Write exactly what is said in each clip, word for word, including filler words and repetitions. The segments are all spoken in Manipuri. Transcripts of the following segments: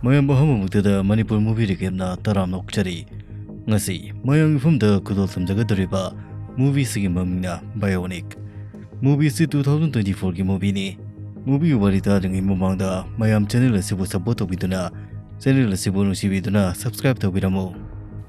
ꯃꯌꯥꯝ ꯑꯍꯥꯟꯕꯃꯛꯇꯗ ꯃꯅꯤꯄꯨꯔ ꯃꯨꯚꯤ ꯔꯤꯀꯦꯞꯅ ꯇꯔꯥꯝꯅ ꯑꯣꯛꯆꯔꯤ꯫ ꯉꯁꯤ ꯃꯌꯥꯝꯒꯤ ꯃꯐꯝꯗ ꯈꯨꯗꯣꯜ ꯊꯝꯖꯒꯗꯧꯔꯤꯕ ꯃꯨꯚꯤꯁꯤꯒꯤ ꯃꯃꯤꯡꯅ ꯕꯥꯏꯑꯣꯅꯤꯛ꯫ ꯃꯨꯚꯤꯁꯤ ꯇꯨ ꯊꯥꯎꯖꯟ ꯇ꯭ꯋꯦꯟꯇꯤ ꯐꯣꯔꯒꯤ ꯃꯨꯚꯤꯅꯤ꯫ ꯃꯨꯚꯤꯒꯤ ꯋꯥꯔꯤ ꯇꯥꯗ꯭ꯔꯤꯉꯩ ꯃꯃꯥꯡꯗ ꯃꯌꯥꯝ ꯆꯦꯅꯦꯜ ꯑꯁꯤꯕꯨ ꯁꯄꯣꯔꯠ ꯇꯧꯕꯤꯗꯨꯅ, ꯆꯦꯅꯦꯜ ꯑꯁꯤꯕꯨ ꯅꯨꯡꯁꯤꯕꯤꯗꯨꯅ ꯁꯕꯁꯀ꯭ꯔꯥꯏꯕ ꯇꯧꯕꯤꯔꯝꯃꯨ꯫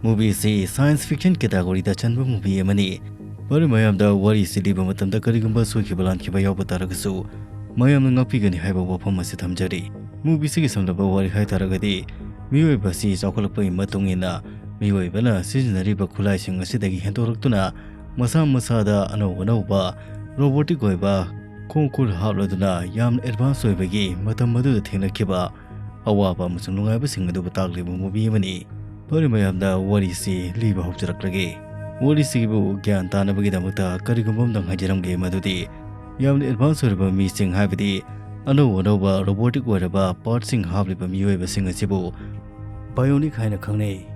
ꯃꯨꯚꯤꯁꯤ ꯁꯥꯏꯟꯁ ꯐꯤꯛꯁꯟ ꯀꯦꯇꯥꯒꯣꯔꯤꯗ ꯆꯟꯕ ꯃꯨꯚꯤ ꯑꯃꯅꯤ꯫ ꯐꯔꯦ, ꯃꯌꯥꯝꯗ ꯋꯥꯔꯤꯁꯤ ꯂꯤꯕ ꯃꯇꯝꯗ ꯀꯔꯤꯒꯨꯝꯕ ꯁꯣꯏꯈꯤꯕ ꯂꯥꯟꯈꯤꯕ ꯌꯥꯎꯕ ꯇꯥꯔꯒꯁꯨ ꯃꯌꯥꯝꯅ ꯉꯥꯛꯄꯤꯒꯅꯤ ꯍꯥꯏꯕ ꯋꯥꯐꯝ ꯑꯁꯤ ꯊꯝꯖꯔꯤ꯫ ꯃꯨꯚꯤꯁꯤꯒꯤ ꯁꯝꯂꯕ ꯋꯥꯔꯤ ꯍꯥꯏꯇꯥꯔꯒꯗꯤ, ꯃꯤꯑꯣꯏꯕ ꯑꯁꯤ ꯆꯥꯎꯈꯠꯂꯛꯄꯒꯤ ꯃꯇꯨꯡ ꯏꯟꯅ ꯃꯤꯑꯣꯏꯕꯅ ꯁꯤꯖꯤꯟꯅꯔꯤꯕ ꯈꯨꯠꯂꯥꯏꯁꯤꯡ ꯑꯁꯤꯗꯒꯤ ꯍꯦꯟꯗꯣꯔꯛꯇꯨꯅ ꯃꯁꯥ ꯃꯁꯥꯗ ꯑꯅꯧ ꯑꯅꯧꯕ ꯔꯣꯕꯣꯇꯤꯛ ꯑꯣꯏꯕ ꯈꯣꯡ ꯈꯨꯠ ꯍꯥꯞꯂꯗꯨꯅ ꯌꯥꯝꯅ ꯑꯦꯗꯚꯥꯟꯁ ꯑꯣꯏꯕꯒꯤ ꯃꯇꯝ ꯑꯗꯨꯗ ꯊꯦꯡꯅꯈꯤꯕ ꯑꯋꯥꯕ ꯑꯃꯁꯨꯡ ꯅꯨꯡꯉꯥꯏꯕꯁꯤꯡ ꯑꯗꯨꯕꯨ ꯇꯥꯛꯂꯤꯕ ꯃꯨꯚꯤ ꯑꯃꯅꯤ꯫ ꯐꯔꯦ, ꯃꯌꯥꯝꯗ ꯋꯥꯔꯤꯁꯤ ꯂꯤꯕ ꯍꯧꯖꯔꯛꯂꯒꯦ꯫ ꯋꯥꯔꯤꯁꯤꯕꯨ ꯒ꯭ꯌꯥꯟ ꯇꯥꯅꯕꯒꯤꯗꯃꯛꯇ ꯀꯔꯤꯒꯨꯝꯕ ꯑꯃꯇꯪ ꯍꯥꯏꯖꯔꯝꯒꯦ, ꯃꯗꯨꯗꯤ ꯌꯥꯝꯅ ꯑꯦꯗꯚꯥꯟꯁ ꯑꯣꯏꯔꯕ ꯃꯤꯁꯤꯡ, ꯍꯥꯏꯕꯗꯤ ꯑꯅꯧ ꯑꯅꯧꯕ ꯔꯣꯕꯣꯇꯤꯛ ꯑꯣꯏꯔꯕ ꯄꯥꯔꯠꯁꯤꯡ ꯍꯥꯞꯂꯤꯕ ꯃꯤꯑꯣꯏꯕꯁꯤꯡ ꯑꯁꯤꯕꯨ ꯕꯥꯏꯑꯣꯅꯤꯛ ꯍꯥꯏꯅ ꯈꯪꯅꯩ꯫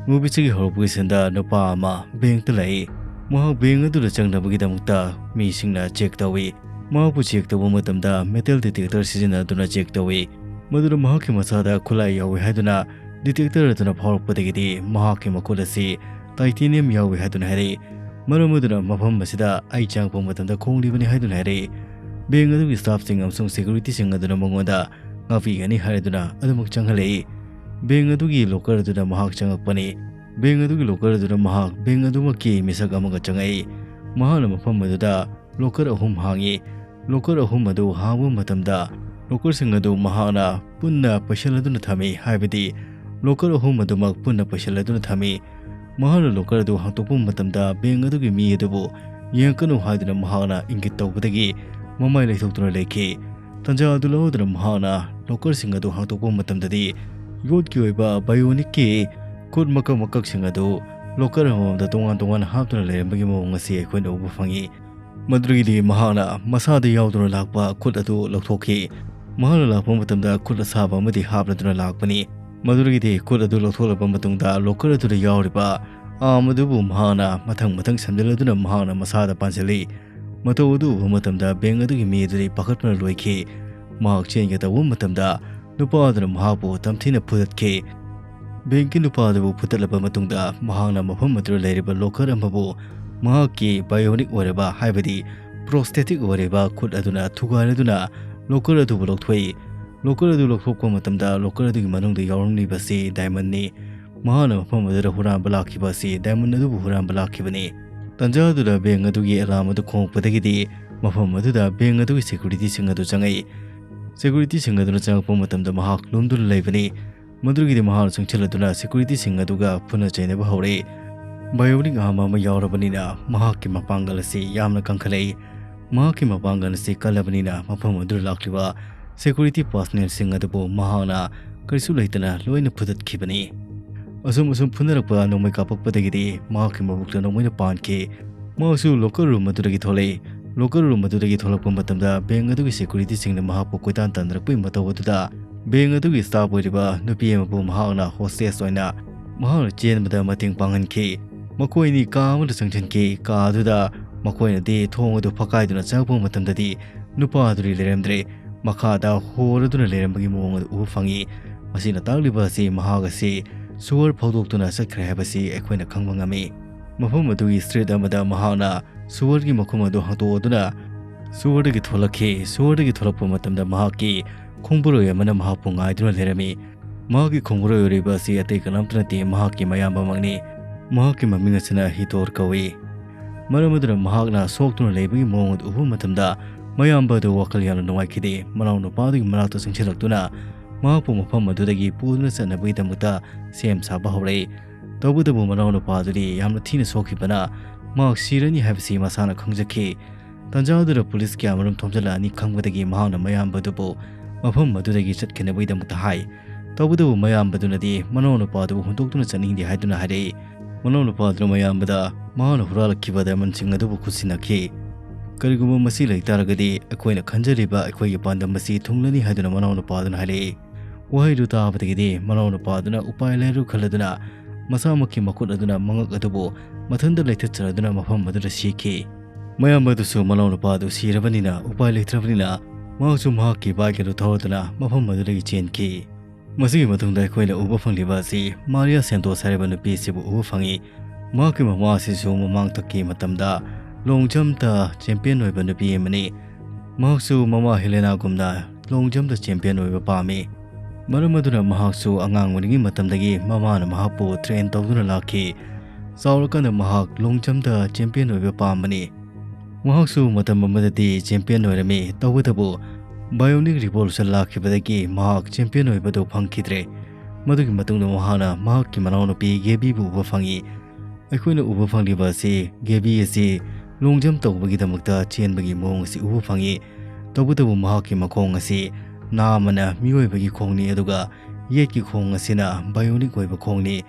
ꯃꯨꯚꯤꯁꯤꯒꯤ ꯍꯧꯔꯛꯄꯒꯤ ꯁꯤꯟꯗ ꯅꯨꯄꯥ ꯑꯃ ꯕꯦꯡꯛꯇ ꯂꯥꯛꯏ꯫ ꯃꯍꯥꯛ ꯕꯦꯡꯛ ꯑꯗꯨꯗ ꯆꯪꯅꯕꯒꯤꯗꯃꯛꯇ ꯃꯤꯁꯤꯡꯅ ꯆꯦꯛ ꯇꯧꯏ꯫ ꯃꯍꯥꯛꯄꯨ ꯆꯦꯛ ꯇꯧꯕ ꯃꯇꯝꯗ ꯃꯦꯇꯜ ꯗꯤꯇꯦꯛꯇꯔ ꯁꯤꯖꯤꯟꯅꯗꯨꯅ ꯆꯦꯛ ꯇꯧꯏ꯫ ꯃꯗꯨꯗ ꯃꯍꯥꯛꯀꯤ ꯃꯁꯥꯗ ꯈꯨꯠꯂꯥꯏ ꯌꯥꯎꯏ ꯍꯥꯏꯗꯨꯅ ꯗꯤꯇꯦꯛꯇꯔ ꯑꯗꯨꯅ ꯐꯥꯎꯔꯛꯄꯗꯒꯤꯗꯤ ꯃꯍꯥꯛꯀꯤ ꯃꯈꯨꯠ ꯑꯁꯤ ꯇꯥꯏꯇꯦꯅꯤꯌꯝ ꯌꯥꯎꯏ ꯍꯥꯏꯗꯨꯅ ꯍꯥꯏꯔꯛꯏ꯫ ꯃꯔꯝ ꯑꯗꯨꯅ ꯃꯐꯝ ꯑꯁꯤꯗ ꯑꯩ ꯆꯪꯉꯛꯄ ꯃꯇꯝꯗ ꯈꯣꯡꯂꯤꯕꯅꯤ ꯍꯥꯏꯗꯨꯅ ꯍꯥꯏꯔꯛꯏ꯫ ꯕꯦꯡꯛ ꯑꯗꯨꯒꯤ ꯁ꯭ꯇꯥꯐꯁꯤꯡ ꯑꯃꯁꯨꯡ ꯁꯦꯀ꯭ꯌꯨꯔꯤꯇꯤꯁꯤꯡ ꯑꯗꯨꯅ ꯃꯉꯣꯟꯗ ꯉꯥꯛꯄꯤꯒꯅꯤ ꯍꯥꯏꯔꯗꯨꯅ ꯑꯗꯨꯃꯛ ꯆꯪꯍꯜꯂꯛꯏ꯫ ꯕꯦꯡꯛ ꯑꯗꯨꯒꯤ ꯂꯣꯀꯔ ꯑꯗꯨꯗ ꯃꯍꯥꯛ ꯆꯪꯉꯛꯄꯅꯤ꯫ ꯕꯦꯡꯛ ꯑꯗꯨꯒꯤ ꯂꯣꯀꯔ ꯑꯗꯨꯗ ꯃꯍꯥꯛ ꯕꯦꯡꯛ ꯑꯗꯨꯃꯛꯀꯤ ꯃꯤꯁꯛ ꯑꯃꯒ ꯆꯪꯉꯛꯏ꯫ ꯃꯍꯥꯛꯅ ꯃꯐꯝ ꯑꯗꯨꯗ ꯂꯣꯀꯔ ꯑꯍꯨꯝ ꯍꯥꯡꯉꯤ꯫ ꯂꯣꯀꯔ ꯑꯍꯨꯝ ꯑꯗꯨ ꯍꯥꯡꯕ ꯃꯇꯝꯗ ꯂꯣꯀꯔꯁꯤꯡ ꯑꯗꯨ ꯃꯍꯥꯛꯅ ꯄꯨꯟꯅ ꯄꯩꯁꯜꯂꯗꯨꯅ ꯊꯝꯃꯤ, ꯍꯥꯏꯕꯗꯤ ꯂꯣꯀꯔ ꯑꯍꯨꯝ ꯑꯗꯨꯃꯛ ꯄꯨꯟꯅ ꯄꯩꯁꯜꯂꯗꯨꯅ ꯊꯝꯃꯤ꯫ ꯃꯍꯥꯛꯅ ꯂꯣꯀꯔ ꯑꯗꯨ ꯍꯥꯡꯗꯣꯛꯄ ꯃꯇꯝꯗ ꯕꯦꯡꯛ ꯑꯗꯨꯒꯤ ꯃꯤ ꯑꯗꯨꯕꯨ ꯌꯦꯡꯉꯛꯀꯅꯨ ꯍꯥꯏꯗꯨꯅ ꯃꯍꯥꯛꯅ ꯏꯪꯒꯤꯠ ꯇꯧꯕꯗꯒꯤ ꯃꯃꯥꯏ ꯂꯩꯊꯣꯛꯇꯨꯅ ꯂꯩꯈꯤ꯫ ꯇꯟꯖꯥ ꯑꯗꯨ ꯂꯧꯗꯨꯅ ꯃꯍꯥꯛꯅ ꯂꯣꯀꯔꯁꯤꯡ ꯑꯗꯨ ꯍꯥꯡꯗꯣꯛꯄ ꯃꯇꯝꯗꯗꯤ ꯌꯣꯠꯀꯤ ꯑꯣꯏꯕ ꯕꯥꯏꯑꯣꯅꯤꯛꯀꯤ ꯈꯨꯠ ꯃꯀꯛ ꯃꯀꯛꯁꯤꯡ ꯑꯗꯨ ꯂꯣꯀꯔ ꯑꯃꯃꯝꯗ ꯇꯣꯉꯥꯟ ꯇꯣꯉꯥꯟꯅ ꯍꯥꯞꯇꯨꯅ ꯂꯩꯔꯝꯕꯒꯤ ꯃꯑꯣꯡ ꯑꯁꯤ ꯑꯩꯈꯣꯏꯅ ꯎꯕ ꯐꯪꯉꯤ꯫ ꯃꯗꯨꯗꯒꯤꯗꯤ ꯃꯍꯥꯛꯅ ꯃꯁꯥꯗ ꯌꯥꯎꯗꯨꯅ ꯂꯥꯛꯄ ꯈꯨꯠ ꯑꯗꯨ ꯂꯧꯊꯣꯛꯈꯤ꯫ ꯃꯍꯥꯛꯅ ꯂꯥꯛꯄ ꯃꯇꯝꯗ ꯈꯨꯠ ꯑꯁꯥꯕ ꯑꯃꯗꯤ ꯍꯥꯞꯂꯗꯨꯅ ꯂꯥꯛꯄꯅꯤ꯫ ꯃꯗꯨꯗꯒꯤꯗꯤ ꯈꯨꯠ ꯑꯗꯨ ꯂꯧꯊꯣꯛꯂꯕ ꯃꯇꯨꯡꯗ ꯂꯣꯀꯔ ꯑꯗꯨꯗ ꯌꯥꯎꯔꯤꯕ ꯑꯥꯔꯝ ꯑꯗꯨꯕꯨ ꯃꯍꯥꯛꯅ ꯃꯊꯪ ꯃꯊꯪ ꯁꯝꯖꯤꯜꯂꯗꯨꯅ ꯃꯍꯥꯛꯅ ꯃꯁꯥꯗ ꯄꯥꯟꯁꯤꯜꯂꯤ꯫ ꯃꯇꯧ ꯑꯗꯨ ꯎꯕ ꯃꯇꯝꯗ ꯕꯦꯡꯛ ꯑꯗꯨꯒꯤ ꯃꯤ ꯑꯗꯨꯗꯤ ꯄꯥꯈꯠꯄꯅ ꯂꯣꯏꯈꯤ꯫ ꯃꯍꯥꯛ ꯆꯦꯟꯒꯦ ꯇꯧꯕ ꯃꯇꯝꯗ ꯅꯨꯄꯥ ꯑꯗꯨꯅ ꯃꯍꯥꯛꯄꯨ ꯇꯝꯊꯤꯅ ꯐꯨꯗꯠꯈꯤ꯫ ꯕꯦꯡꯀꯤ ꯅꯨꯄꯥ ꯑꯗꯨꯕꯨ ꯐꯨꯗꯠꯂꯕ ꯃꯇꯨꯡꯗ ꯃꯍꯥꯛꯅ ꯃꯐꯝ ꯑꯗꯨꯗ ꯂꯩꯔꯤꯕ ꯂꯣꯀꯔ ꯑꯃꯕꯨ ꯃꯍꯥꯛꯀꯤ ꯕꯥꯏꯑꯣꯅꯤꯛ ꯑꯣꯏꯔꯕ, ꯍꯥꯏꯕꯗꯤ ꯄ꯭ꯔꯣꯁꯊꯦꯇꯤꯛ ꯑꯣꯏꯔꯤꯕ ꯈꯨꯠ ꯑꯗꯨꯅ ꯊꯨꯒꯥꯏꯔꯗꯨꯅ ꯂꯣꯀꯔ ꯑꯗꯨꯕꯨ ꯂꯧꯊꯣꯛꯏ꯫ ꯂꯣꯀꯔ ꯑꯗꯨ ꯂꯧꯊꯣꯛꯄ ꯃꯇꯝꯗ ꯂꯣꯀꯔ ꯑꯗꯨꯒꯤ ꯃꯅꯨꯡꯗ ꯌꯥꯎꯔꯝꯂꯤꯕꯁꯤ ꯗꯥꯏꯃꯟꯅꯤ꯫ ꯃꯍꯥꯛꯅ ꯃꯐꯝ ꯑꯗꯨꯗ ꯍꯨꯔꯥꯟꯕ ꯂꯥꯛꯈꯤꯕ ꯑꯁꯤ ꯗꯥꯏꯃꯟ ꯑꯗꯨꯕꯨ ꯍꯨꯔꯥꯟꯕ ꯂꯥꯛꯈꯤꯕꯅꯤ꯫ ꯇꯟꯖꯥ ꯑꯗꯨꯗ ꯕꯦꯡ ꯑꯗꯨꯒꯤ ꯑꯦꯂꯥꯔꯝ ꯑꯗꯨ ꯈꯣꯡꯂꯛꯄꯗꯒꯤꯗꯤ ꯃꯐꯝ ꯑꯗꯨꯗ ꯕꯦꯡ ꯑꯗꯨꯒꯤ ꯁꯦꯀ꯭ꯌꯨꯔꯤꯇꯤꯁꯤꯡ ꯑꯗꯨ ꯆꯪꯉꯛꯏ꯫ ꯁꯦꯀ꯭ꯌꯨꯔꯤꯇꯤꯁꯤꯡ ꯑꯗꯨꯅ ꯆꯪꯉꯛꯄ ꯃꯇꯝꯗ ꯃꯍꯥꯛ ꯂꯨꯝꯗꯨꯅ ꯂꯩꯕꯅꯤ꯫ ꯃꯗꯨꯒꯤꯗꯤ ꯃꯍꯥꯛꯅ ꯆꯪꯁꯤꯜꯂꯗꯨꯅ ꯁꯦꯀ꯭ꯌꯨꯔꯤꯇꯤꯁꯤꯡ ꯑꯗꯨꯒ ꯐꯨꯅ ꯆꯩꯅꯕ ꯍꯧꯔꯛꯏ꯫ ꯕꯥꯏꯑꯣꯅꯤꯛ ꯑꯍꯥꯟꯕ ꯑꯃ ꯌꯥꯎꯔꯕꯅꯤꯅ ꯃꯍꯥꯛꯀꯤ ꯃꯄꯥꯡꯒꯜ ꯑꯁꯤ ꯌꯥꯝꯅ ꯀꯟꯈꯠꯂꯛꯏ꯫ ꯃꯍꯥꯛꯀꯤ ꯃꯄꯥꯡꯒꯜ ꯑꯁꯤ ꯀꯜꯂꯕꯅꯤꯅ ꯃꯐꯝ ꯑꯗꯨꯗ ꯂꯥꯛꯂꯤꯕ ꯁꯦꯀ꯭ꯌꯨꯔꯤꯇꯤ ꯄꯥꯔꯁꯅꯦꯜꯁꯤꯡ ꯑꯗꯨꯕꯨ ꯃꯍꯥꯛꯅ ꯀꯔꯤꯁꯨ ꯂꯩꯇꯅ ꯂꯣꯏꯅ ꯐꯨꯗꯠꯈꯤꯕꯅꯤ꯫ ꯑꯁꯨꯝ ꯑꯁꯨꯝ ꯐꯨꯅꯔꯛꯄ ꯅꯣꯡꯃꯩ ꯀꯥꯞꯄꯛꯄꯗꯒꯤꯗꯤ ꯃꯍꯥꯛꯀꯤ ꯃꯕꯨꯛꯇ ꯅꯣꯡꯃꯩꯅ ꯄꯥꯟꯈꯤ꯫ ꯃꯍꯥꯛꯁꯨ ꯂꯣꯀꯔ ꯔꯨꯝ ꯑꯗꯨꯗꯒꯤ ꯊꯣꯛꯂꯛꯏ꯫ ꯂꯣꯀꯔ ꯔꯨꯝ ꯑꯗꯨꯗꯒꯤ ꯊꯣꯛꯂꯛꯄ ꯃꯇꯝꯗ ꯕꯦꯡ ꯑꯗꯨꯒꯤ ꯁꯦꯀ꯭ꯌꯨꯔꯤꯇꯤꯁꯤꯡꯅ ꯃꯍꯥꯛꯄꯨ ꯀꯣꯏꯇꯥꯟ ꯇꯥꯟꯅꯔꯛꯄꯒꯤ ꯃꯇꯧ ꯑꯗꯨꯗ ꯕꯦꯡ ꯑꯗꯨꯒꯤ ꯁ꯭ꯇꯥꯐ ꯑꯣꯏꯔꯤꯕ ꯅꯨꯄꯤ ꯑꯃꯕꯨ ꯃꯍꯥꯛꯅ ꯍꯣꯁꯇꯦꯖ ꯑꯣꯏꯅ ꯃꯍꯥꯛꯅ ꯆꯦꯟꯕꯗ ꯃꯇꯦꯡ ꯄꯥꯡꯍꯟꯈꯤ꯫ ꯃꯈꯣꯏ ꯑꯅꯤ ꯀꯥ ꯑꯃꯗ ꯆꯪꯁꯤꯟꯈꯤ꯫ ꯀꯥ ꯑꯗꯨꯗ ꯃꯈꯣꯏꯅꯗꯤ ꯊꯣꯡ ꯑꯗꯨ ꯐꯛꯀꯥꯏꯗꯨꯅ ꯆꯪꯉꯛꯄ ꯃꯇꯝꯗꯗꯤ ꯅꯨꯄꯥ ꯑꯗꯨꯗꯤ ꯂꯩꯔꯝꯗ꯭ꯔꯦ꯫ ꯃꯈꯥꯗ ꯍꯣꯔꯗꯨꯅ ꯂꯩꯔꯝꯕꯒꯤ ꯃꯑꯣꯡ ꯑꯗꯨ ꯎꯕ ꯐꯪꯉꯤ꯫ ꯃꯁꯤꯅ ꯇꯥꯛꯂꯤꯕ ꯑꯁꯤ ꯃꯍꯥꯛ ꯑꯁꯤ ꯁꯨꯋꯔ ꯐꯥꯎꯗꯣꯛꯇꯨꯅ ꯆꯠꯈ꯭ꯔꯦ ꯍꯥꯏꯕꯁꯤ ꯑꯩꯈꯣꯏꯅ ꯈꯪꯕ ꯉꯝꯃꯤ꯫ ꯃꯐꯝ ꯑꯗꯨꯒꯤ ꯁ꯭ꯇ꯭ꯔꯤꯠ ꯑꯃꯗ ꯃꯍꯥꯛꯅ ꯁꯨꯋꯔꯒꯤ ꯃꯈꯨꯝ ꯑꯗꯨ ꯍꯥꯡꯗꯣꯛꯑꯗꯨꯅ ꯁꯨꯋꯔꯗꯒꯤ ꯊꯣꯛꯂꯛꯈꯤ꯫ ꯁꯨꯋꯔꯗꯒꯤ ꯊꯣꯛꯂꯛꯄ ꯃꯇꯝꯗ ꯃꯍꯥꯛꯀꯤ ꯈꯣꯡꯕꯨꯔꯣꯏ ꯑꯃꯅ ꯃꯍꯥꯛꯄꯨ ꯉꯥꯏꯗꯨꯅ ꯂꯩꯔꯝꯃꯤ꯫ ꯃꯍꯥꯛꯀꯤ ꯈꯣꯡꯕꯨꯔꯣꯏ ꯑꯣꯏꯔꯤꯕ ꯑꯁꯤ ꯑꯇꯩ ꯀꯅꯥꯝꯇ ꯅꯠꯇꯦ, ꯃꯍꯥꯛꯀꯤ ꯃꯌꯥꯝꯕꯃꯛꯅꯤ꯫ ꯃꯍꯥꯛꯀꯤ ꯃꯃꯤꯡ ꯑꯁꯤꯅ ꯍꯤꯇꯣꯔ ꯀꯧꯏ꯫ ꯃꯔꯝ ꯑꯗꯨꯅ ꯃꯍꯥꯛꯅ ꯁꯣꯛꯇꯨꯅ ꯂꯩꯕꯒꯤ ꯃꯑꯣꯡ ꯑꯗꯨ ꯎꯕ ꯃꯇꯝꯗ ꯃꯌꯥꯝꯕ ꯑꯗꯨ ꯋꯥꯈꯜ ꯌꯥꯝꯅ ꯅꯨꯡꯉꯥꯏꯈꯤꯗꯦ꯫ ꯃꯅꯥꯎ ꯅꯨꯄꯥ ꯑꯗꯨꯒꯤ ꯃꯅꯥꯛꯇ ꯆꯪꯁꯤꯜꯂꯛꯇꯨꯅ ꯃꯍꯥꯛꯄꯨ ꯃꯐꯝ ꯑꯗꯨꯗꯒꯤ ꯄꯨꯗꯨꯅ ꯆꯠꯅꯕꯒꯤꯗꯃꯛꯇ ꯁꯦꯝ ꯁꯥꯕ ꯍꯧꯔꯛꯏ꯫ ꯇꯧꯕꯇꯕꯨ ꯃꯅꯥꯎ ꯅꯨꯄꯥ ꯑꯗꯨꯗꯤ ꯌꯥꯝꯅ ꯊꯤꯅ ꯁꯣꯛꯈꯤꯕꯅ ꯃꯍꯥꯛ ꯁꯤꯔꯅꯤ ꯍꯥꯏꯕꯁꯤ ꯃꯁꯥꯅ ꯈꯪꯖꯈꯤ꯫ ꯇꯟꯖꯥ ꯑꯗꯨꯗ ꯄꯨꯂꯤꯁ ꯀꯌꯥꯃꯔꯨꯝ ꯊꯣꯝꯖꯤꯜꯂꯛꯑꯅꯤ ꯈꯪꯕꯗꯒꯤ ꯃꯍꯥꯛꯅ ꯃꯌꯥꯝꯕ ꯑꯗꯨꯕꯨ ꯃꯐꯝ ꯑꯗꯨꯗꯒꯤ ꯆꯠꯈꯤꯅꯕꯒꯤꯗꯃꯛꯇ ꯍꯥꯏ꯫ ꯇꯧꯕꯇꯕꯨ ꯃꯌꯥꯝꯕꯗꯨꯅꯗꯤ ꯃꯅꯥꯎ ꯅꯨꯄꯥ ꯑꯗꯨꯕꯨ ꯍꯨꯟꯗꯣꯛꯇꯨꯅ ꯆꯠꯅꯤꯡꯗꯦ ꯍꯥꯏꯗꯨꯅ ꯍꯥꯏꯔꯛꯏ꯫ ꯃꯅꯥꯎ ꯅꯨꯄꯥ ꯑꯗꯨꯅ ꯃꯌꯥꯝꯕꯗ ꯃꯍꯥꯛꯅ ꯍꯨꯔꯥꯜꯂꯛꯈꯤꯕ ꯗꯥꯏꯃꯟꯁꯤꯡ ꯑꯗꯨꯕꯨ ꯈꯨꯠꯁꯤꯟꯅꯈꯤ꯫ "ꯀꯔꯤꯒꯨꯝꯕ ꯃꯁꯤ ꯂꯩ ꯇꯥꯔꯒꯗꯤ ꯑꯩꯈꯣꯏꯅ ꯈꯟꯖꯔꯤꯕ ꯑꯩꯈꯣꯏꯒꯤ ꯄꯥꯟꯗꯝ ꯑꯁꯤ ꯊꯨꯡꯂꯅꯤ" ꯍꯥꯏꯗꯨꯅ ꯃꯅꯥꯎ ꯅꯨꯄꯥ ꯑꯗꯨꯅ ꯍꯥꯏꯔꯛꯏ꯫ ꯋꯥꯍꯩꯗꯨ ꯇꯥꯕꯗꯒꯤꯗꯤ ꯃꯅꯥꯎ ꯅꯨꯄꯥ ꯑꯗꯨꯅ ꯎꯄꯥꯏ ꯂꯩꯔꯣꯏ ꯈꯜꯂꯗꯨꯅ ꯃꯁꯥꯃꯛꯀꯤ ꯃꯈꯨꯠ ꯑꯗꯨꯅ ꯃꯉꯛ ꯑꯗꯨꯕꯨ ꯃꯊꯟꯇ ꯂꯩꯊꯠꯆꯔꯗꯨꯅ ꯃꯐꯝ ꯑꯗꯨꯗ ꯁꯤꯈꯤ꯫ ꯃꯌꯥꯝꯕ ꯑꯗꯨꯁꯨ ꯃꯅꯥꯎ ꯅꯨꯄꯥ ꯑꯗꯨ ꯁꯤꯔꯕꯅꯤꯅ ꯎꯄꯥꯏ ꯂꯩꯇ꯭ꯔꯕꯅꯤꯅ ꯃꯍꯥꯛꯁꯨ ꯃꯍꯥꯛꯀꯤ ꯕꯥꯏꯛ ꯑꯗꯨ ꯊꯧꯔꯗꯨꯅ ꯃꯐꯝ ꯑꯗꯨꯗꯒꯤ ꯆꯦꯟꯈꯤ꯫ ꯃꯁꯤꯒꯤ ꯃꯇꯨꯡꯗ ꯑꯩꯈꯣꯏꯅ ꯎꯕ ꯐꯪꯂꯤꯕ ꯑꯁꯤ ꯃꯥꯔꯤꯌꯥ ꯁꯦꯟꯇꯣꯁ ꯍꯥꯏꯔꯤꯕ ꯅꯨꯄꯤ ꯑꯁꯤꯕꯨ ꯎꯕ ꯐꯪꯏ꯫ ꯃꯍꯥꯛꯀꯤ ꯃꯃꯥ ꯑꯁꯤꯁꯨ ꯃꯃꯥꯡ ꯊꯛꯀꯤ ꯃꯇꯝꯗ ꯂꯣꯡ ꯖꯝꯞꯇ ꯆꯦꯝꯄꯤꯌꯟ ꯑꯣꯏꯕ ꯅꯨꯄꯤ ꯑꯃꯅꯤ꯫ ꯃꯍꯥꯛꯁꯨ ꯃꯃꯥ ꯍꯦꯂꯦꯅꯥꯒꯨꯝꯅ ꯂꯣꯡ ꯖꯝꯞꯇ ꯆꯦꯝꯄꯤꯌꯟ ꯑꯣꯏꯕ ꯄꯥꯝꯃꯤ꯫ ꯃꯔꯝ ꯑꯗꯨꯅ ꯃꯍꯥꯛꯁꯨ ꯑꯉꯥꯡ ꯑꯣꯏꯔꯤꯉꯩ ꯃꯇꯝꯗꯒꯤ ꯃꯃꯥꯅ ꯃꯍꯥꯛꯄꯨ ꯇ꯭ꯔꯦꯟ ꯇꯧꯗꯨꯅ ꯂꯥꯛꯈꯤ꯫ ꯆꯥꯎꯔꯀꯥꯟꯗ ꯃꯍꯥꯛ ꯂꯣꯡ ꯖꯝꯞꯇ ꯆꯦꯝꯄꯤꯌꯟ ꯑꯣꯏꯕ ꯄꯥꯝꯕꯅꯤ꯫ ꯃꯍꯥꯛꯁꯨ ꯃꯇꯝ ꯑꯃꯗꯗꯤ ꯆꯦꯝꯄꯤꯌꯟ ꯑꯣꯏꯔꯝꯃꯤ, ꯇꯧꯕꯇꯕꯨ ꯕꯥꯏꯑꯣꯅꯤꯛ ꯔꯤꯚꯣꯂꯨꯁꯟ ꯂꯥꯛꯈꯤꯕꯗꯒꯤ ꯃꯍꯥꯛ ꯆꯦꯝꯄꯤꯌꯟ ꯑꯣꯏꯕꯗꯨ ꯐꯪꯈꯤꯗ꯭ꯔꯦ꯫ ꯃꯗꯨꯒꯤ ꯃꯇꯨꯡꯗ ꯃꯍꯥꯛꯅ ꯃꯍꯥꯛꯀꯤ ꯃꯅꯥꯎꯅꯨꯄꯤ ꯒꯦꯕꯤꯕꯨ ꯎꯕ ꯐꯪꯏ꯫ ꯑꯩꯈꯣꯏꯅ ꯎꯕ ꯐꯪꯂꯤꯕ ꯑꯁꯤ ꯒꯦꯕꯤ ꯑꯁꯤ ꯂꯣꯡ ꯖꯝꯞ ꯇꯧꯕꯒꯤꯗꯃꯛꯇ ꯆꯦꯟꯕꯒꯤ ꯃꯑꯣꯡ ꯑꯁꯤ ꯎꯕ ꯐꯪꯏ꯫ ꯇꯧꯕꯇꯕꯨ ꯃꯍꯥꯛꯀꯤ ꯃꯈꯣꯡ ꯑꯁꯤ ꯅꯥ ꯑꯃꯅ ꯃꯤꯑꯣꯏꯕꯒꯤ ꯈꯣꯡꯅꯤ, ꯑꯗꯨꯒ ꯌꯦꯠꯀꯤ ꯈꯣꯡ ꯑꯁꯤꯅ ꯕꯥꯏꯑꯣꯅꯤꯛ ꯑꯣꯏꯕ ꯈꯣꯡꯅꯤ꯫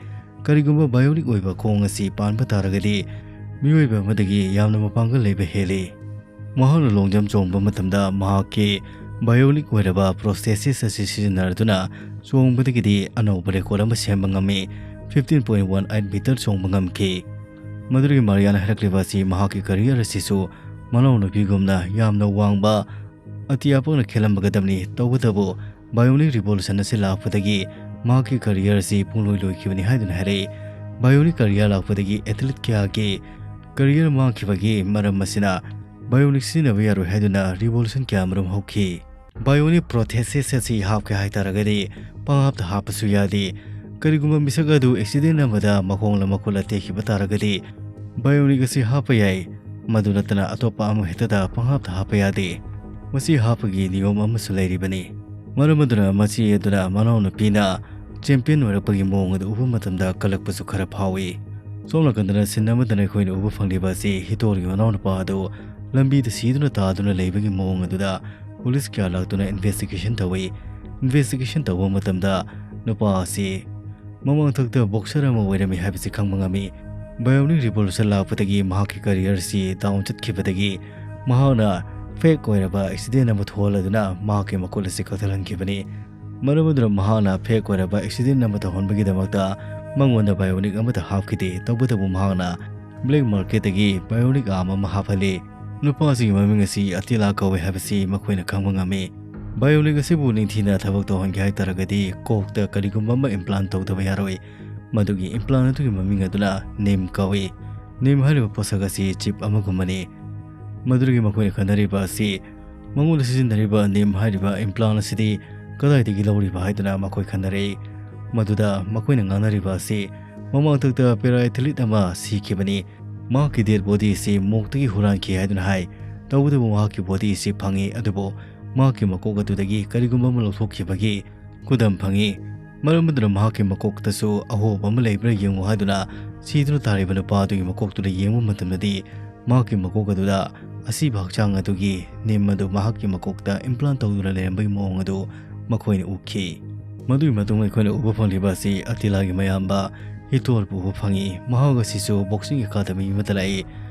ꯀꯔꯤꯒꯨꯝꯕ ꯕꯥꯏꯑꯣꯅꯤꯛ ꯑꯣꯏꯕ ꯈꯣꯡ ꯑꯁꯤ ꯄꯥꯟꯕ ꯇꯥꯔꯒꯗꯤ ꯃꯤꯑꯣꯏꯕ ꯑꯃꯗꯒꯤ ꯌꯥꯝꯅ ꯃꯄꯥꯡꯒꯜ ꯂꯩꯕ ꯍꯦꯜꯂꯤ꯫ ꯃꯍꯥꯛꯅ ꯂꯣꯡ ꯖꯝꯞ ꯆꯣꯡꯕ ꯃꯇꯝꯗ ꯃꯍꯥꯛꯀꯤ ꯕꯥꯏꯑꯣꯅꯤꯛ ꯑꯣꯏꯔꯕ ꯄ꯭ꯔꯣꯁꯊꯦꯁꯤꯁ ꯑꯁꯤ ꯁꯤꯖꯤꯟꯅꯔꯗꯨꯅ ꯆꯣꯡꯕꯗꯒꯤꯗꯤ ꯑꯅꯧꯕ ꯔꯦꯀꯣꯔꯗ ꯑꯃ ꯁꯦꯝꯕ ꯉꯝꯃꯤ, fifteen point one eight metre ꯆꯣꯡꯕ ꯉꯝꯈꯤ꯫ ꯃꯗꯨꯗꯒꯤ ꯃꯥꯔꯤꯌꯥꯅ ꯍꯥꯏꯔꯛꯂꯤꯕ ꯑꯁꯤ ꯃꯍꯥꯛꯀꯤ ꯀꯔꯤꯌꯔ ꯑꯁꯤꯁꯨ ꯃꯅꯥꯎꯅꯨꯄꯤꯒꯨꯝꯅ ꯌꯥꯝꯅ ꯋꯥꯡꯕ ꯑꯇꯤꯌꯥ ꯄꯣꯛꯅ ꯈꯦꯠꯂꯝꯒꯗꯕꯅꯤ꯫ ꯇꯧꯕꯇꯕꯨ ꯕꯥꯏꯑꯣꯅꯤꯛ ꯔꯤꯚꯣꯂꯨꯁꯟ ꯑꯁꯤ ꯂꯥꯛꯄꯗꯒꯤ ꯃꯍꯥꯛꯀꯤ ꯀꯔꯤꯌꯔ ꯑꯁꯤ ꯄꯨꯡꯂꯣꯏ ꯂꯣꯏꯈꯤꯕꯅꯤ ꯍꯥꯏꯗꯨꯅ ꯍꯥꯏꯔꯛꯏ꯫ ꯕꯥꯏꯑꯣꯅꯤꯛ ꯀꯔꯤꯌꯔ ꯂꯥꯛꯄꯗꯒꯤ ꯑꯦꯊꯂꯤꯠ ꯀꯌꯥꯒꯤ ꯀꯔꯤꯌꯔ ꯃꯥꯡꯈꯤꯕꯒꯤ ꯃꯔꯝ ꯑꯁꯤꯅ ꯕꯥꯏꯑꯣꯅꯤꯛ ꯁꯤꯖꯤꯟꯅꯕ ꯌꯥꯔꯣꯏ ꯍꯥꯏꯗꯨꯅ ꯔꯤꯚꯣꯂꯨꯁꯟ ꯀꯌꯥ ꯑꯃꯔꯣꯝ ꯍꯧꯈꯤ꯫ ꯕꯥꯏꯑꯣꯅꯤꯛ ꯄ꯭ꯔꯣꯊꯦꯁꯤꯁ ꯑꯁꯤ ꯍꯥꯞꯀꯦ ꯍꯥꯏꯇꯥꯔꯒꯗꯤ ꯄꯪꯍꯥꯞꯇ ꯍꯥꯞꯄꯁꯨ ꯌꯥꯗꯦ꯫ ꯀꯔꯤꯒꯨꯝꯕ ꯃꯤꯁꯛ ꯑꯗꯨ ꯑꯦꯛꯁꯤꯗꯦꯟ ꯑꯃꯗ ꯃꯈꯣꯡꯂ ꯃꯈꯨꯠꯂ ꯇꯦꯛꯈꯤꯕ ꯇꯥꯔꯒꯗꯤ ꯕꯥꯏꯑꯣꯅꯤꯛ ꯑꯁꯤ ꯍꯥꯞꯄ ꯌꯥꯏ꯫ ꯃꯗꯨ ꯅꯠꯇꯅ ꯑꯇꯣꯞꯄ ꯑꯃ ꯍꯦꯛꯇꯗ ꯄꯪꯍꯥꯞꯇ ꯍꯥꯞꯄ ꯌꯥꯗꯦ꯫ ꯃꯁꯤ ꯍꯥꯞꯄꯒꯤ ꯅꯤꯌꯣꯝ ꯑꯃꯁꯨ ꯂꯩꯔꯤꯕꯅꯤ꯫ ꯃꯔꯝ ꯑꯗꯨꯅ ꯃꯆꯦ ꯑꯗꯨꯅ ꯃꯅꯥꯎꯅꯨꯄꯤꯅ ꯆꯦꯝꯄꯤꯌꯟ ꯑꯣꯏꯔꯛꯄꯒꯤ ꯃꯑꯣꯡ ꯑꯗꯨ ꯎꯕ ꯃꯇꯝꯗ ꯀꯜꯂꯛꯄꯁꯨ ꯈꯔ ꯐꯥꯎꯏ꯫ ꯁꯣꯝ ꯅꯥꯀꯟꯗꯅ ꯁꯤꯟ ꯑꯃꯗꯅ ꯑꯩꯈꯣꯏꯅ ꯎꯕ ꯐꯪꯂꯤꯕ ꯑꯁꯤ ꯍꯤꯇꯣꯔꯤꯒꯤ ꯃꯅꯥꯎꯅꯨꯄꯥ ꯑꯗꯨ ꯂꯝꯕꯤꯗ ꯁꯤꯗꯨꯅ ꯇꯥꯗꯨꯅ ꯂꯩꯕꯒꯤ ꯃꯑꯣꯡ ꯑꯗꯨꯗ ꯄꯨꯂꯤꯁ ꯀꯌꯥ ꯂꯥꯛꯇꯨꯅ ꯏꯟꯚꯦꯁꯇꯤꯒꯦꯁꯟ ꯇꯧꯏ꯫ ꯏꯟꯚꯦꯁꯇꯤꯒꯦꯁꯟ ꯇꯧꯕ ꯃꯇꯝꯗ ꯅꯨꯄꯥ ꯑꯁꯤ ꯃꯃꯥꯡꯊꯛꯇ ꯕꯣꯛꯁꯔ ꯑꯃ ꯑꯣꯏꯔꯝꯃꯤ ꯍꯥꯏꯕꯁꯤ ꯈꯪꯕ ꯉꯝꯃꯤ꯫ ꯕꯥꯏꯑꯣꯅꯤꯛ ꯔꯤꯚꯣꯂꯨꯁꯟ ꯂꯥꯛꯄꯗꯒꯤ ꯃꯍꯥꯛꯀꯤ ꯀꯔꯤꯌꯔ ꯑꯁꯤ ꯗꯥꯎꯟ ꯆꯠꯈꯤꯕꯗꯒꯤ ꯃꯍꯥꯛꯅ ꯐꯦꯛ ꯑꯣꯏꯔꯕ ꯑꯦꯛꯁꯤꯗꯦꯟ ꯑꯃ ꯊꯣꯛꯍꯜꯂꯗꯨꯅ ꯃꯍꯥꯛꯀꯤ ꯃꯈꯨꯠ ꯑꯁꯤ ꯀꯛꯊꯠꯍꯟꯈꯤꯕꯅꯤ꯫ ꯃꯔꯝ ꯑꯗꯨꯅ ꯃꯍꯥꯛꯅ ꯐꯦꯛ ꯑꯣꯏꯔꯕ ꯑꯦꯛꯁꯤꯗꯦꯟ ꯑꯃ ꯇꯧꯍꯟꯕꯒꯤꯗꯃꯛꯇ ꯃꯉꯣꯟꯗ ꯕꯥꯏꯑꯣꯅꯤꯛ ꯑꯃꯠꯇ ꯍꯥꯞꯈꯤꯗꯦ꯫ ꯇꯧꯕꯇꯕꯨ ꯃꯍꯥꯛꯅ ꯕ꯭ꯂꯦꯛ ꯃꯥꯔꯀꯦꯠꯇꯒꯤ ꯕꯥꯏꯑꯣꯅꯤꯛ ꯑꯥꯔꯝ ꯑꯃ ꯍꯥꯞꯍꯜꯂꯤ꯫ ꯅꯨꯄꯥꯁꯤꯒꯤ ꯃꯃꯤꯡ ꯑꯁꯤ ꯑꯇꯤꯂꯥ ꯀꯧꯋꯦ ꯍꯥꯏꯕꯁꯤ ꯃꯈꯣꯏꯅ ꯈꯪꯕ ꯉꯝꯃꯤ꯫ Bionic ꯑꯁꯤꯕꯨ ꯅꯤꯡꯊꯤꯅ ꯊꯕꯛ ꯇꯧꯍꯟꯒꯦ ꯍꯥꯏ ꯇꯥꯔꯒꯗꯤ ꯀꯣꯛꯇ ꯀꯔꯤꯒꯨꯝꯕ ꯑꯃ implant ꯇꯧꯗꯕ ꯌꯥꯔꯣꯏ꯫ ꯃꯗꯨꯒꯤ implant ꯑꯗꯨꯒꯤ ꯃꯃꯤꯡ ꯑꯗꯨꯅ ꯅꯤꯝ ꯀꯧꯏ꯫ ꯅꯤꯝ ꯍꯥꯏꯔꯤꯕ ꯄꯣꯠꯁꯛ ꯑꯁꯤ chip ꯑꯃꯒꯨꯝꯕꯅꯤ꯫ ꯃꯗꯨꯗꯒꯤ ꯃꯈꯣꯏꯅ ꯈꯟꯅꯔꯤꯕ ꯑꯁꯤ ꯃꯉꯣꯟꯗ ꯁꯤꯖꯤꯟꯅꯔꯤꯕ ꯅꯤꯝ ꯍꯥꯏꯔꯤꯕ implant ꯑꯁꯤꯗꯤ ꯀꯗꯥꯏꯗꯒꯤ ꯂꯧꯔꯤꯕ ꯍꯥꯏꯗꯨꯅ ꯃꯈꯣꯏ ꯈꯟꯅꯔꯛꯏ꯫ ꯃꯗꯨꯗ ꯃꯈꯣꯏꯅ ꯉꯥꯡꯅꯔꯤꯕ ꯑꯁꯤ ꯃꯃꯥꯡꯊꯛꯇ para athlete ꯑꯃ ꯁꯤꯈꯤꯕꯅꯤ꯫ ꯃꯍꯥꯛꯀꯤ dead body ꯑꯁꯤ ꯃꯣꯛꯇꯒꯤ ꯍꯨꯔꯥꯟꯈꯤ ꯍꯥꯏꯗꯨꯅ ꯍꯥꯏ꯫ ꯇꯧꯕꯇꯕꯨ ꯃꯍꯥꯛꯀꯤ body ꯑꯁꯤ ꯐꯪꯉꯤ, ꯑꯗꯨꯕꯨ ꯃꯍꯥꯛꯀꯤ ꯃꯀꯣꯛ ꯑꯗꯨꯗꯒꯤ ꯀꯔꯤꯒꯨꯝꯕ ꯑꯃ ꯂꯧꯊꯣꯛꯈꯤꯕꯒꯤ ꯈꯨꯗꯝ ꯐꯪꯉꯤ꯫ ꯃꯔꯝ ꯑꯗꯨꯅ ꯃꯍꯥꯛꯀꯤ ꯃꯀꯣꯛꯇꯁꯨ ꯑꯍꯣꯕ ꯑꯃ ꯂꯩꯕ꯭ꯔꯥ ꯌꯦꯡꯉꯨ ꯍꯥꯏꯗꯨꯅ ꯁꯤꯗꯨꯅ ꯇꯥꯔꯤꯕ ꯅꯨꯄꯥ ꯑꯗꯨꯒꯤ ꯃꯀꯣꯛꯇꯨꯗ ꯌꯦꯡꯕ ꯃꯇꯝꯗꯗꯤ ꯃꯍꯥꯛꯀꯤ ꯃꯀꯣꯛ ꯑꯗꯨꯗ ꯑꯁꯤꯕ ꯍꯛꯆꯥꯡ ꯑꯗꯨꯒꯤ ꯅꯤꯝ ꯑꯗꯨ ꯃꯍꯥꯛꯀꯤ ꯃꯀꯣꯛꯇ implant ꯇꯧꯗꯨꯅ ꯂꯩꯔꯝꯕꯒꯤ ꯃꯑꯣꯡ ꯑꯗꯨ ꯃꯈꯣꯏꯅ ꯎꯈꯤ꯫ ꯃꯗꯨꯒꯤ ꯃꯇꯨꯡꯗ ꯑꯩꯈꯣꯏꯅ ꯎꯕ ꯐꯪꯂꯤꯕ ꯑꯁꯤ ꯑꯇꯤꯂꯥꯒꯤ ꯃꯌꯥꯝꯕ ꯍꯤꯇꯣꯔꯕꯨ ꯎꯕ ꯐꯪꯉꯤ꯫ ꯃꯍꯥꯛ ꯑꯁꯤꯁꯨ boxing academy ꯑꯃꯗ ꯂꯥꯛꯏ꯫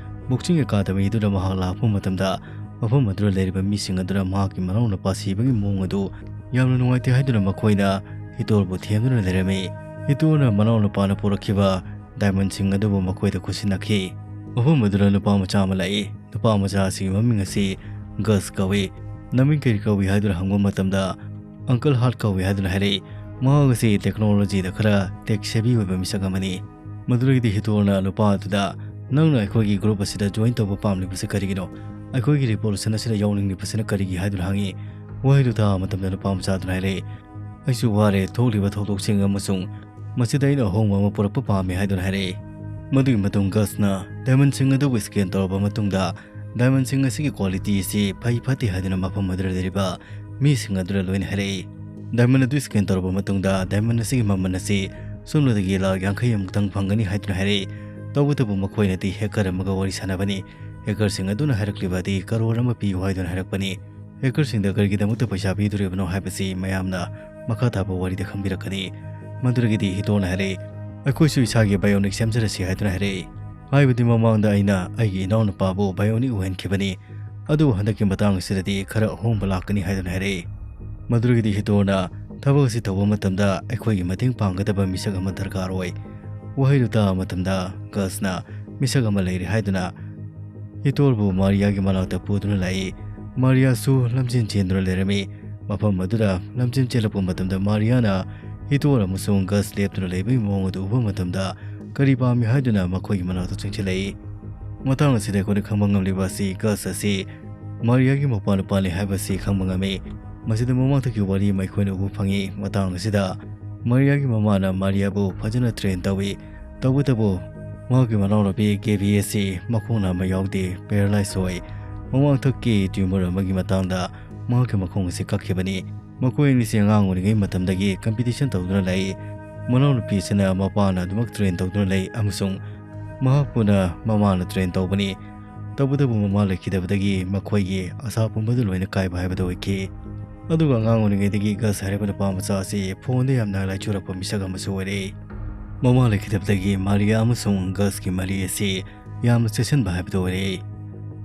Boxing academy ꯑꯗꯨꯗ ꯃꯍꯥꯛ ꯂꯥꯛꯄ ꯃꯇꯝꯗ ꯃꯐꯝ ꯑꯗꯨꯗ ꯂꯩꯔꯤꯕ ꯃꯤꯁꯤꯡ ꯑꯗꯨꯅ ꯃꯍꯥꯛꯀꯤ ꯃꯅꯥꯎꯅꯨꯄꯥ ꯁꯤꯕꯒꯤ ꯃꯑꯣꯡ ꯑꯗꯨ ꯌꯥꯝꯅ ꯅꯨꯡꯉꯥꯏꯇꯦ ꯍꯥꯏꯗꯨꯅ ꯃꯈꯣꯏꯅ ꯍꯤꯇꯣꯔꯕꯨ ꯊꯦꯝꯗꯨꯅ ꯂꯩꯔꯝꯃꯤ꯫ ꯍꯤꯇꯣꯔꯅ ꯃꯅꯥꯎꯅꯨꯄꯥꯅ ꯄꯨꯔꯛꯈꯤꯕ diamondꯁꯤꯡ ꯑꯗꯨꯕꯨ ꯃꯈꯣꯏꯗ ꯈꯨꯠꯁꯤꯟꯅꯈꯤ꯫ ꯃꯐꯝ ꯑꯗꯨꯗ ꯅꯨꯄꯥ ꯃꯆꯥ ꯑꯃ ꯂꯥꯛꯏ꯫ ꯅꯨꯄꯥ ꯃꯆꯥ ꯑꯁꯤꯒꯤ ꯃꯃꯤꯡ ꯑꯁꯤ ꯒꯁ ꯀꯧꯏ꯫ "ꯅꯃꯤꯡ ꯀꯔꯤ ꯀꯧꯏ?" ꯍꯥꯏꯗꯨꯅ ꯍꯪꯕ ꯃꯇꯝꯗ, "Uncle Hart ꯀꯧꯏ" ꯍꯥꯏꯗꯨꯅ ꯍꯥꯏꯔꯛꯏ꯫ ꯃꯍꯥꯛ ꯑꯁꯤ technologyꯗ ꯈꯔ tech savvy ꯑꯣꯏꯕ ꯃꯤꯁꯛ ꯑꯃꯅꯤ꯫ ꯃꯗꯨꯗꯒꯤꯗꯤ ꯍꯤꯇꯣꯔꯅ ꯅꯨꯄꯥ ꯑꯗꯨꯗ, "ꯅꯪꯅ ꯑꯩꯈꯣꯏꯒꯤ group ꯑꯁꯤꯗ join ꯇꯧꯕ ꯄꯥꯝꯂꯤꯕꯁꯤ ꯀꯔꯤꯒꯤꯅꯣ? ꯑꯩꯈꯣꯏꯒꯤ revolution ꯑꯁꯤꯗ ꯌꯥꯎꯅꯤꯡꯂꯤꯕꯁꯤꯅ ꯀꯔꯤꯒꯤ?" ꯍꯥꯏꯗꯨꯅ ꯍꯪꯉꯤ꯫ ꯋꯥꯍꯩꯗꯨ ꯇꯥꯕ ꯃꯇꯝꯗ ꯅꯨꯄꯥ ꯃꯆꯥ ꯑꯗꯨꯅ ꯍꯥꯏꯔꯛꯏ, "ꯑꯩꯁꯨ ꯋꯥꯔꯦ ꯊꯣꯛꯂꯤꯕ ꯊꯧꯗꯣꯛꯁꯤꯡ ꯑꯃꯁꯨꯡ ꯃꯁꯤꯗ ꯑꯩꯅ ꯑꯍꯣꯡꯕ ꯑꯃ ꯄꯨꯔꯛꯄ ꯄꯥꯝꯃꯤ" ꯍꯥꯏꯗꯨꯅ ꯍꯥꯏꯔꯛꯏ꯫ ꯃꯗꯨꯒꯤ ꯃꯇꯨꯡ ꯒꯁꯅ diamondꯁꯤꯡ ꯑꯗꯨꯕꯨ scan ꯇꯧꯔꯕ ꯃꯇꯨꯡꯗ diamondꯁꯤꯡ ꯑꯁꯤꯒꯤ quality ꯑꯁꯤ ꯐꯩ ꯐꯠꯇꯦ ꯍꯥꯏꯗꯨꯅ ꯃꯐꯝ ꯑꯗꯨꯗ ꯂꯩꯔꯤꯕ ꯃꯤꯁꯤꯡ ꯑꯗꯨꯗ ꯂꯣꯏꯅ ꯍꯥꯏꯔꯛꯏ꯫ Diamond ꯑꯗꯨ scan ꯇꯧꯔꯕ ꯃꯇꯨꯡꯗ diamond ꯑꯁꯤꯒꯤ ꯃꯃꯜ ꯑꯁꯤ ꯁꯣꯝꯂꯗꯒꯤ ꯂꯥꯈ ꯌꯥꯡꯈꯩ ꯑꯃꯨꯛꯇꯪ ꯐꯪꯒꯅꯤ ꯍꯥꯏꯗꯨꯅ ꯍꯥꯏꯔꯛꯏ꯫ ꯇꯧꯕꯇꯕꯨ ꯃꯈꯣꯏꯅꯗꯤ hacker ꯑꯃꯒ ꯋꯥꯔꯤ ꯁꯥꯟꯅꯕꯅꯤ꯫ Hackerꯁꯤꯡ ꯑꯗꯨꯅ ꯍꯥꯏꯔꯛꯂꯤꯕ ꯑꯗꯤ ꯀꯔꯣꯔ ꯑꯃ ꯄꯤꯌꯨ ꯍꯥꯏꯗꯨꯅ ꯍꯥꯏꯔꯛꯄꯅꯤ꯫ Hackerꯁꯤꯡꯗ ꯀꯔꯤꯒꯤꯗꯃꯛꯇ ꯄꯩꯁꯥ ꯄꯤꯗꯣꯔꯤꯕꯅꯣ ꯍꯥꯏꯕꯁꯤ ꯃꯌꯥꯝꯅ ꯃꯈꯥ ꯇꯥꯕ ꯋꯥꯔꯤꯗ ꯈꯪꯕꯤꯔꯛꯀꯅꯤ꯫ ꯃꯗꯨꯗꯒꯤꯗꯤ ꯍꯤꯇꯣꯔꯅ ꯍꯥꯏꯔꯛꯏ, "ꯑꯩꯈꯣꯏꯁꯨ ꯏꯁꯥꯒꯤ bionic ꯁꯦꯝꯖꯔꯁꯤ" ꯍꯥꯏꯗꯨꯅ ꯍꯥꯏꯔꯛꯏ꯫ ꯍꯥꯏꯕꯗꯤ ꯃꯃꯥꯡꯗ ꯑꯩꯅ ꯑꯩꯒꯤ ꯏꯅꯥꯎꯅꯨꯄꯥꯕꯨ bionic ꯑꯣꯏꯍꯟꯈꯤꯕꯅꯤ꯫ ꯑꯗꯨꯕꯨ ꯍꯟꯗꯛꯀꯤ ꯃꯇꯥꯡ ꯑꯁꯤꯗꯗꯤ ꯈꯔ ꯑꯍꯣꯡꯕ ꯂꯥꯛꯀꯅꯤ ꯍꯥꯏꯗꯨꯅ ꯍꯥꯏꯔꯛꯏ꯫ ꯃꯗꯨꯗꯒꯤꯗꯤ ꯍꯤꯇꯣꯔꯅ, "ꯊꯕꯛ ꯑꯁꯤ ꯇꯧꯕ ꯃꯇꯝꯗ ꯑꯩꯈꯣꯏꯒꯤ ꯃꯇꯦꯡ ꯄꯥꯡꯒꯗꯕ ꯃꯤꯁꯛ ꯑꯃ ꯗꯔꯀꯥꯔ ꯑꯣꯏ"꯫ ꯋꯥꯍꯩꯗꯨ ꯇꯥꯕ ꯃꯇꯝꯗ ꯒꯁꯅ ꯃꯤꯁꯛ ꯑꯃ ꯂꯩꯔꯦ ꯍꯥꯏꯗꯨꯅ ꯍꯤꯇꯣꯔꯕꯨ ꯃꯥꯔꯤꯌꯥꯒꯤ ꯃꯅꯥꯛꯇ ꯄꯨꯗꯨꯅ ꯂꯥꯛꯏ꯫ ꯃꯥꯔꯤꯌꯥꯁꯨ ꯂꯝꯖꯦꯟ ꯆꯦꯟꯗꯨꯅ ꯂꯩꯔꯝꯃꯤ꯫ ꯃꯐꯝ ꯑꯗꯨꯗ ꯂꯝꯖꯦꯟ ꯆꯦꯜꯂꯛꯄ ꯃꯇꯝꯗ ꯃꯥꯔꯤꯌꯥꯅ ꯍꯤꯇꯣꯔ ꯑꯃꯁꯨꯡ ꯒꯁ ꯂꯦꯞꯇꯨꯅ ꯂꯩꯕꯒꯤ ꯃꯑꯣꯡ ꯑꯗꯨ ꯎꯕ ꯃꯇꯝꯗ ꯀꯔꯤ ꯄꯥꯝꯃꯤ ꯍꯥꯏꯗꯨꯅ ꯃꯈꯣꯏꯒꯤ ꯃꯅꯥꯛꯇ ꯆꯪꯁꯤꯜꯂꯛꯏ꯫ ꯃꯇꯥꯡ ꯑꯁꯤꯗ ꯑꯩꯈꯣꯏꯅ ꯈꯪꯕ ꯉꯝꯂꯤꯕ ꯑꯁꯤ ꯒꯁ ꯑꯁꯤ ꯃꯥꯔꯤꯌꯥꯒꯤ ꯃꯄꯥ ꯅꯨꯄꯥꯅꯤ ꯍꯥꯏꯕꯁꯤ ꯈꯪꯕ ꯉꯝꯃꯤ꯫ ꯃꯁꯤꯗ ꯃꯃꯥꯡꯊꯛꯀꯤ ꯋꯥꯔꯤ ꯑꯃ ꯑꯩꯈꯣꯏꯅ ꯎꯕ ꯐꯪꯉꯤ꯫ ꯃꯇꯥꯡ ꯑꯁꯤꯗ ꯃꯥꯔꯤꯌꯥꯒꯤ ꯃꯃꯥꯅ ꯃꯥꯔꯤꯌꯥꯕꯨ ꯐꯖꯅ ꯇ꯭ꯔꯦꯟ ꯇꯧꯏ꯫ ꯇꯧꯕꯇꯕꯨ ꯃꯍꯥꯛꯀꯤ ꯃꯅꯥꯎꯅꯨꯄꯤ ꯒꯦꯕꯤ ꯑꯁꯤ ꯃꯈꯣꯡꯅ ꯑꯃ ꯌꯥꯎꯗꯦ, ꯄꯦꯔꯥꯂꯥꯏꯁ ꯑꯣꯏ꯫ ꯃꯃꯥꯡꯊꯛꯀꯤ ꯇ꯭ꯌꯨꯃꯔ ꯑꯃꯒꯤ ꯃꯇꯥꯡꯗ ꯃꯍꯥꯛꯀꯤ ꯃꯈꯣꯡ ꯑꯁꯤ ꯀꯛꯈꯤꯕꯅꯤ꯫ ꯃꯈꯣꯏ ꯑꯅꯤꯁꯤ ꯑꯉꯥꯡ ꯑꯣꯏꯔꯤꯉꯩ ꯃꯇꯝꯗꯒꯤ ꯀꯝꯄꯤꯇꯤꯁꯟ ꯇꯧꯗꯨꯅ ꯂꯩ꯫ ꯃꯅꯥꯎꯅꯨꯄꯤ ꯑꯁꯤꯅ ꯃꯄꯥꯅ ꯑꯗꯨꯃꯛ ꯇ꯭ꯔꯦꯟ ꯇꯧꯗꯨꯅ ꯂꯩ ꯑꯃꯁꯨꯡ ꯃꯍꯥꯛꯄꯨꯅ ꯃꯃꯥꯅ ꯇ꯭ꯔꯦꯟ ꯇꯧꯕꯅꯤ꯫ ꯇꯧꯕꯇꯕꯨ ꯃꯃꯥ ꯂꯩꯈꯤꯗꯕꯗꯒꯤ ꯃꯈꯣꯏꯒꯤ ꯑꯁꯥ ꯄꯨꯝꯕꯗꯨ ꯂꯣꯏꯅ ꯀꯥꯏꯕ ꯍꯥꯏꯕꯗꯨ ꯑꯣꯏꯈꯤ꯫ ꯑꯗꯨꯒ ꯑꯉꯥꯡ ꯑꯣꯏꯔꯤꯉꯩꯗꯒꯤ ꯒꯁ ꯍꯥꯏꯔꯤꯕ ꯅꯨꯄꯥ ꯃꯆꯥ ꯑꯁꯤ ꯐꯣꯟꯗ ꯌꯥꯝꯅ ꯂꯥꯏꯆꯨꯔꯛꯄ ꯃꯤꯁꯛ ꯑꯃꯁꯨ ꯑꯣꯏꯔꯛꯏ꯫ ꯃꯃꯥ ꯂꯩꯈꯤꯗꯕꯗꯒꯤ ꯃꯥꯔꯤꯌꯥ ꯑꯃꯁꯨꯡ ꯒꯁꯀꯤ ꯃꯔꯤ ꯑꯁꯤ ꯌꯥꯝꯅ ꯆꯦꯛꯁꯤꯟꯕ ꯍꯥꯏꯕꯗꯨ ꯑꯣꯏꯔꯛꯏ꯫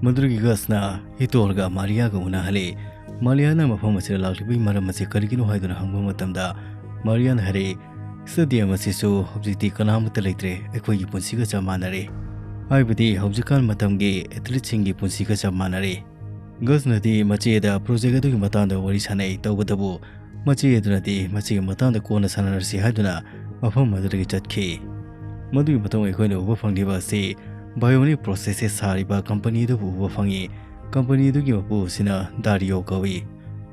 ꯃꯗꯨꯗꯒꯤ ꯒꯁꯅ ꯍꯤꯇꯣꯔꯒ ꯃꯥꯔꯤꯌꯥꯒ ꯎꯅꯍꯜꯂꯤ꯫ ꯃꯥꯔꯤꯌꯥꯅ ꯃꯐꯝ ꯑꯁꯤꯗ ꯂꯥꯛꯂꯤꯕꯒꯤ ꯃꯔꯝ ꯑꯁꯤ ꯀꯔꯤꯒꯤꯅꯣ ꯍꯥꯏꯗꯨꯅ ꯍꯪꯕ ꯃꯇꯝꯗ ꯃꯥꯔꯤꯌꯥꯅ ꯍꯥꯏꯔꯛꯏ, "ꯁ꯭ꯇꯦꯗꯤꯌꯝ ꯑꯁꯤꯁꯨ ꯍꯧꯖꯤꯛꯇꯤ ꯀꯅꯥꯃꯠꯇ ꯂꯩꯇ꯭ꯔꯦ, ꯑꯩꯈꯣꯏꯒꯤ ꯄꯨꯟꯁꯤꯒ ꯆꯞ ꯃꯥꯟꯅꯔꯦ꯫ ꯍꯥꯏꯕꯗꯤ ꯍꯧꯖꯤꯛꯀꯥꯟ ꯃꯇꯝꯒꯤ ꯑꯦꯊꯂꯤꯠꯁꯤꯡꯒꯤ ꯄꯨꯟꯁꯤꯒ ꯆꯞ ꯃꯥꯟꯅꯔꯦ"꯫ ꯒꯁꯅꯗꯤ ꯃꯆꯦꯗ ꯄ꯭ꯔꯣꯖꯦꯛ ꯑꯗꯨꯒꯤ ꯃꯇꯥꯡꯗ ꯋꯥꯔꯤ ꯁꯥꯟꯅꯩ, ꯇꯧꯕꯇꯕꯨ ꯃꯆꯦ ꯑꯗꯨꯅꯗꯤ ꯃꯁꯤꯒꯤ ꯃꯇꯥꯡꯗ ꯀꯣꯟꯅ ꯁꯥꯟꯅꯔꯁꯤ ꯍꯥꯏꯗꯨꯅ ꯃꯐꯝ ꯑꯗꯨꯗꯒꯤ ꯆꯠꯈꯤ꯫ ꯃꯗꯨꯒꯤ ꯃꯇꯨꯡ ꯑꯩꯈꯣꯏꯅ ꯎꯕ ꯐꯪꯂꯤꯕ ꯑꯁꯤ ꯕꯥꯏꯑꯣꯅꯤꯛ ꯄ꯭ꯔꯣꯁꯦꯁꯁꯦ ꯁꯥꯔꯤꯕ ꯀꯝꯄꯅꯤ ꯑꯗꯨꯕꯨ ꯎꯕ ꯐꯪꯉꯤ꯫ ꯀꯝꯄꯅꯤ ꯑꯗꯨꯒꯤ ꯃꯄꯨ ꯑꯁꯤꯅ ꯗꯥꯔꯤꯌꯣ ꯀꯧꯏ꯫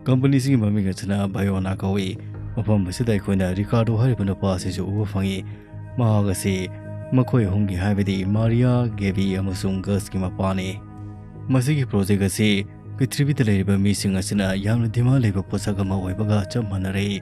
ꯀꯝꯄꯅꯤꯁꯤꯒꯤ ꯃꯃꯤꯡ ꯑꯁꯤꯅ ꯕꯥꯏꯑꯣꯅꯥ ꯀꯧꯏ꯫ ꯃꯐꯝ ꯑꯁꯤꯗ ꯑꯩꯈꯣꯏꯅ ꯔꯤꯀꯥꯔꯗꯣ ꯍꯥꯏꯔꯤꯕ ꯅꯨꯄꯥ ꯑꯁꯤꯁꯨ ꯎꯕ ꯐꯪꯉꯤ꯫ ꯃꯍꯥꯛ ꯑꯁꯤ ꯃꯈꯣꯏ ꯑꯍꯨꯝꯒꯤ, ꯍꯥꯏꯕꯗꯤ ꯃꯥꯔꯤꯌꯥ, ꯒꯦꯕꯤ ꯑꯃꯁꯨꯡ ꯒꯁꯀꯤ ꯃꯄꯥꯅꯤ꯫ ꯃꯁꯤꯒꯤ ꯄ꯭ꯔꯣꯖꯦꯛ ꯑꯁꯤ ꯄ꯭ꯔꯤꯊꯤꯕꯤꯗ ꯂꯩꯔꯤꯕ ꯃꯤꯁꯤꯡ ꯑꯁꯤꯅ ꯌꯥꯝꯅ ꯗꯤꯃꯥꯟ ꯂꯩꯕ ꯄꯣꯠꯁꯛ ꯑꯃ ꯑꯣꯏꯕꯒ ꯆꯞ ꯃꯥꯟꯅꯔꯦ꯫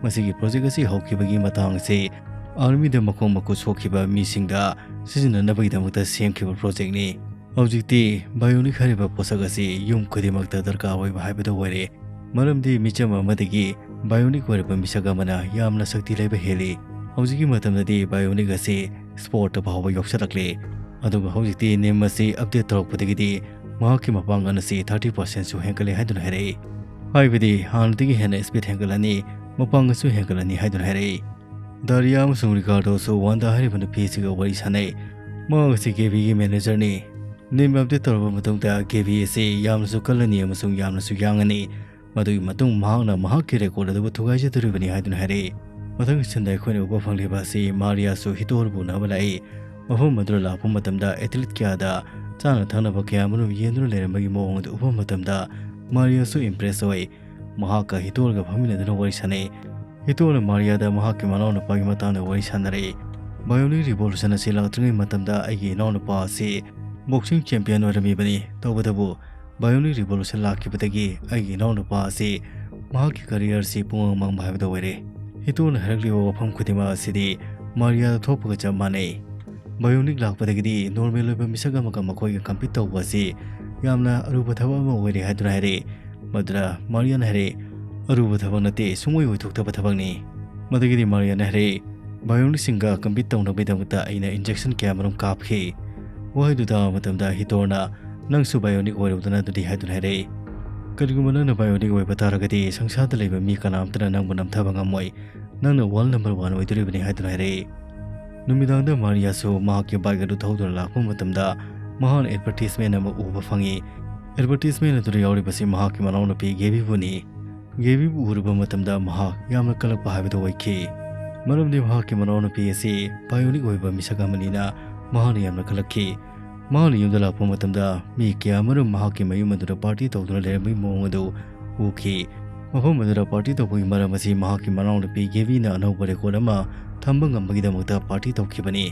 ꯃꯁꯤꯒꯤ ꯄ꯭ꯔꯣꯖꯦꯛ ꯑꯁꯤ ꯍꯧꯈꯤꯕꯒꯤ ꯃꯇꯥꯡ ꯑꯁꯤ ꯑꯥꯔꯃꯤꯗ ꯃꯈꯣꯡ ꯃꯈꯨꯠ ꯁꯣꯛꯈꯤꯕ ꯃꯤꯁꯤꯡꯗ ꯁꯤꯖꯤꯟꯅꯅꯕꯒꯤꯗꯃꯛꯇ ꯁꯦꯝꯈꯤꯕ ꯄ꯭ꯔꯣꯖꯦꯛꯅꯤ꯫ ꯍꯧꯖꯤꯛꯇꯤ ꯕꯥꯏꯑꯣꯅꯤꯛ ꯍꯥꯏꯔꯤꯕ ꯄꯣꯠꯁꯛ ꯑꯁꯤ ꯌꯨꯝ ꯈꯨꯗꯤꯡꯃꯛꯇ ꯗꯔꯀꯥꯔ ꯑꯣꯏꯕ ꯍꯥꯏꯕꯗꯨ ꯑꯣꯏꯔꯦ꯫ ꯃꯔꯝꯗꯤ ꯃꯤꯆꯝ ꯑꯃꯗꯒꯤ ꯕꯥꯏꯑꯣꯅꯤꯛ ꯑꯣꯏꯔꯕ ꯃꯤꯁꯛ ꯑꯃꯅ ꯌꯥꯝꯅ ꯁꯛꯇꯤ ꯂꯩꯕ ꯍꯦꯜꯂꯤ꯫ ꯍꯧꯖꯤꯛꯀꯤ ꯃꯇꯝꯗꯗꯤ ꯕꯥꯏꯑꯣꯅꯤꯛ ꯑꯁꯤ ꯁ꯭ꯄꯣꯔꯠꯇ ꯐꯥꯎꯕ ꯌꯥꯎꯁꯜꯂꯛꯂꯦ꯫ ꯑꯗꯨꯒ ꯍꯧꯖꯤꯛꯇꯤ ꯅꯤꯝ ꯑꯁꯤ ꯑꯞꯗꯦꯠ ꯇꯧꯔꯛꯄꯗꯒꯤꯗꯤ ꯃꯍꯥꯛꯀꯤ ꯃꯄꯥꯡꯒꯜ ꯑꯁꯤ ꯊꯥꯔꯇꯤ ꯄꯥꯔꯁꯦꯟꯁꯨ ꯍꯦꯟꯒꯠꯂꯦ ꯍꯥꯏꯗꯨꯅ ꯍꯥꯏꯔꯛꯏ꯫ ꯍꯥꯏꯕꯗꯤ ꯍꯥꯟꯅꯗꯒꯤ ꯍꯦꯟꯅ ꯁ꯭ꯄꯤꯗ ꯍꯦꯟꯒꯠꯂꯅꯤ, ꯃꯄꯥꯡꯒꯜꯁꯨ ꯍꯦꯟꯒꯠꯂꯅꯤ ꯍꯥꯏꯗꯨꯅ ꯍꯥꯏꯔꯛꯏ꯫ ꯗꯥꯔꯤꯌꯥ ꯑꯃꯁꯨꯡ ꯔꯤꯀꯥꯔꯗꯣꯁꯨ ꯋꯥꯟꯗꯥ ꯍꯥꯏꯔꯤꯕ ꯅꯨꯄꯤ ꯑꯁꯤꯒ ꯋꯥꯔꯤ ꯁꯥꯟꯅꯩ꯫ ꯃꯍꯥꯛ ꯑꯁꯤ ꯒꯦꯕꯤꯒꯤ ꯃꯦꯅꯦꯖꯔꯅꯤ꯫ ꯅꯦꯝ ꯑꯞꯗꯦꯠ ꯇꯧꯔꯕ ꯃꯇꯨꯡꯗ ꯒꯦꯕꯤ ꯑꯁꯤ ꯌꯥꯝꯅꯁꯨ ꯀꯜꯂꯅꯤ ꯑꯃꯁꯨꯡ ꯌꯥꯝꯅꯁꯨ ꯌꯥꯡꯉꯅꯤ꯫ ꯃꯗꯨꯒꯤ ꯃꯇꯨꯡ ꯃꯍꯥꯛꯅ ꯃꯍꯥꯛꯀꯤ ꯔꯦꯀꯣꯔꯗ ꯑꯗꯨꯕꯨ ꯊꯨꯒꯥꯏꯖꯗꯣꯔꯤꯕꯅꯤ ꯍꯥꯏꯗꯨꯅ ꯍꯥꯏꯔꯛꯏ꯫ ꯃꯊꯪꯒꯤ ꯁꯤꯟꯗ ꯑꯩꯈꯣꯏꯅ ꯎꯕ ꯐꯪꯂꯤꯕ ꯑꯁꯤ ꯃꯥꯔꯤꯌꯥꯁꯨ ꯍꯤꯇꯣꯔꯕꯨ ꯎꯅꯕ ꯂꯥꯛꯏ꯫ ꯃꯐꯝ ꯑꯗꯨꯗ ꯂꯥꯛꯄ ꯃꯇꯝꯗ ꯑꯦꯊꯂꯤꯠ ꯀꯌꯥꯗ ꯆꯥꯅ ꯊꯛꯅꯕ ꯀꯌꯥ ꯑꯃꯔꯣꯝ ꯌꯦꯟꯗꯨꯅ ꯂꯩꯔꯝꯕꯒꯤ ꯃꯑꯣꯡ ꯑꯗꯨ ꯎꯕ ꯃꯇꯝꯗ ꯃꯥꯔꯤꯌꯥꯁꯨ ꯏꯝꯄ꯭ꯔꯦꯁ ꯑꯣꯏ꯫ ꯃꯍꯥꯛꯀ ꯍꯤꯇꯣꯔꯒ ꯐꯝꯃꯤꯟꯅꯗꯨꯅ ꯋꯥꯔꯤ ꯁꯥꯟꯅꯩ꯫ ꯍꯤꯇꯣꯔꯅ ꯃꯥꯔꯤꯌꯥꯗ ꯃꯍꯥꯛꯀꯤ ꯃꯅꯥꯎꯅꯨꯄꯥꯒꯤ ꯃꯇꯥꯡꯗ ꯋꯥꯔꯤ ꯁꯥꯟꯅꯔꯛꯏ꯫ ꯕꯥꯏꯑꯣꯅꯤꯛ ꯔꯤꯚꯣꯂꯨꯁꯟ ꯑꯁꯤ ꯂꯥꯛꯇ꯭ꯔꯤꯉꯩ ꯃꯇꯝꯗ ꯑꯩꯒꯤ ꯏꯅꯥꯎꯅꯨꯄꯥ ꯑꯁꯤ ꯕꯣꯛꯁꯤꯡ ꯆꯦꯝꯄꯤꯌꯟ ꯑꯣꯏꯔꯝꯃꯤꯕꯅꯤ꯫ ꯇꯧꯕꯇꯕꯨ ꯕꯥꯏꯑꯣꯅꯤꯛ ꯔꯤꯚꯣꯂꯨꯁꯟ ꯂꯥꯛꯈꯤꯕꯗꯒꯤ ꯑꯩꯒꯤ ꯏꯅꯥꯎꯅꯨꯄꯥ ꯑꯁꯤ ꯃꯍꯥꯛꯀꯤ ꯀꯔꯤꯌꯔ ꯑꯁꯤ ꯄꯨꯡꯃꯥꯡ ꯃꯥꯡꯕ ꯍꯥꯏꯕꯗꯨ ꯑꯣꯏꯔꯦ꯫ ꯍꯤꯇꯣꯔꯅ ꯍꯥꯏꯔꯛꯂꯤꯕ ꯋꯥꯐꯝ ꯈꯨꯗꯤꯡꯃꯛ ꯑꯁꯤꯗꯤ ꯃꯥꯔꯤꯌꯥꯗ ꯊꯣꯛꯄꯒ ꯆꯞ ꯃꯥꯟꯅꯩ꯫ ꯕꯥꯏꯑꯣꯅꯤꯛ ꯂꯥꯛꯄꯗꯒꯤꯗꯤ ꯅꯣꯔꯃꯦꯜ ꯑꯣꯏꯕ ꯃꯤꯁꯛ ꯑꯃꯒ ꯃꯈꯣꯏꯒ ꯀꯝꯄꯤꯠ ꯇꯧꯕ ꯑꯁꯤ ꯌꯥꯝꯅ ꯑꯔꯨꯕ ꯊꯕꯛ ꯑꯃ ꯑꯣꯏꯔꯦ ꯍꯥꯏꯗꯨꯅ ꯍꯥꯏꯔꯛꯏ꯫ ꯃꯗꯨꯗ ꯃꯥꯔꯤꯌꯥꯅ ꯍꯥꯏꯔꯛꯏ, "ꯑꯔꯨꯕ ꯊꯕꯛ ꯅꯠꯇꯦ, ꯁꯨꯡꯑꯣꯏ ꯑꯣꯏꯊꯣꯛꯇꯕ ꯊꯕꯛꯅꯤ"꯫ ꯃꯗꯨꯒꯤꯗꯤ ꯃꯥꯔꯤꯌꯥꯅ ꯍꯥꯏꯔꯛꯏ, "ꯕꯥꯏꯑꯣꯅꯤꯛꯁꯤꯡꯒ ꯀꯝꯄꯤꯠ ꯇꯧꯅꯕꯒꯤꯗꯃꯛꯇ ꯑꯩꯅ ꯏꯟꯖꯦꯛꯁꯟ ꯀꯌꯥ ꯑꯃꯔꯣꯝ ꯀꯥꯞꯈꯤ"꯫ ꯋꯥꯍꯩꯗꯨ ꯇꯥꯕ ꯃꯇꯝꯗ ꯍꯤꯇꯣꯔꯅ, "ꯅꯪꯁꯨ ꯕꯥꯏꯑꯣꯅꯤꯛ ꯑꯣꯏꯔꯨꯗꯅ ꯑꯗꯨꯗꯤ" ꯍꯥꯏꯗꯨꯅ ꯍꯥꯏꯔꯛꯏ꯫ "ꯀꯔꯤꯒꯨꯝꯕ ꯅꯪꯅ ꯕꯥꯏꯑꯣꯅꯤꯛ ꯑꯣꯏꯕ ꯇꯥꯔꯒꯗꯤ ꯁꯪꯁꯥꯔꯗ ꯂꯩꯕ ꯃꯤ ꯀꯅꯥꯝꯇꯅ ꯅꯪꯕꯨ ꯅꯝꯊꯕ ꯉꯝꯃꯣꯏ꯫ ꯅꯪꯅ ꯋꯥꯔꯜ ꯅꯝꯕꯔ ꯋꯥꯟ ꯑꯣꯏꯗꯣꯔꯤꯕꯅꯤ" ꯍꯥꯏꯗꯨꯅ ꯍꯥꯏꯔꯛꯏ꯫ ꯅꯨꯃꯤꯗꯥꯡꯗ ꯃꯥꯔꯤꯌꯥꯁꯨ ꯃꯍꯥꯛꯀꯤ ꯕꯥꯏꯛ ꯑꯗꯨ ꯊꯧꯗꯨꯅ ꯂꯥꯛꯄ ꯃꯇꯝꯗ ꯃꯍꯥꯛꯅ ꯑꯦꯗꯚꯔꯇꯤꯁꯃꯦꯟ ꯑꯃ ꯎꯕ ꯐꯪꯏ꯫ ꯑꯦꯗꯚꯔꯇꯤꯁꯃꯦꯟ ꯑꯗꯨꯗ ꯌꯥꯎꯔꯤꯕꯁꯤ ꯃꯍꯥꯛꯀꯤ ꯃꯅꯥꯎꯅꯨꯄꯤ ꯒꯦꯕꯤꯕꯨꯅꯤ꯫ ꯒꯦꯕꯤꯕꯨ ꯎꯔꯨꯕ ꯃꯇꯝꯗ ꯃꯍꯥꯛ ꯌꯥꯝꯅ ꯀꯜꯂꯛꯄ ꯍꯥꯏꯕꯗꯨ ꯑꯣꯏꯈꯤ꯫ ꯃꯔꯝꯗꯤ ꯃꯍꯥꯛꯀꯤ ꯃꯅꯥꯎꯅꯨꯄꯤ ꯑꯁꯤ ꯕꯥꯏꯑꯣꯅꯤꯛ ꯑꯣꯏꯕ ꯃꯤꯁꯛ ꯑꯃꯅꯤꯅ ꯃꯍꯥꯛꯅ ꯌꯥꯝꯅ ꯀꯜꯂꯛꯈꯤ꯫ ꯃꯍꯥꯛꯅ ꯌꯨꯝꯗ ꯂꯥꯛꯄ ꯃꯇꯝꯗ ꯃꯤ ꯀꯌꯥ ꯑꯃꯔꯣꯝ ꯃꯍꯥꯛꯀꯤ ꯃꯌꯨꯝ ꯑꯗꯨꯗ ꯄꯥꯔꯇꯤ ꯇꯧꯗꯨꯅ ꯂꯩꯔꯝꯕꯒꯤ ꯃꯑꯣꯡ ꯑꯗꯨ ꯎꯈꯤ꯫ ꯃꯐꯝ ꯑꯗꯨꯗ ꯄꯥꯔꯇꯤ ꯇꯧꯕꯒꯤ ꯃꯔꯝ ꯑꯁꯤ ꯃꯍꯥꯛꯀꯤ ꯃꯅꯥꯎꯅꯨꯄꯤ ꯒꯦꯕꯤꯅ ꯑꯅꯧꯕ ꯔꯦꯀꯣꯔꯗ ꯑꯃ ꯊꯝꯕ ꯉꯝꯕꯒꯤꯗꯃꯛꯇ ꯄꯥꯔꯇꯤ ꯇꯧꯈꯤꯕꯅꯤ꯫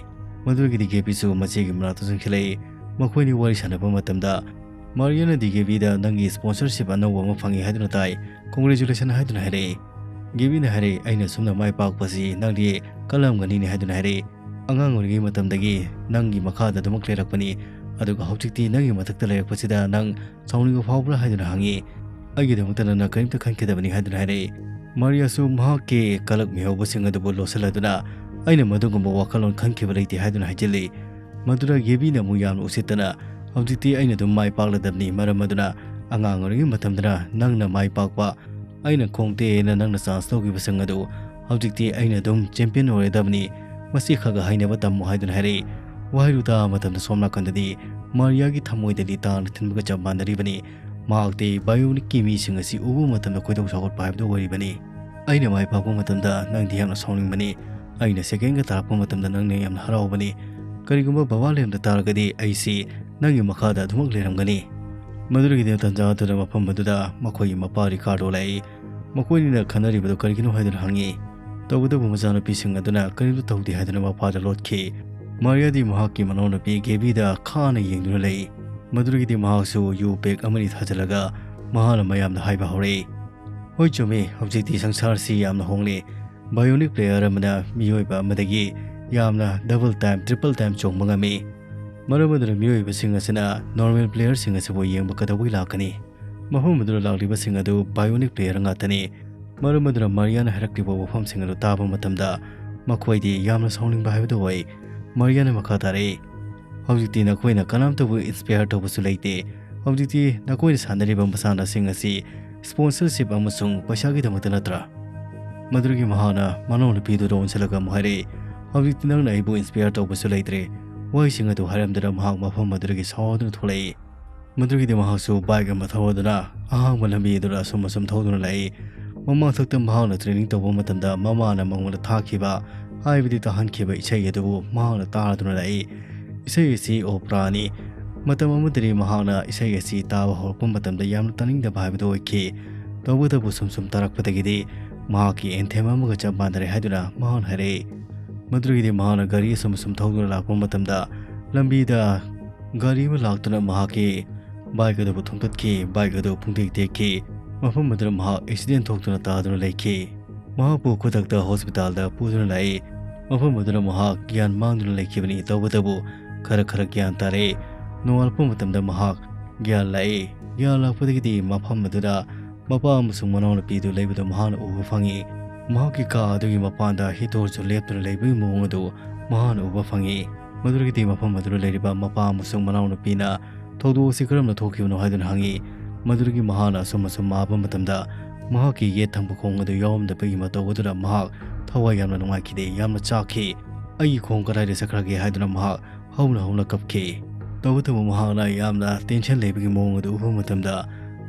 ꯃꯗꯨꯗꯒꯤꯗꯤ ꯒꯦꯕꯤꯁꯨ ꯃꯆꯦꯒꯤ ꯃꯅꯥꯛꯇ ꯆꯪꯁꯤꯜꯂꯛꯏ꯫ ꯃꯈꯣꯏꯅꯤ ꯋꯥꯔꯤ ꯁꯥꯟꯅꯕ ꯃꯇꯝꯗ ꯃꯥꯔꯤꯌꯥꯅꯗꯤ ꯒꯦꯕꯤꯗ "ꯅꯪꯒꯤ ꯁ꯭ꯄꯣꯟꯁꯔꯁꯤꯞ ꯑꯅꯧꯕ ꯑꯃ ꯐꯪꯉꯤ" ꯍꯥꯏꯗꯨꯅ ꯇꯥꯏ꯫ "ꯀꯣꯡꯒ꯭ꯔꯦꯆꯨꯂꯦꯁꯟ" ꯍꯥꯏꯗꯨꯅ ꯍꯥꯏꯔꯛꯏ꯫ ꯒꯦꯕꯤꯅ ꯍꯥꯏꯔꯛꯏ, "ꯑꯩꯅ ꯁꯨꯝꯅ ꯃꯥꯏ ꯄꯥꯛꯄꯁꯤ ꯅꯪꯗꯤ ꯀꯜꯂꯝꯒꯅꯤꯅꯦ" ꯍꯥꯏꯗꯨꯅ ꯍꯥꯏꯔꯛꯏ꯫ "ꯑꯉꯥꯡ ꯑꯣꯏꯔꯤꯉꯩ ꯃꯇꯝꯗꯒꯤ ꯅꯪꯒꯤ ꯃꯈꯥꯗ ꯑꯗꯨꯃꯛ ꯂꯩꯔꯛꯄꯅꯤ, ꯑꯗꯨꯒ ꯍꯧꯖꯤꯛꯇꯤ ꯅꯪꯒꯤ ꯃꯊꯛꯇ ꯂꯩꯔꯛꯄꯁꯤꯗ ꯅꯪ ꯁꯥꯎꯅꯤꯡꯕ ꯐꯥꯎꯕ꯭ꯔꯥ?" ꯍꯥꯏꯗꯨꯅ ꯍꯪꯉꯤ꯫ "ꯑꯩꯒꯤꯗꯃꯛꯇ ꯅꯪꯅ ꯀꯔꯤꯝꯇ ꯈꯟꯈꯤꯗꯕꯅꯤ" ꯍꯥꯏꯗꯨꯅ ꯍꯥꯏꯔꯛꯏ꯫ ꯃꯥꯔꯤꯌꯥꯁꯨ ꯃꯍꯥꯛꯀꯤ ꯀꯂꯛ ꯃꯤꯍꯧꯕꯁꯤꯡ ꯑꯗꯨꯕꯨ ꯂꯣꯠꯁꯤꯜꯂꯗꯨꯅ, "ꯑꯩꯅ ꯃꯗꯨꯒꯨꯝꯕ ꯋꯥꯈꯜꯂꯣꯟ ꯈꯟꯈꯤꯕ ꯂꯩꯇꯦ" ꯍꯥꯏꯗꯨꯅ ꯍꯥꯏꯖꯤꯜꯂꯤ꯫ ꯃꯗꯨꯗ ꯒꯦꯕꯤꯅ ꯑꯃꯨꯛ ꯌꯥꯝꯅ ꯎꯁꯤꯠꯇꯅ, "ꯍꯧꯖꯤꯛꯇꯤ ꯑꯩꯅ ꯑꯗꯨꯝ ꯃꯥꯏ ꯄꯥꯛꯂꯗꯕꯅꯤ, ꯃꯔꯝ ꯑꯗꯨꯅ ꯑꯉꯥꯡ ꯑꯣꯏꯔꯤꯉꯩ ꯃꯇꯝꯗꯅ ꯅꯪꯅ ꯃꯥꯏ ꯄꯥꯛꯄ, ꯑꯩꯅ ꯈꯣꯡ ꯇꯦꯛꯑꯦꯅ ꯅꯪꯅ ꯆꯥꯟꯁ ꯂꯧꯈꯤꯕꯁꯤꯡ ꯑꯗꯨ ꯍꯧꯖꯤꯛꯇꯤ ꯑꯩꯅ ꯑꯗꯨꯝ ꯆꯦꯝꯄꯤꯌꯟ ꯑꯣꯏꯔꯗꯕꯅꯤ, ꯃꯁꯤ ꯈꯔ ꯈꯔ ꯍꯩꯅꯕ ꯇꯝꯃꯨ" ꯍꯥꯏꯗꯨꯅ ꯍꯥꯏꯔꯛꯏ꯫ ꯋꯥꯍꯩꯗꯨ ꯇꯥꯕ ꯃꯇꯝꯗ ꯁꯣꯝ ꯅꯥꯀꯟꯗꯗꯤ ꯃꯥꯔꯤꯌꯥꯒꯤ ꯊꯃꯣꯏꯗꯗꯤ ꯇꯥꯡꯅ ꯊꯤꯟꯕꯒ ꯆꯞ ꯃꯥꯟꯅꯔꯤꯕꯅꯤ꯫ ꯃꯍꯥꯛꯇꯤ ꯕꯥꯏꯑꯣꯅꯤꯛꯀꯤ ꯃꯤꯁꯤꯡ ꯑꯁꯤ ꯎꯕ ꯃꯇꯝꯗ ꯈꯣꯏꯗꯧ ꯁꯥꯎꯒꯠꯄ ꯍꯥꯏꯕꯗꯨ ꯑꯣꯏꯔꯤꯕꯅꯤ꯫ "ꯑꯩꯅ ꯃꯥꯏ ꯄꯥꯛꯄ ꯃꯇꯝꯗ ꯅꯪꯗꯤ ꯌꯥꯝꯅ ꯁꯥꯎꯅꯤꯡꯕꯅꯤ꯫ ꯑꯩꯅ ꯁꯦꯀꯦꯟꯒ ꯇꯥꯔꯛꯄ ꯃꯇꯝꯗ ꯅꯪꯅ ꯌꯥꯝꯅ ꯍꯔꯥꯎꯕꯅꯤ꯫ ꯀꯔꯤꯒꯨꯝꯕ ꯕꯕꯥ ꯂꯩꯔꯝꯗ ꯇꯥꯔꯒꯗꯤ ꯑꯩꯁꯤ ꯅꯪꯒꯤ ꯃꯈꯥꯗ ꯑꯗꯨꯃꯛ ꯂꯩꯔꯝꯒꯅꯤ"꯫ ꯃꯗꯨꯗꯒꯤꯗꯤ ꯇꯟꯖꯥ ꯑꯗꯨꯗ ꯃꯐꯝ ꯑꯗꯨꯗ ꯃꯈꯣꯏꯒꯤ ꯃꯄꯥ ꯔꯤꯀꯥꯔꯗꯣ ꯂꯥꯛꯏ꯫ ꯃꯈꯣꯏꯅꯤꯅ ꯈꯟꯅꯔꯤꯕꯗꯨ ꯀꯔꯤꯒꯤꯅꯣ ꯍꯥꯏꯗꯨꯅ ꯍꯪꯉꯤ꯫ ꯇꯧꯕꯇꯕꯨ ꯃꯆꯥꯅꯨꯄꯤꯁꯤꯡ ꯑꯗꯨꯅ ꯀꯔꯤꯝꯇ ꯇꯧꯗꯦ ꯍꯥꯏꯗꯨꯅ ꯃꯄꯥꯗ ꯂꯣꯠꯈꯤ꯫ ꯃꯥꯔꯤꯌꯥꯗꯤ ꯃꯍꯥꯛꯀꯤ ꯃꯅꯥꯎꯅꯨꯄꯤ ꯒꯦꯕꯤꯗ ꯈꯥꯅ ꯌꯦꯡꯗꯨꯅ ꯂꯩ꯫ ꯃꯗꯨꯗꯒꯤꯗꯤ ꯃꯍꯥꯛꯁꯨ ꯌꯨ ꯄꯦꯛ ꯑꯃꯅꯤ ꯊꯥꯖꯤꯜꯂꯒ ꯃꯍꯥꯛꯅ ꯃꯌꯥꯝꯗ ꯍꯥꯏꯕ ꯍꯧꯔꯛꯏ, "ꯍꯣꯏ, ꯆꯨꯝꯃꯤ, ꯍꯧꯖꯤꯛꯇꯤ ꯁꯪꯁꯥꯔꯁꯤ ꯌꯥꯝꯅ ꯍꯣꯡꯂꯦ꯫ ꯕꯥꯏꯑꯣꯅꯤꯛ ꯄ꯭ꯂꯦꯌꯔ ꯑꯃꯅ ꯃꯤꯑꯣꯏꯕ ꯑꯃꯗꯒꯤ ꯌꯥꯝꯅ ꯗꯕꯜ ꯇꯥꯏꯝ, ꯇ꯭ꯔꯤꯄꯜ ꯇꯥꯏꯝ ꯆꯣꯡꯕ ꯉꯝꯃꯤ꯫ ꯃꯔꯝ ꯑꯗꯨꯅ ꯃꯤꯑꯣꯏꯕꯁꯤꯡ ꯑꯁꯤꯅ ꯅꯣꯔꯃꯦꯜ ꯄ꯭ꯂꯦꯌꯔꯁꯤꯡ ꯑꯁꯤꯕꯨ ꯌꯦꯡꯕ ꯀꯩꯗꯧꯕꯩ ꯂꯥꯛꯀꯅꯤ?" ꯃꯐꯝ ꯑꯗꯨꯗ ꯂꯥꯛꯂꯤꯕꯁꯤꯡ ꯑꯗꯨ ꯕꯥꯏꯑꯣꯅꯤꯛ ꯄ꯭ꯂꯦꯌꯔ ꯉꯥꯛꯇꯅꯤ꯫ ꯃꯔꯝ ꯑꯗꯨꯅ ꯃꯥꯔꯤꯌꯥꯅ ꯍꯥꯏꯔꯛꯂꯤꯕ ꯋꯥꯐꯝꯁꯤꯡ ꯑꯗꯨ ꯇꯥꯕ ꯃꯇꯝꯗ ꯃꯈꯣꯏꯗꯤ ꯌꯥꯝꯅ ꯁꯥꯎꯅꯤꯡꯕ ꯍꯥꯏꯕꯗꯨ ꯑꯣꯏ꯫ ꯃꯥꯔꯤꯌꯥꯅ ꯃꯈꯥ ꯇꯥꯔꯛꯏ, "ꯍꯧꯖꯤꯛꯇꯤ ꯅꯈꯣꯏꯅ ꯀꯅꯥꯝꯇꯕꯨ ꯏꯟꯁꯄꯌꯔ ꯇꯧꯕꯁꯨ ꯂꯩꯇꯦ꯫ ꯍꯧꯖꯤꯛꯇꯤ ꯅꯈꯣꯏꯅ ꯁꯥꯟꯅꯔꯤꯕ ꯃꯁꯥꯟꯅꯁꯤꯡ ꯑꯁꯤ ꯁ꯭ꯄꯣꯟꯁꯔꯁꯤꯞ ꯑꯃꯁꯨꯡ ꯄꯩꯁꯥꯒꯤꯗꯃꯛꯇ ꯅꯠꯇ꯭ꯔꯥ?" ꯃꯗꯨꯗꯒꯤ ꯃꯍꯥꯛꯅ ꯃꯅꯥꯎꯅꯨꯄꯤꯗꯨꯗ ꯑꯣꯟꯁꯤꯜꯂꯒ ꯑꯃꯨꯛ ꯍꯥꯏꯔꯛꯏ, "ꯍꯧꯖꯤꯛꯇꯤ ꯅꯪꯅ ꯑꯩꯕꯨ ꯏꯟꯁꯄꯌꯔ ꯇꯧꯕꯁꯨ ꯂꯩꯇ꯭ꯔꯦ"꯫ ꯋꯥꯍꯩꯁꯤꯡ ꯑꯗꯨ ꯍꯥꯏꯔꯝꯗꯨꯅ ꯃꯍꯥꯛ ꯃꯐꯝ ꯑꯗꯨꯗꯒꯤ ꯁꯥꯎꯗꯨꯅ ꯊꯣꯛꯂꯛꯏ꯫ ꯃꯗꯨꯗꯒꯤꯗꯤ ꯃꯍꯥꯛꯁꯨ ꯕꯥꯏꯛ ꯑꯃ ꯊꯧꯗꯨꯅ ꯑꯍꯥꯡꯕ ꯂꯝꯕꯤ ꯑꯗꯨꯗ ꯑꯁꯨꯝ ꯑꯁꯨꯝ ꯊꯧꯗꯨꯅ ꯂꯥꯛꯏ꯫ ꯃꯃꯥꯡꯊꯛꯇ ꯃꯍꯥꯛꯅ ꯇ꯭ꯔꯦꯅꯤꯡ ꯇꯧꯕ ꯃꯇꯝꯗ ꯃꯃꯥꯅ ꯃꯉꯣꯟꯗ ꯊꯥꯈꯤꯕ, ꯍꯥꯏꯕꯗꯤ ꯇꯥꯍꯟꯈꯤꯕ ꯏꯁꯩ ꯑꯗꯨꯕꯨ ꯃꯍꯥꯛꯅ ꯇꯥꯗꯨꯅ ꯂꯥꯛꯏ꯫ ꯏꯁꯩ ꯑꯁꯤ ꯑꯣꯄꯦꯔꯥꯅꯤ꯫ ꯃꯇꯝ ꯑꯃꯗꯗꯤ ꯃꯍꯥꯛꯅ ꯏꯁꯩ ꯑꯁꯤ ꯇꯥꯕ ꯍꯧꯔꯛꯄ ꯃꯇꯝꯗ ꯌꯥꯝꯅ ꯇꯥꯅꯤꯡꯗꯕ ꯍꯥꯏꯕꯗꯨ ꯑꯣꯏꯈꯤ꯫ ꯇꯧꯕꯇꯕꯨ ꯁꯨꯝ ꯁꯨꯝ ꯇꯥꯔꯛꯄꯗꯒꯤꯗꯤ ꯃꯍꯥꯛꯀꯤ ꯑꯦꯟꯊꯦꯝ ꯑꯃꯒ ꯆꯞ ꯃꯥꯟꯅꯔꯦ ꯍꯥꯏꯗꯨꯅ ꯃꯍꯥꯛꯅ ꯍꯥꯏꯔꯛꯏ꯫ ꯃꯗꯨꯗꯒꯤꯗꯤ ꯃꯍꯥꯛꯅ ꯒꯥꯔꯤ ꯑꯁꯨꯝ ꯑꯁꯨꯝ ꯊꯧꯗꯨꯅ ꯂꯥꯛꯄ ꯃꯇꯝꯗ ꯂꯝꯕꯤꯗ ꯒꯥꯔꯤ ꯑꯃ ꯂꯥꯛꯇꯨꯅ ꯃꯍꯥꯛꯀꯤ ꯕꯥꯏꯛ ꯑꯗꯨꯕꯨ ꯊꯣꯝꯇꯠꯈꯤ꯫ ꯕꯥꯏꯛ ꯑꯗꯨ ꯄꯨꯡꯇꯦꯛ ꯇꯦꯛꯈꯤ꯫ ꯃꯐꯝ ꯑꯗꯨꯗ ꯃꯍꯥꯛ ꯑꯦꯛꯁꯤꯗꯦꯟ ꯊꯣꯛꯇꯨꯅ ꯇꯥꯗꯨꯅ ꯂꯩꯈꯤ꯫ ꯃꯍꯥꯛꯄꯨ ꯈꯨꯗꯛꯇ ꯍꯣꯁꯄꯤꯇꯥꯜꯗ ꯄꯨꯗꯨꯅ ꯂꯥꯛꯏ꯫ ꯃꯐꯝ ꯑꯗꯨꯗ ꯃꯍꯥꯛ ꯒ꯭ꯌꯥꯟ ꯃꯥꯡꯗꯨꯅ ꯂꯩꯈꯤꯕꯅꯤ꯫ ꯇꯧꯕꯇꯕꯨ ꯈꯔ ꯈꯔ ꯒ꯭ꯌꯥꯟ ꯇꯥꯔꯛꯏ꯫ ꯅꯣꯡꯉꯥꯜꯂꯛꯄ ꯃꯇꯝꯗ ꯃꯍꯥꯛ ꯒ꯭ꯌꯥꯟ ꯂꯥꯛꯏ꯫ ꯒ꯭ꯌꯥꯟ ꯂꯥꯛꯄꯗꯒꯤꯗꯤ ꯃꯐꯝ ꯑꯗꯨꯗ ꯃꯄꯥ ꯑꯃꯁꯨꯡ ꯃꯅꯥꯎꯅꯨꯄꯤꯗꯨ ꯂꯩꯕꯗꯨ ꯃꯍꯥꯛꯅ ꯎꯕ ꯐꯪꯏ꯫ ꯃꯍꯥꯛꯀꯤ ꯀꯥ ꯑꯗꯨꯒꯤ ꯃꯄꯥꯟꯗ ꯍꯤꯇꯣꯔꯁꯨ ꯂꯦꯞꯇꯨꯅ ꯂꯩꯕꯒꯤ ꯃꯑꯣꯡ ꯑꯗꯨ ꯃꯍꯥꯛꯅ ꯎꯕ ꯐꯪꯏ꯫ ꯃꯗꯨꯗꯒꯤꯗꯤ ꯃꯐꯝ ꯑꯗꯨꯗ ꯂꯩꯔꯤꯕ ꯃꯄꯥ ꯑꯃꯁꯨꯡ ꯃꯅꯥꯎꯅꯨꯄꯤꯅ ꯊꯧꯗꯣꯛ ꯑꯁꯤ ꯀꯔꯝꯅ ꯊꯣꯛꯈꯤꯕꯅꯣ ꯍꯥꯏꯗꯨꯅ ꯍꯪꯏ꯫ ꯃꯗꯨꯗꯒꯤ ꯃꯍꯥꯛꯅ ꯑꯁꯨꯝ ꯑꯁꯨꯝ ꯃꯥꯕ ꯃꯇꯝꯗ ꯃꯍꯥꯛꯀꯤ ꯌꯦꯠ ꯊꯪꯕ ꯈꯣꯡ ꯑꯗꯨ ꯌꯥꯎꯔꯝꯗꯕꯒꯤ ꯃꯇꯧ ꯑꯗꯨꯗ ꯃꯍꯥꯛ ꯊꯋꯥꯏ ꯌꯥꯝꯅ ꯅꯨꯡꯉꯥꯏꯈꯤꯗꯦ, ꯌꯥꯝꯅ ꯆꯥꯛꯈꯤ꯫ "ꯑꯩꯒꯤ ꯈꯣꯡ ꯀꯗꯥꯏꯗ ꯆꯠꯈ꯭ꯔꯒꯦ?" ꯍꯥꯏꯗꯨꯅ ꯃꯍꯥꯛ ꯍꯧꯅ ꯍꯧꯅ ꯀꯞꯈꯤ꯫ ꯇꯧꯕꯇꯕꯨ ꯃꯍꯥꯛꯅ ꯌꯥꯝꯅ tension ꯂꯩꯕꯒꯤ ꯃꯑꯣꯡ ꯑꯗꯨ ꯎꯕ ꯃꯇꯝꯗ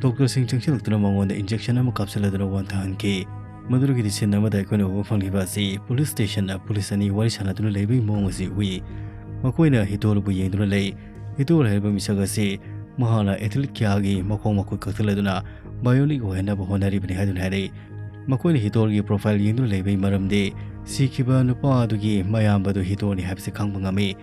doctorꯁꯤꯡ ꯆꯪꯁꯤꯜꯂꯛꯇꯨꯅ ꯃꯉꯣꯟꯗ injection ꯑꯃ ꯀꯥꯞꯁꯤꯜꯂꯗꯨꯅ ꯋꯥꯟꯊꯍꯟꯈꯤ꯫ ꯃꯗꯨꯗꯒꯤꯗꯤ scene ꯑꯃꯗ ꯑꯩꯈꯣꯏꯅ ꯎꯕ ꯐꯪꯂꯤꯕ ꯑꯁꯤ police stationꯗ police ꯑꯅꯤ ꯋꯥꯔꯤ ꯁꯥꯟꯅꯗꯨꯅ ꯂꯩꯕꯒꯤ ꯃꯑꯣꯡ ꯑꯁꯤ ꯎꯏ꯫ ꯃꯈꯣꯏꯅ ꯍꯤꯇꯣꯔꯕꯨ ꯌꯦꯡꯗꯨꯅ ꯂꯩ꯫ ꯍꯤꯇꯣꯔ ꯍꯥꯏꯔꯤꯕ ꯃꯤꯁꯛ ꯑꯁꯤ ꯃꯍꯥꯛꯅ athlete ꯀꯌꯥꯒꯤ ꯃꯈꯣꯡ ꯃꯈꯨꯠ ꯀꯛꯊꯠꯂꯗꯨꯅ bionic ꯑꯣꯏꯍꯟꯅꯕ ꯍꯣꯠꯅꯔꯤꯕꯅꯤ ꯍꯥꯏꯗꯨꯅ ꯍꯥꯏꯔꯛꯏ꯫ ꯃꯈꯣꯏꯅ ꯍꯤꯇꯣꯔꯒꯤ profile ꯌꯦꯡꯗꯨꯅ ꯂꯩꯕꯒꯤ ꯃꯔꯝꯗꯤ ꯁꯤꯈꯤꯕ ꯅꯨꯄꯥ ꯑꯗꯨꯒꯤ ꯃꯌꯥꯝꯕ ꯑꯗꯨ ꯍꯤꯇꯣꯔꯅꯤ ꯍꯥꯏꯕꯁꯤ ꯈꯪꯕ ꯉꯝꯃꯤ꯫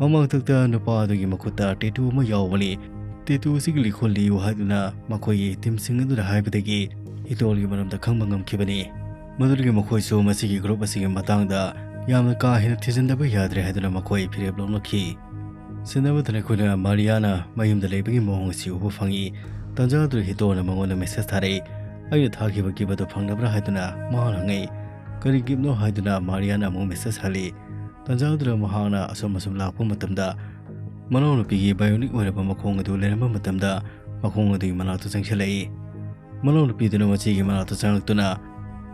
ꯃꯃꯥꯡꯊꯛꯇ ꯅꯨꯄꯥ ꯑꯗꯨꯒꯤ ꯃꯈꯨꯠꯇ tattoo ꯑꯃ ꯌꯥꯎꯕꯅꯤ꯫ Tattoo ꯑꯁꯤꯒꯤ ꯂꯤꯈꯣꯜ ꯂꯤꯌꯨ ꯍꯥꯏꯗꯨꯅ ꯃꯈꯣꯏꯒꯤ teamꯁꯤꯡ ꯑꯗꯨꯗ ꯍꯥꯏꯕꯗꯒꯤ ꯍꯤꯇꯣꯔꯒꯤ ꯃꯔꯝꯗ ꯈꯪꯕ ꯉꯝꯈꯤꯕꯅꯤ꯫ ꯃꯗꯨꯗꯒꯤ ꯃꯈꯣꯏꯁꯨ ꯃꯁꯤꯒꯤ group ꯑꯁꯤꯒꯤ ꯃꯇꯥꯡꯗ ꯌꯥꯝꯅ ꯀꯥ ꯍꯦꯟꯅ ꯊꯤꯖꯤꯟꯗꯕ ꯌꯥꯗ꯭ꯔꯦ ꯍꯥꯏꯗꯨꯅ ꯃꯈꯣꯏ ꯐꯤꯔꯦꯞ ꯂꯧꯅꯈꯤ꯫ Scene ꯑꯃꯗꯅ ꯑꯩꯈꯣꯏꯅ ꯃꯥꯔꯤꯌꯥꯅ ꯃꯌꯨꯝꯗ ꯂꯩꯕꯒꯤ ꯃꯑꯣꯡ ꯑꯁꯤ ꯎꯕ ꯐꯪꯏ꯫ ꯇꯥꯟꯖꯥ ꯑꯗꯨꯗ ꯍꯤꯇꯣꯔꯅ ꯃꯉꯣꯟꯗ message ꯊꯥꯔꯛꯏ꯫ ꯑꯩꯅ ꯊꯥꯈꯤꯕ gift ꯑꯗꯨ ꯐꯪꯂꯕ꯭ꯔꯥ ꯍꯥꯏꯗꯨꯅ ꯃꯍꯥꯛꯅ ꯍꯪꯉꯛꯏ꯫ ꯀꯔꯤ giftꯅꯣ ꯍꯥꯏꯗꯨꯅ ꯃꯥꯔꯤꯌꯥꯅ ꯑꯃꯨꯛ message ꯍꯜꯂꯤ꯫ ꯇꯥꯟꯖꯥ ꯑꯗꯨꯗ ꯃꯍꯥꯛꯅ ꯑꯁꯨꯝ ꯑꯁꯨꯝ ꯂꯥꯛꯄ ꯃꯇꯝꯗ ꯃꯅꯥꯎꯅꯨꯄꯤꯒꯤ bionic ꯑꯣꯏꯔꯕ ꯃꯈꯣꯡ ꯑꯗꯨ ꯂꯩꯔꯝꯕ ꯃꯇꯝꯗ ꯃꯈꯣꯡ ꯑꯗꯨꯒꯤ ꯃꯅꯥꯛꯇ ꯆꯪꯁꯤꯜꯂꯛꯏ꯫ ꯃꯅꯥꯎꯅꯨꯄꯤꯗꯨꯅ ꯃꯆꯦꯒꯤ ꯃꯅꯥꯛꯇ ꯆꯪꯂꯛꯇꯨꯅ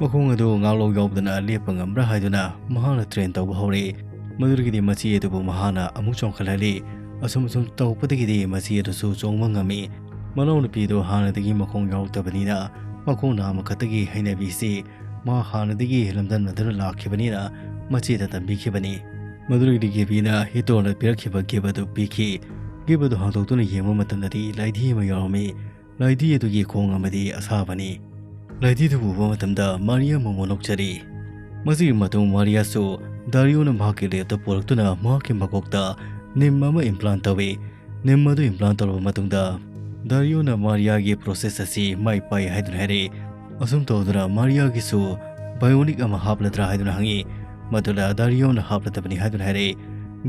ꯃꯈꯣꯡ ꯑꯗꯨ ꯉꯥꯛꯂꯧ ꯌꯥꯎꯗꯅ ꯂꯦꯞꯄ ꯉꯝꯕ꯭ꯔꯥ ꯍꯥꯏꯗꯨꯅ ꯃꯍꯥꯛꯅ train ꯇꯧꯕ ꯍꯧꯔꯛꯏ꯫ ꯃꯗꯨꯗꯒꯤꯗꯤ ꯃꯆꯦ ꯑꯗꯨꯕꯨ ꯃꯍꯥꯛꯅ ꯑꯃꯨꯛ ꯆꯣꯡꯈꯠꯍꯜꯂꯤ꯫ ꯑꯁꯨꯝ ꯑꯁꯨꯝ ꯇꯧꯔꯛꯄꯗꯒꯤꯗꯤ ꯃꯆꯦ ꯑꯗꯨꯁꯨ ꯆꯣꯡꯕ ꯉꯝꯃꯤ꯫ ꯃꯅꯥꯎꯅꯨꯄꯤꯗꯨ ꯍꯥꯟꯅꯗꯒꯤ ꯃꯈꯣꯡ ꯌꯥꯎꯔꯛꯇꯕꯅꯤꯅ ꯃꯈꯣꯡ ꯅꯥꯝꯃ ꯈꯛꯇꯒꯤ ꯍꯩꯅꯕꯤꯁꯤ ꯃꯥ ꯍꯥꯟꯅꯗꯒꯤ ꯂꯝꯗꯝꯅꯗꯨꯅ ꯂꯥꯛꯈꯤꯕꯅꯤꯅ ꯃꯆꯦꯗ ꯇꯝꯕꯤꯈꯤꯕꯅꯤ꯫ ꯃꯗꯨꯗꯒꯤꯗꯤ ꯒꯦꯕꯤꯅ ꯍꯤꯇꯣꯔꯅ ꯄꯤꯔꯛꯈꯤꯕ gift ꯑꯗꯨ ꯄꯤꯈꯤ꯫ Gift ꯑꯗꯨ ꯍꯥꯡꯗꯣꯛꯇꯨꯅ ꯌꯦꯡꯕ ꯃꯇꯝꯗꯗꯤ ꯂꯥꯏꯙꯤ ꯑꯃ ꯌꯥꯎꯔꯝꯃꯤ꯫ ꯂꯥꯏꯙꯤ ꯑꯗꯨꯒꯤ ꯈꯣꯡ ꯑꯃꯗꯤ ꯑꯁꯥꯕꯅꯤ꯫ ꯂꯥꯏꯙꯤꯗꯨ ꯎꯕ ꯃꯇꯝꯗ ꯃꯥꯔꯤꯌꯥ ꯃꯣꯃꯣ ꯅꯣꯛꯆꯔꯤ꯫ ꯃꯁꯤꯒꯤ ꯃꯇꯨꯡ ꯃꯥꯔꯤꯌꯥꯁꯨ ꯗꯥꯔꯤꯌꯣꯅ ꯃꯍꯥꯛꯀꯤ ꯂꯦꯞꯇ ꯄꯨꯔꯛꯇꯨꯅ ꯃꯍꯥꯛꯀꯤ ꯃꯀꯣꯛꯇ ꯅꯤꯝ ꯑꯃ implant ꯇꯧꯏ꯫ ꯅꯤꯝ ꯑꯗꯨ implant ꯇꯧꯔꯕ ꯃꯇꯨꯡꯗ ꯗꯥꯔꯤꯌꯣꯅ ꯃꯥꯔꯤꯌꯥꯒꯤ process ꯑꯁꯤ ꯃꯥꯏ ꯄꯥꯛꯏ ꯍꯥꯏꯗꯨꯅ ꯍꯥꯏꯔꯛꯏ꯫ ꯑꯁꯨꯝ ꯇꯧꯗꯨꯅ ꯃꯥꯔꯤꯌꯥꯒꯤꯁꯨ bionic ꯑꯃ ꯍꯥꯞꯂꯗ꯭ꯔꯥ ꯍꯥꯏꯗꯨꯅ ꯍꯪꯉꯤ꯫ ꯃꯗꯨꯗ ꯗꯥꯔꯤꯌꯣꯅ ꯍꯥꯞꯂꯗꯕꯅꯤ ꯍꯥꯏꯗꯨꯅ ꯍꯥꯏꯔꯛꯏ꯫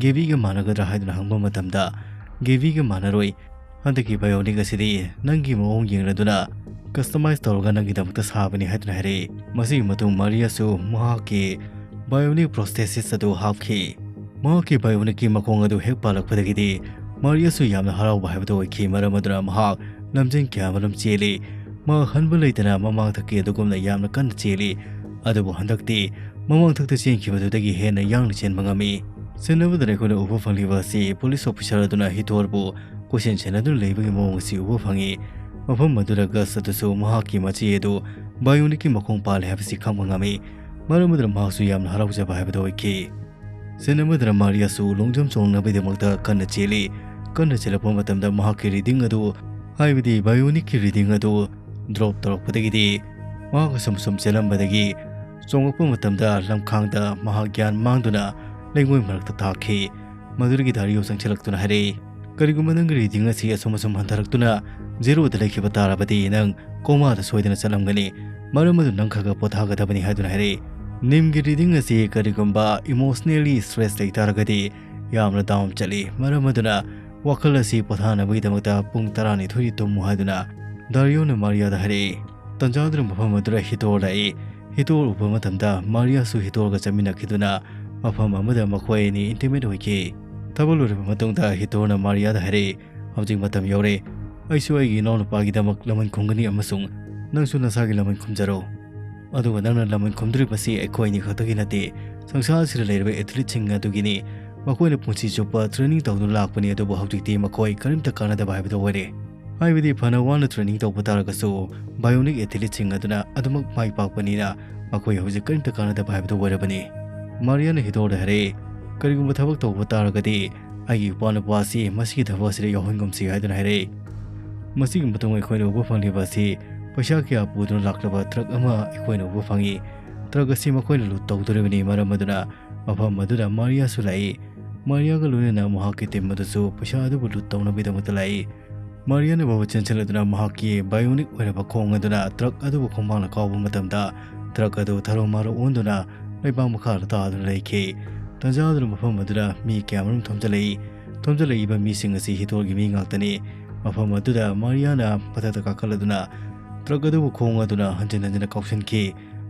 ꯒꯦꯕꯤꯒ ꯃꯥꯟꯅꯒꯗ꯭ꯔꯥ ꯍꯥꯏꯗꯨꯅ ꯍꯪꯕ ꯃꯇꯝꯗ ꯒꯦꯕꯤꯒ ꯃꯥꯟꯅꯔꯣꯏ꯫ ꯍꯟꯗꯛꯀꯤ bionic ꯑꯁꯤꯗꯤ ꯅꯪꯒꯤ ꯃꯑꯣꯡ ꯌꯦꯡꯂꯗꯨꯅ customize ꯇꯧꯔꯒ ꯅꯪꯒꯤꯗꯃꯛꯇ ꯁꯥꯕꯅꯤ ꯍꯥꯏꯗꯨꯅ ꯍꯥꯏꯔꯛꯏ꯫ ꯃꯁꯤꯒꯤ ꯃꯇꯨꯡ ꯃꯥꯔꯤꯌꯥꯁꯨ ꯃꯍꯥꯛꯀꯤ bionic prosthesis ꯑꯗꯨ ꯍꯥꯞꯈꯤ꯫ ꯃꯍꯥꯛꯀꯤ bionicꯀꯤ ꯃꯈꯣꯡ ꯑꯗꯨ ꯍꯦꯛ ꯄꯥꯜꯂꯛꯄꯗꯒꯤꯗꯤ ꯃꯥꯔꯤꯌꯥꯁꯨ ꯌꯥꯝꯅ ꯍꯔꯥꯎꯕ ꯍꯥꯏꯕꯗꯨ ꯑꯣꯏꯈꯤ꯫ ꯃꯔꯝ ꯑꯗꯨꯅ ꯃꯍꯥꯛ ꯂꯝꯖꯦꯟ ꯀꯌꯥ ꯑꯃꯔꯣꯝ ꯆꯦꯜꯂꯤ꯫ ꯃꯍꯥꯛ ꯍꯟꯕ ꯂꯩꯇꯅ ꯃꯃꯥꯡꯊꯛꯀꯤ ꯑꯗꯨꯒꯨꯝꯅ ꯌꯥꯝꯅ ꯀꯟꯅ ꯆꯦꯜꯂꯤ꯫ ꯑꯗꯨꯕꯨ ꯍꯟꯗꯛꯇꯤ ꯃꯃꯥꯡꯊꯛꯇ ꯆꯦꯟꯈꯤꯕꯗꯨꯗꯒꯤ ꯍꯦꯟꯅ ꯌꯥꯡꯅ ꯆꯦꯟꯕ ꯉꯝꯃꯤ꯫ ꯁꯤꯟꯅꯕꯗ ꯑꯩꯈꯣꯏꯅ ꯎꯕ ꯐꯪꯂꯤꯕ ꯑꯁꯤ ꯄꯨꯂꯤꯁ ꯑꯣꯐꯤꯁꯥꯔ ꯑꯗꯨꯅ ꯍꯤꯇꯣꯔꯕꯨ ꯀꯣꯏꯁꯦꯟ ꯁꯦꯟꯅꯗꯨꯅ ꯂꯩꯕꯒꯤ ꯃꯑꯣꯡ ꯑꯁꯤ ꯎꯕ ꯐꯪꯉꯤ꯫ ꯃꯐꯝ ꯑꯗꯨꯗ ꯒꯁ ꯑꯗꯨꯁꯨ ꯃꯍꯥꯛꯀꯤ ꯃꯆꯦ ꯑꯗꯨ ꯕꯥꯏꯑꯣꯅꯤꯛꯀꯤ ꯃꯈꯣꯡ ꯄꯥꯜꯂꯦ ꯍꯥꯏꯕꯁꯤ ꯈꯪꯕ ꯉꯝꯃꯤ꯫ ꯃꯔꯝ ꯑꯗꯨꯅ ꯃꯍꯥꯛꯁꯨ ꯌꯥꯝꯅ ꯍꯔꯥꯎꯖꯕ ꯍꯥꯏꯕꯗꯨ ꯑꯣꯏꯈꯤ꯫ ꯁꯤꯟꯅꯕꯗ ꯃꯥꯔꯤꯌꯥꯁꯨ ꯂꯣꯡꯖꯝ ꯆꯣꯡꯅꯕꯒꯤꯗꯃꯛꯇ ꯀꯟꯅ ꯆꯦꯜꯂꯤ꯫ ꯀꯟꯅ ꯆꯦꯜꯂꯛꯄ ꯃꯇꯝꯗ ꯃꯍꯥꯛꯀꯤ ꯔꯤꯗꯤꯡ ꯑꯗꯨ, ꯍꯥꯏꯕꯗꯤ ꯕꯥꯏꯑꯣꯅꯤꯛꯀꯤ ꯔꯤꯗꯤꯡ ꯑꯗꯨ ꯗ꯭ꯔꯣꯞ ꯇꯧꯔꯛꯄꯗꯒꯤꯗꯤ ꯃꯍꯥꯛ ꯑꯁꯨꯝ ꯁꯨꯝ ꯆꯦꯜꯂꯝꯕꯗꯒꯤ ꯆꯣꯡꯂꯛꯄ ꯃꯇꯝꯗ ꯂꯝꯈꯥꯡꯗ ꯃꯍꯥꯛ ꯒ꯭ꯌꯥꯟ ꯃꯥꯡꯗꯨꯅ ꯂꯩꯉꯣꯏ ꯃꯔꯛꯇ ꯇꯥꯈꯤ꯫ ꯃꯗꯨꯗꯒꯤ ꯗꯥꯔꯤꯌꯣ ꯆꯪꯁꯤꯜꯂꯛꯇꯨꯅ ꯍꯥꯏꯔꯛꯏ, "ꯀꯔꯤꯒꯨꯝꯕ ꯅꯪꯒꯤ ꯔꯤꯗꯤꯡ ꯑꯁꯤ ꯑꯁꯨꯝ ꯑꯁꯨꯝ ꯍꯟꯊꯔꯛꯇꯨꯅ ꯖꯦꯔꯣꯗ ꯂꯩꯈꯤꯕ ꯇꯥꯔꯕꯗꯤ ꯅꯪ ꯀꯣꯃꯥꯗ ꯁꯣꯏꯗꯅ ꯆꯠꯂꯝꯒꯅꯤ꯫ ꯃꯔꯝ ꯑꯗꯨꯅ ꯅꯪ ꯈꯔ ꯈꯔ ꯄꯣꯊꯥꯒꯗꯕꯅꯤ" ꯍꯥꯏꯗꯨꯅ ꯍꯥꯏꯔꯛꯏ꯫ ꯅꯤꯝꯒꯤ ꯔꯤꯗꯤꯡ ꯑꯁꯤ ꯀꯔꯤꯒꯨꯝꯕ ꯏꯃꯣꯁꯅꯦꯂꯤ ꯁ꯭ꯇ꯭ꯔꯦꯁ ꯂꯩ ꯇꯥꯔꯒꯗꯤ ꯌꯥꯝꯅ ꯗꯥꯎꯟ ꯆꯠꯂꯤ꯫ ꯃꯔꯝ ꯑꯗꯨꯅ ꯋꯥꯈꯜ ꯑꯁꯤ ꯄꯣꯊꯥꯅꯕꯒꯤꯗꯃꯛꯇ ꯄꯨꯡ ꯇꯔꯥꯅꯤꯊꯣꯏ ꯇꯨꯝꯃꯨ ꯍꯥꯏꯗꯨꯅ ꯗꯥꯔꯤꯌꯣꯅ ꯃꯥꯔꯤꯌꯥꯗ ꯍꯥꯏꯔꯛꯏ꯫ ꯇꯟꯖꯥꯗꯨꯅ ꯃꯐꯝ ꯑꯗꯨꯗ ꯍꯤꯇꯣꯔ ꯂꯥꯛꯏ꯫ ꯍꯤꯇꯣꯔ ꯎꯕ ꯃꯇꯝꯗ ꯃꯥꯔꯤꯌꯥꯁꯨ ꯍꯤꯇꯣꯔꯒ ꯆꯠꯃꯤꯟꯅꯈꯤꯗꯨꯅ ꯃꯐꯝ ꯑꯃꯗ ꯃꯈꯣꯏ ꯑꯅꯤ ꯏꯟꯇꯤꯃꯦꯠ ꯑꯣꯏꯈꯤ꯫ ꯊꯕꯛ ꯂꯣꯏꯔꯕ ꯃꯇꯨꯡꯗ ꯍꯤꯇꯣꯔꯅ ꯃꯥꯔꯤꯌꯥꯗ ꯍꯥꯏꯔꯛꯏ, "ꯍꯧꯖꯤꯛ ꯃꯇꯝ ꯌꯧꯔꯦ꯫ ꯑꯩꯁꯨ ꯑꯩꯒꯤ ꯏꯅꯥꯎꯅꯨꯄꯥꯒꯤꯗꯃꯛ ꯂꯃꯟ ꯈꯨꯝꯒꯅꯤ ꯑꯃꯁꯨꯡ ꯅꯪꯁꯨ ꯅꯁꯥꯒꯤ ꯂꯃꯟ ꯈꯨꯝꯖꯔꯣ꯫ ꯑꯗꯨꯒ ꯅꯪꯅ ꯂꯃꯟ ꯈꯨꯝꯗꯣꯔꯤꯕꯁꯤ ꯑꯩꯈꯣꯏ ꯑꯅꯤ ꯈꯛꯇꯒꯤ ꯅꯠꯇꯦ, ꯁꯪꯁꯥꯔ ꯑꯁꯤꯗ ꯂꯩꯔꯤꯕ ꯑꯦꯊꯂꯤꯠꯁꯤꯡ ꯑꯗꯨꯒꯤꯅꯤ꯫ ꯃꯈꯣꯏꯅ ꯄꯨꯟꯁꯤ ꯆꯨꯞꯄ ꯇ꯭ꯔꯦꯅꯤꯡ ꯇꯧꯗꯨꯅ ꯂꯥꯛꯄꯅꯤ, ꯑꯗꯨꯕꯨ ꯍꯧꯖꯤꯛꯇꯤ ꯃꯈꯣꯏ ꯀꯔꯤꯝꯇ ꯀꯥꯟꯅꯗꯕ ꯍꯥꯏꯕꯗꯨ ꯑꯣꯏꯔꯦ꯫ ꯍꯥꯏꯕꯗꯤ ꯐꯅ ꯋꯥꯅ ꯇ꯭ꯔꯦꯅꯤꯡ ꯇꯧꯕ ꯇꯥꯔꯒꯁꯨ ꯕꯥꯏꯑꯣꯅꯤꯛ ꯑꯦꯊꯂꯤꯠꯁꯤꯡ ꯑꯗꯨꯅ ꯑꯗꯨꯃꯛ ꯃꯥꯏ ꯄꯥꯛꯄꯅꯤꯅ ꯃꯈꯣꯏ ꯍꯧꯖꯤꯛ ꯀꯔꯤꯝꯇ ꯀꯥꯟꯅꯗꯕ ꯍꯥꯏꯕꯗꯨ ꯑꯣꯏꯔꯕꯅꯤ"꯫ ꯃꯥꯔꯤꯌꯥꯅ ꯍꯤꯇꯣꯔꯗ ꯍꯥꯏꯔꯛꯏ, "ꯀꯔꯤꯒꯨꯝꯕ ꯊꯕꯛ ꯇꯧꯕ ꯇꯥꯔꯒꯗꯤ ꯑꯩꯒꯤ ꯏꯄ꯭ꯋꯥ ꯅꯨꯄꯥ ꯑꯁꯤ ꯃꯁꯤꯒꯤ ꯊꯕꯛ ꯑꯁꯤꯗ ꯌꯥꯎꯍꯟꯒꯨꯝꯁꯤ" ꯍꯥꯏꯗꯨꯅ ꯍꯥꯏꯔꯛꯏ꯫ ꯃꯁꯤꯒꯤ ꯃꯇꯨꯡ ꯑꯩꯈꯣꯏꯅ ꯎꯕ ꯐꯪꯂꯤꯕ ꯑꯁꯤ ꯄꯩꯁꯥ ꯀꯌꯥ ꯄꯨꯗꯨꯅ ꯂꯥꯛꯂꯕ ꯇ꯭ꯔꯛ ꯑꯃ ꯑꯩꯈꯣꯏꯅ ꯎꯕ ꯐꯪꯏ꯫ ꯇ꯭ꯔꯛ ꯑꯁꯤ ꯃꯈꯣꯏꯅ ꯂꯨꯠ ꯇꯧꯗꯣꯔꯤꯕꯅꯤ, ꯃꯔꯝ ꯑꯗꯨꯅ ꯃꯐꯝ ꯑꯗꯨꯗ ꯃꯥꯔꯤꯌꯥꯁꯨ ꯂꯥꯛꯏ꯫ ꯃꯥꯔꯤꯌꯥꯒ ꯂꯣꯏꯅꯅ ꯃꯍꯥꯛꯀꯤ ꯇꯤꯝ ꯑꯗꯨꯁꯨ ꯄꯩꯁꯥ ꯑꯗꯨꯕꯨ ꯂꯨꯠ ꯇꯧꯅꯕꯒꯤꯗꯃꯛꯇ ꯂꯥꯛꯏ꯫ ꯃꯥꯔꯤꯌꯥꯅ ꯕꯕ ꯆꯦꯟꯁꯤꯜꯂꯗꯨꯅ ꯃꯍꯥꯛꯀꯤ ꯕꯥꯏꯑꯣꯅꯤꯛ ꯑꯣꯏꯔꯕ ꯈꯣꯡ ꯑꯗꯨꯅ ꯇ꯭ꯔꯛ ꯑꯗꯨꯕꯨ ꯈꯣꯡꯕꯥꯡꯅ ꯀꯥꯎꯕ ꯃꯇꯝꯗ ꯇ꯭ꯔꯛ ꯑꯗꯨ ꯊꯔꯣ ꯃꯥꯔꯣ ꯑꯣꯟꯗꯨꯅ ꯂꯩꯕꯥꯛ ꯃꯈꯥꯗ ꯇꯥꯗꯨꯅ ꯂꯩꯈꯤ꯫ ꯇꯟꯖꯥ ꯑꯗꯨꯅ ꯃꯐꯝ ꯑꯗꯨꯗ ꯃꯤ ꯀꯌꯥꯃꯔꯨꯝ ꯊꯣꯝꯖꯤꯜꯂꯛꯏ꯫ ꯊꯣꯝꯖꯤꯜꯂꯛꯏꯕ ꯃꯤꯁꯤꯡ ꯑꯁꯤ ꯍꯤꯇꯣꯔꯒꯤ ꯃꯤ ꯉꯥꯛꯇꯅꯤ꯫ ꯃꯐꯝ ꯑꯗꯨꯗ ꯃꯥꯔꯤꯌꯥꯅ ꯃꯊꯛꯇ ꯀꯥꯈꯠꯂꯗꯨꯅ ꯇ꯭ꯔꯛ ꯑꯗꯨꯕꯨ ꯈꯣꯡ ꯑꯗꯨꯅ ꯍꯟꯖꯤꯟ ꯍꯟꯖꯤꯟꯅ ꯀꯥꯎꯁꯤꯟꯈꯤ꯫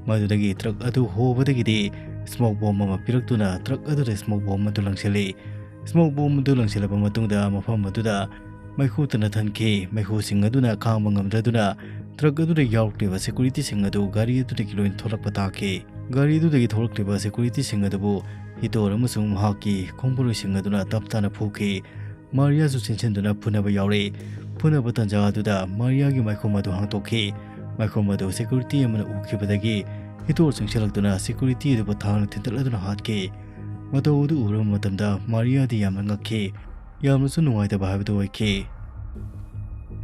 ꯃꯗꯨꯗꯒꯤ ꯇ꯭ꯔꯛ ꯑꯗꯨ ꯍꯣꯕꯗꯒꯤꯗꯤ ꯁ꯭ꯃꯣꯛ ꯕꯣꯝ ꯑꯃ ꯄꯤꯔꯛꯇꯨꯅ ꯇ꯭ꯔꯛ ꯑꯗꯨꯗ ꯁ꯭ꯃꯣꯛ ꯕꯣꯝ ꯑꯗꯨ ꯂꯪꯁꯤꯜꯂꯤ꯫ ꯁ꯭ꯃꯣꯛ ꯕꯣꯝ ꯑꯗꯨ ꯂꯪꯁꯤꯜꯂꯕ ꯃꯇꯨꯡꯗ ꯃꯐꯝ ꯑꯗꯨꯗ ꯃꯩꯈꯨ ꯇꯅ ꯊꯟꯈꯤ꯫ ꯃꯩꯈꯨꯁꯤꯡ ꯑꯗꯨꯅ ꯈꯥꯡꯕ ꯉꯝꯗ꯭ꯔꯗꯨꯅ ꯇ꯭ꯔꯛ ꯑꯗꯨꯗ ꯌꯥꯎꯔꯛꯂꯤꯕ ꯁꯦꯀꯨꯔꯤꯇꯤꯁꯤꯡ ꯑꯗꯨ ꯒꯥꯔꯤ ꯑꯗꯨꯗꯒꯤ ꯂꯣꯏꯅ ꯊꯣꯛꯂꯛꯄ ꯇꯥꯈꯤ꯫ ꯒꯥꯔꯤ ꯑꯗꯨꯗꯒꯤ ꯊꯣꯛꯂꯛꯂꯤꯕ ꯁꯦꯀꯨꯔꯤꯇꯤꯁꯤꯡ ꯑꯗꯨꯕꯨ ꯍꯤꯇꯣꯔ ꯑꯃꯁꯨꯡ ꯃꯍꯥꯛꯀꯤ ꯈꯣꯡꯕꯨꯔꯣꯏꯁꯤꯡ ꯑꯗꯨꯅ ꯇꯞ ꯇꯥꯅ ꯐꯨꯈꯤ꯫ ꯃꯥꯔꯤꯌꯥꯁꯨ ꯆꯦꯟꯁꯤꯟꯗꯨꯅ ꯐꯨꯅꯕ ꯌꯥꯎꯔꯦ꯫ ꯐꯨꯅꯕ ꯇꯥꯟꯖꯥ ꯑꯗꯨꯗ ꯃꯥꯔꯤꯌꯥꯒꯤ ꯃꯥꯏꯈꯣꯝ ꯑꯗꯨ ꯍꯥꯡꯗꯣꯛꯈꯤ꯫ ꯃꯥꯏꯈꯣꯝ ꯑꯗꯨ ꯁꯦꯀ꯭ꯌꯨꯔꯤꯇꯤ ꯑꯃꯅ ꯎꯈꯤꯕꯗꯒꯤ ꯍꯤꯇꯣꯔ ꯆꯪꯁꯤꯜꯂꯛꯇꯨꯅ ꯁꯦꯀ꯭ꯌꯨꯔꯤꯇꯤ ꯑꯗꯨꯕꯨ ꯊꯥꯡꯅ ꯊꯤꯟꯇꯠꯂꯗꯨꯅ ꯍꯥꯠꯈꯤ꯫ ꯃꯇꯧ ꯑꯗꯨ ꯎꯔꯕ ꯃꯇꯝꯗ ꯃꯥꯔꯤꯌꯥꯗꯤ ꯌꯥꯝꯅ ꯉꯛꯈꯤ꯫ ꯌꯥꯝꯅꯁꯨ ꯅꯨꯡꯉꯥꯏꯇꯕ ꯍꯥꯏꯕꯗꯨ ꯑꯣꯏꯈꯤ꯫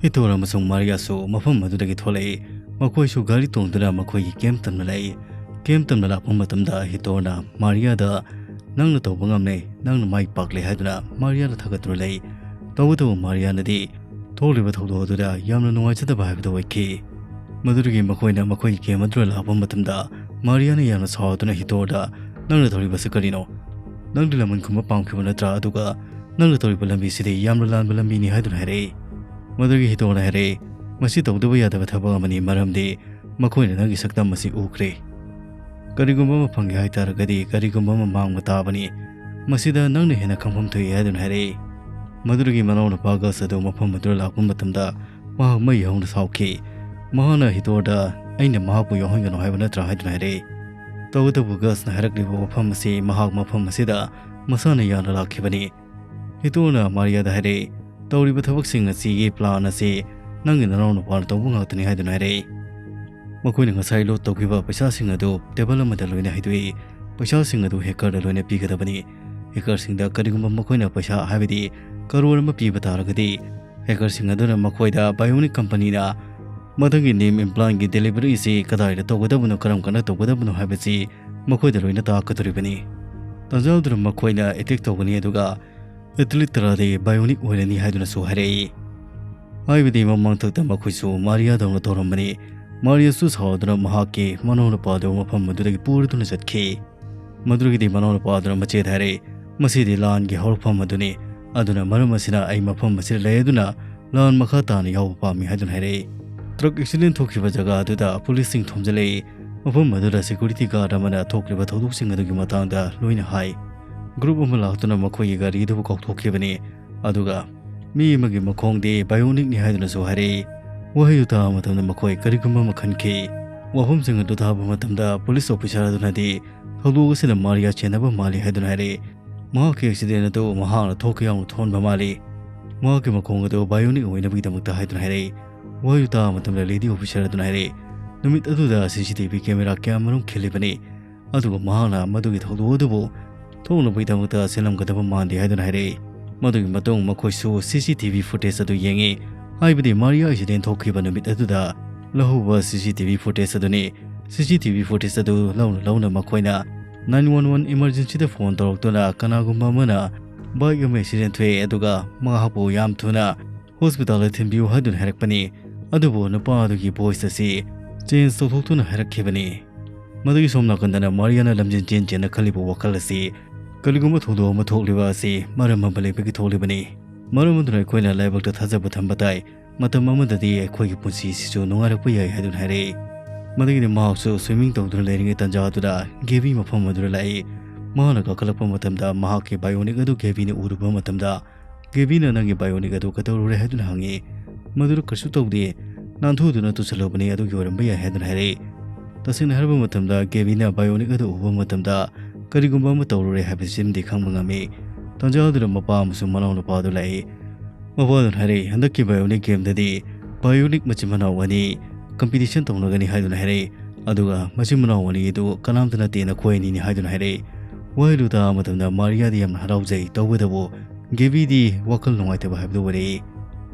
ꯍꯤꯇꯣꯔ ꯑꯃꯁꯨꯡ ꯃꯥꯔꯤꯌꯥꯁꯨ ꯃꯐꯝ ꯑꯗꯨꯗꯒꯤ ꯊꯣꯛꯂꯛꯏ꯫ ꯃꯈꯣꯏꯁꯨ ꯒꯥꯔꯤ ꯇꯣꯡꯗꯨꯅ ꯃꯈꯣꯏꯒꯤ ꯀꯦꯝꯞ ꯇꯝꯅ ꯂꯥꯛꯏ꯫ ꯀꯦꯝꯞ ꯇꯝꯅ ꯂꯥꯛꯄ ꯃꯇꯝꯗ ꯍꯤꯇꯣꯔꯅ ꯃꯥꯔꯤꯌꯥꯗ "ꯅꯪꯅ ꯇꯧꯕ ꯉꯝꯂꯦ, ꯅꯪꯅ ꯃꯥꯏ ꯄꯥꯛꯂꯦ" ꯍꯥꯏꯗꯨꯅ ꯃꯥꯔꯤꯌꯥꯅ ꯊꯥꯒꯠꯇꯨꯅ ꯂꯩ꯫ ꯇꯧꯕꯇꯕꯨ ꯃꯥꯔꯤꯌꯥꯅꯗꯤ ꯊꯣꯛꯂꯤꯕ ꯊꯧꯗꯣꯛ ꯑꯗꯨꯗ ꯌꯥꯝꯅ ꯅꯨꯡꯉꯥꯏꯖꯗꯕ ꯍꯥꯏꯕꯗꯨ ꯑꯣꯏꯈꯤ꯫ ꯃꯗꯨꯗꯒꯤ ꯃꯈꯣꯏꯅ ꯃꯈꯣꯏꯒꯤ ꯀꯦꯝꯞ ꯑꯗꯨꯗ ꯂꯥꯛꯄ ꯃꯇꯝꯗ ꯃꯥꯔꯤꯌꯥꯅ ꯌꯥꯝꯅ ꯁꯥꯎꯗꯨꯅ ꯍꯤꯇꯣꯔꯗ "ꯅꯪꯅ ꯇꯧꯔꯤꯕꯁꯤ ꯀꯔꯤꯅꯣ? ꯅꯪꯗꯤ ꯂꯃꯟ ꯈꯨꯝꯕ ꯄꯥꯝꯈꯤꯕ ꯅꯠꯇ꯭ꯔꯥ? ꯑꯗꯨꯒ ꯅꯪꯅ ꯇꯧꯔꯤꯕ ꯂꯝꯕꯤꯁꯤꯗꯤ ꯌꯥꯝꯅ ꯂꯥꯟꯕ ꯂꯝꯕꯤꯅꯤ" ꯍꯥꯏꯗꯨꯅ ꯍꯥꯏꯔꯛꯏ꯫ ꯃꯗꯨꯗꯒꯤ ꯍꯤꯇꯣꯔꯅ ꯍꯥꯏꯔꯛꯏ, "ꯃꯁꯤ ꯇꯧꯗꯕ ꯌꯥꯗꯕ ꯊꯕꯛ ꯑꯃꯅꯤ, ꯃꯔꯝꯗꯤ ꯃꯈꯣꯏꯅ ꯅꯪꯒꯤ ꯁꯛꯇꯝ ꯑꯁꯤ ꯎꯈ꯭ꯔꯦ꯫ ꯀꯔꯤꯒꯨꯝꯕ ꯑꯃ ꯐꯪꯒꯦ ꯍꯥꯏ ꯇꯥꯔꯒꯗꯤ ꯀꯔꯤꯒꯨꯝꯕ ꯑꯃ ꯃꯥꯡꯕ ꯇꯥꯕꯅꯤ꯫ ꯃꯁꯤꯗ ꯅꯪꯅ ꯍꯦꯟꯅ ꯈꯪꯐꯝ ꯊꯣꯛꯏ" ꯍꯥꯏꯗꯨꯅ ꯍꯥꯏꯔꯛꯏ꯫ ꯃꯗꯨꯗꯒꯤ ꯃꯅꯥꯎꯅꯨꯄꯥ ꯒꯁ ꯑꯗꯨ ꯃꯐꯝ ꯑꯗꯨꯗ ꯂꯥꯛꯄ ꯃꯇꯝꯗ ꯃꯍꯥꯛ ꯃꯩ ꯍꯧꯅ ꯁꯥꯎꯈꯤ꯫ ꯃꯍꯥꯛꯅ ꯍꯤꯇꯣꯔꯗ, "ꯑꯩꯅ ꯃꯍꯥꯛꯄꯨ ꯌꯥꯎꯍꯟꯒꯅꯨ ꯍꯥꯏꯕ ꯅꯠꯇ꯭ꯔꯥ?" ꯍꯥꯏꯗꯨꯅ ꯍꯥꯏꯔꯛꯏ꯫ ꯇꯧꯕꯇꯕꯨ ꯒꯁꯅ ꯍꯥꯏꯔꯛꯂꯤꯕ ꯋꯥꯐꯝ ꯑꯁꯤ ꯃꯍꯥꯛ ꯃꯐꯝ ꯑꯁꯤꯗ ꯃꯁꯥꯅ ꯌꯥꯅ ꯂꯥꯛꯈꯤꯕꯅꯤ꯫ ꯍꯤꯇꯣꯔꯅ ꯃꯥꯔꯤꯌꯥꯗ ꯍꯥꯏꯔꯛꯏ, "ꯇꯧꯔꯤꯕ ꯊꯕꯛꯁꯤꯡ ꯑꯁꯤꯒꯤ ꯄ꯭ꯂꯥꯟ ꯑꯁꯤ ꯅꯪꯒꯤ ꯅꯅꯥꯎ ꯅꯨꯄꯥꯅ ꯇꯧꯕ ꯉꯥꯛꯇꯅꯤ" ꯍꯥꯏꯗꯨꯅ ꯍꯥꯏꯔꯛꯏ꯫ ꯃꯈꯣꯏꯅ ꯉꯁꯥꯏ ꯂꯣꯠ ꯇꯧꯈꯤꯕ ꯄꯩꯁꯥꯁꯤꯡ ꯑꯗꯨ ꯇꯦꯕꯜ ꯑꯃꯗ ꯂꯣꯏꯅ ꯍꯩꯗꯣꯛꯏ꯫ ꯄꯩꯁꯥꯁꯤꯡ ꯑꯗꯨ ꯍꯦꯀꯔꯗ ꯂꯣꯏꯅ ꯄꯤꯒꯗꯕꯅꯤ꯫ ꯍꯦꯀꯔꯁꯤꯡꯗ ꯀꯔꯤꯒꯨꯝꯕ ꯃꯈꯣꯏꯅ ꯄꯩꯁꯥ, ꯍꯥꯏꯕꯗꯤ ꯀꯔꯣꯔ ꯑꯃ ꯄꯤꯕ ꯇꯥꯔꯒꯗꯤ, ꯍꯦꯀꯔꯁꯤꯡ ꯑꯗꯨꯅ ꯃꯈꯣꯏꯗ ꯕꯥꯏꯑꯣꯅꯤꯛ ꯀꯝꯄꯅꯤꯅ ꯃꯊꯪꯒꯤ ꯅꯤꯝ ꯏꯝꯄ꯭ꯂꯥꯟꯒꯤ ꯗꯦꯂꯤꯚꯔꯤ ꯑꯁꯤ ꯀꯗꯥꯏꯗ ꯇꯧꯒꯗꯕꯅꯣ, ꯀꯔꯝ ꯀꯥꯟꯗ ꯇꯧꯒꯗꯕꯅꯣ ꯍꯥꯏꯕꯁꯤ ꯃꯈꯣꯏꯗ ꯂꯣꯏꯅ ꯇꯥꯛꯀꯗꯧꯔꯤꯕꯅꯤ꯫ ꯇꯥꯟꯖꯥꯗꯨꯅ ꯃꯈꯣꯏꯅ ꯑꯦꯇꯦꯛ ꯇꯧꯒꯅꯤ, ꯑꯗꯨꯒ ꯑꯦꯊꯂꯤꯠ ꯇꯔꯥꯗꯤ ꯕꯥꯏꯑꯣꯅꯤꯛ ꯑꯣꯏꯔꯅꯤ ꯍꯥꯏꯗꯨꯅꯁꯨ ꯍꯥꯏꯔꯛꯏ꯫ ꯍꯥꯏꯕꯗꯤ ꯃꯃꯥꯡꯊꯛꯇ ꯃꯈꯣꯏꯁꯨ ꯃꯥꯔꯤꯌꯥꯗꯧꯅ ꯇꯧꯔꯝꯕꯅꯤ꯫ ꯃꯥꯔꯤꯌꯥꯁꯨ ꯁꯥꯎꯗꯨꯅ ꯃꯍꯥꯛꯀꯤ ꯃꯅꯥꯎꯅꯨꯄꯥꯗꯨ ꯃꯐꯝ ꯑꯗꯨꯗꯒꯤ ꯄꯨꯔꯗꯨꯅ ꯆꯠꯈꯤ꯫ ꯃꯗꯨꯗꯒꯤꯗꯤ ꯃꯅꯥꯎꯅꯨꯄꯥ ꯑꯗꯨꯅ ꯃꯆꯦꯗ ꯍꯥꯏꯔꯛꯏ, "ꯃꯁꯤꯗꯤ ꯂꯥꯟꯒꯤ ꯍꯧꯔꯛꯐꯝ ꯑꯗꯨꯅꯤ, ꯑꯗꯨꯅ ꯃꯔꯝ ꯑꯁꯤꯅ ꯑꯩ ꯃꯐꯝ ꯑꯁꯤꯗ ꯂꯩ, ꯑꯗꯨꯅ ꯂꯥꯟ ꯃꯈꯥ ꯇꯥꯅ ꯌꯥꯎꯕ ꯄꯥꯝꯃꯤ" ꯍꯥꯏꯗꯨꯅ ꯍꯥꯏꯔꯛꯏ꯫ ꯇ꯭ꯔꯛ ꯑꯦꯛꯁꯤꯗꯦꯟ ꯊꯣꯛꯈꯤꯕ ꯖꯒꯥ ꯑꯗꯨꯗ ꯄꯨꯂꯤꯁꯁꯤꯡ ꯊꯣꯝꯖꯤꯜꯂꯛꯏ꯫ ꯃꯐꯝ ꯑꯗꯨꯗ ꯁꯦꯀ꯭ꯌꯨꯔꯤꯇꯤ ꯒꯥꯔꯗ ꯑꯃꯅ ꯊꯣꯛꯂꯤꯕ ꯊꯧꯗꯣꯛꯁꯤꯡ ꯑꯗꯨꯒꯤ ꯃꯇꯥꯡꯗ ꯂꯣꯏꯅ ꯍꯥꯏ꯫ ꯒ꯭ꯔꯨꯞ ꯑꯃ ꯂꯥꯛꯇꯨꯅ ꯃꯈꯣꯏꯒꯤ ꯒꯥꯔꯤ ꯑꯗꯨꯕꯨ ꯀꯥꯎꯊꯣꯛꯈꯤꯕꯅꯤ, ꯑꯗꯨꯒ ꯃꯤ ꯑꯃꯒꯤ ꯃꯈꯣꯡꯗꯤ ꯕꯥꯏꯑꯣꯅꯤꯛꯅꯤ ꯍꯥꯏꯗꯨꯅꯁꯨ ꯍꯥꯏꯔꯛꯏ꯫ ꯋꯥꯍꯩꯗꯨ ꯇꯥꯕ ꯃꯇꯝꯗ ꯃꯈꯣꯏ ꯀꯔꯤꯒꯨꯝꯕ ꯑꯃ ꯈꯟꯈꯤ꯫ ꯋꯥꯐꯝꯁꯤꯡ ꯑꯗꯨ ꯇꯥꯕ ꯃꯇꯝꯗ ꯄꯨꯂꯤꯁ ꯑꯣꯐꯤꯁꯥꯔ ꯑꯗꯨꯅꯗꯤ ꯊꯧꯗꯣꯛ ꯑꯁꯤꯗ ꯃꯥꯔꯤꯌꯥ ꯆꯦꯟꯅꯕ ꯃꯥꯜꯂꯤ ꯍꯥꯏꯗꯨꯅ ꯍꯥꯏꯔꯛꯏ꯫ ꯃꯍꯥꯛꯀꯤ ꯑꯦꯛꯁꯤꯗꯦꯟ ꯑꯗꯨ ꯃꯍꯥꯛꯅ ꯊꯣꯛꯀꯦ ꯌꯥꯎꯅ ꯊꯣꯛꯍꯟꯕ ꯃꯥꯜꯂꯤ꯫ ꯃꯍꯥꯛꯀꯤ ꯃꯈꯣꯡ ꯑꯗꯨ ꯕꯥꯏꯑꯣꯅꯤꯛ ꯑꯣꯏꯅꯕꯒꯤꯗꯃꯛꯇ ꯍꯥꯏꯗꯨꯅ ꯍꯥꯏꯔꯛꯏ꯫ ꯋꯥꯍꯩꯗꯨ ꯇꯥꯕ ꯃꯇꯝꯗ ꯂꯦꯗꯤ ꯑꯣꯐꯤꯁꯔ ꯑꯗꯨꯅ ꯍꯥꯏꯔꯛꯏ, ꯅꯨꯃꯤꯠ ꯑꯗꯨꯗ ꯁꯤ ꯁꯤ ꯇꯤ ꯚꯤ ꯀꯦꯃꯦꯔꯥ ꯀꯌꯥꯃꯔꯨꯝ ꯈꯤꯜꯂꯤꯕꯅꯤ, ꯑꯗꯨꯒ ꯃꯍꯥꯛꯅ ꯃꯗꯨꯒꯤ ꯊꯧꯗꯣꯛ ꯑꯗꯨꯕꯨ ꯊꯣꯛꯅꯕꯒꯤꯗꯃꯛꯇ ꯆꯦꯜꯂꯝꯒꯗꯕ ꯃꯥꯟꯗꯦ ꯍꯥꯏꯗꯨꯅ ꯍꯥꯏꯔꯛꯏ꯫ ꯃꯗꯨꯒꯤ ꯃꯇꯨꯡ ꯃꯈꯣꯏꯁꯨ ꯁꯤ ꯁꯤ ꯇꯤ ꯚꯤ ꯐꯨꯇꯦꯖ ꯑꯗꯨ ꯌꯦꯡꯉꯤ, ꯍꯥꯏꯕꯗꯤ ꯃꯥꯔꯤꯌꯥ ꯑꯦꯛꯁꯤꯗꯦꯟ ꯊꯣꯛꯈꯤꯕ ꯅꯨꯃꯤꯠ ꯑꯗꯨꯗ ꯂꯧꯍꯧꯕ ꯁꯤ ꯁꯤ ꯇꯤ ꯚꯤ ꯐꯨꯇꯦꯖ ꯑꯗꯨꯅꯤ꯫ ꯁꯤ ꯁꯤ ꯇꯤ ꯚꯤ ꯐꯨꯇꯦꯖ ꯑꯗꯨ ꯂꯧꯅ ꯂꯧꯅ ꯃꯈꯣꯏꯅ ꯅꯥꯏꯟ ꯋꯥꯟ ꯋꯥꯟ ꯏꯃꯔꯖꯦꯟꯁꯤꯗ ꯐꯣꯟ ꯇꯧꯔꯛꯇꯨꯅ ꯀꯅꯥꯒꯨꯝꯕ ꯑꯃꯅ ꯕꯥꯏꯛ ꯑꯃ ꯑꯦꯛꯁꯤꯗꯦꯟ ꯊꯣꯛꯑꯦ, ꯑꯗꯨꯒ ꯃꯍꯥꯛꯄꯨ ꯌꯥꯝ ꯊꯨꯅ ꯍꯣꯁꯄꯤꯇꯥꯜꯗ ꯊꯤꯟꯕꯤꯌꯨ ꯍꯥꯏꯗꯨꯅ ꯍꯥꯏꯔꯛꯄꯅꯤ꯫ ꯑꯗꯨꯕꯨ ꯅꯨꯄꯥ ꯑꯗꯨꯒꯤ ꯚꯣꯏꯁ ꯑꯁꯤ ꯆꯦꯟꯖ ꯇꯧꯊꯣꯛꯇꯨꯅ ꯍꯥꯏꯔꯛꯈꯤꯕꯅꯤ꯫ ꯃꯗꯨꯒꯤ ꯁꯣꯝ ꯅꯥꯀꯟꯗꯅ ꯃꯥꯔꯤꯌꯥꯅ ꯂꯝꯖꯦꯟ ꯆꯦꯟ ꯆꯦꯟꯅ ꯈꯜꯂꯤꯕ ꯋꯥꯈꯜ ꯑꯁꯤ ꯀꯔꯤꯒꯨꯝꯕ ꯊꯧꯗꯣꯛ ꯑꯃ ꯊꯣꯛꯂꯤꯕ ꯑꯁꯤ ꯃꯔꯝ ꯑꯃ ꯂꯩꯕꯒꯤ ꯊꯣꯛꯂꯤꯕꯅꯤ꯫ ꯃꯔꯝ ꯑꯗꯨꯅ ꯑꯩꯈꯣꯏꯅ ꯂꯥꯏꯕꯛꯇ ꯊꯥꯖꯕ ꯊꯝꯕ ꯇꯥꯏ꯫ ꯃꯇꯝ ꯑꯃꯗꯗꯤ ꯑꯩꯈꯣꯏꯒꯤ ꯄꯨꯟꯁꯤꯁꯤꯁꯨ ꯅꯨꯡꯉꯥꯏꯔꯛꯄ ꯌꯥꯏ ꯍꯥꯏꯗꯨꯅ ꯍꯥꯏꯔꯛꯏ꯫ ꯃꯗꯨꯒꯤꯗꯤ ꯃꯍꯥꯛꯁꯨ ꯁ꯭ꯋꯤꯃꯤꯡ ꯇꯧꯗꯨꯅ ꯂꯩꯔꯤꯉꯩ ꯇꯥꯟꯖꯥ ꯑꯗꯨꯗ ꯒꯦꯕꯤ ꯃꯐꯝ ꯑꯗꯨꯗ ꯂꯥꯛꯏ꯫ ꯃꯍꯥꯛꯅ ꯀꯥꯈꯠꯂꯛꯄ ꯃꯇꯝꯗ ꯃꯍꯥꯛꯀꯤ ꯕꯥꯏꯑꯣꯅꯤꯛ ꯑꯗꯨ ꯒꯦꯕꯤꯅ ꯎꯔꯨꯕ ꯃꯇꯝꯗ ꯒꯦꯕꯤꯅ ꯅꯪꯒꯤ ꯕꯥꯏꯑꯣꯅꯤꯛ ꯑꯗꯨ ꯀꯩꯗꯧꯔꯨꯔꯦ ꯍꯥꯏꯗꯨꯅ ꯍꯪꯉꯤ꯫ ꯃꯗꯨꯗ ꯀꯩꯁꯨ ꯇꯧꯗꯦ, ꯅꯥꯟꯊꯣꯛꯇꯨꯅ ꯇꯨꯁꯜꯂꯨꯕꯅꯤ, ꯑꯗꯨꯒꯤ ꯑꯣꯏꯔꯝꯕ ꯌꯥꯏ ꯍꯥꯏꯗꯨꯅ ꯍꯥꯏꯔꯛꯏ꯫ ꯇꯁꯦꯡꯅ ꯍꯥꯏꯔꯕ ꯃꯇꯝꯗ ꯒꯦꯕꯤꯅ ꯕꯥꯏꯑꯣꯅꯤꯛ ꯑꯗꯨ ꯎꯕ ꯃꯇꯝꯗ ꯀꯔꯤꯒꯨꯝꯕ ꯑꯃ ꯇꯧꯔꯨꯔꯦ ꯍꯥꯏꯕꯁꯤꯃꯗꯤ ꯈꯪꯕ ꯉꯝꯃꯤ꯫ ꯇꯥꯟꯖꯥ ꯑꯗꯨꯗ ꯃꯄꯥ ꯑꯃꯁꯨꯡ ꯃꯅꯥꯎꯅꯨꯄꯥ ꯑꯗꯨ ꯂꯥꯛꯏ꯫ ꯃꯄꯥ ꯑꯗꯨꯅ ꯍꯥꯏꯔꯛꯏ, ꯍꯟꯗꯛꯀꯤ ꯕꯥꯏꯑꯣꯅꯤꯛ ꯒꯦꯝꯗꯗꯤ ꯕꯥꯏꯑꯣꯅꯤꯛ ꯃꯆꯤꯟ ꯃꯅꯥꯎ ꯑꯅꯤ ꯀꯝꯄꯤꯇꯤꯁꯟ ꯇꯧꯅꯒꯅꯤ ꯍꯥꯏꯗꯨꯅ ꯍꯥꯏꯔꯛꯏ꯫ ꯑꯗꯨꯒ ꯃꯆꯤꯟ ꯃꯅꯥꯎ ꯑꯅꯤ ꯑꯗꯨ ꯀꯅꯥꯝꯇ ꯅꯠꯇꯦ, ꯅꯈꯣꯏ ꯑꯅꯤꯅꯤ ꯍꯥꯏꯗꯨꯅ ꯍꯥꯏꯔꯛꯏ꯫ ꯋꯥꯍꯩꯗꯨ ꯇꯥꯕ ꯃꯇꯝꯗ ꯃꯥꯔꯤꯌꯥꯗꯤ ꯌꯥꯝꯅ ꯍꯔꯥꯎꯖꯩ, ꯇꯧꯕꯇꯕꯨ ꯒꯦꯕꯤꯗꯤ ꯋꯥꯈꯜ ꯅꯨꯡꯉꯥꯏꯇꯕ ꯍꯥꯏꯕꯗꯨ ꯑꯣꯏꯔꯛꯏ꯫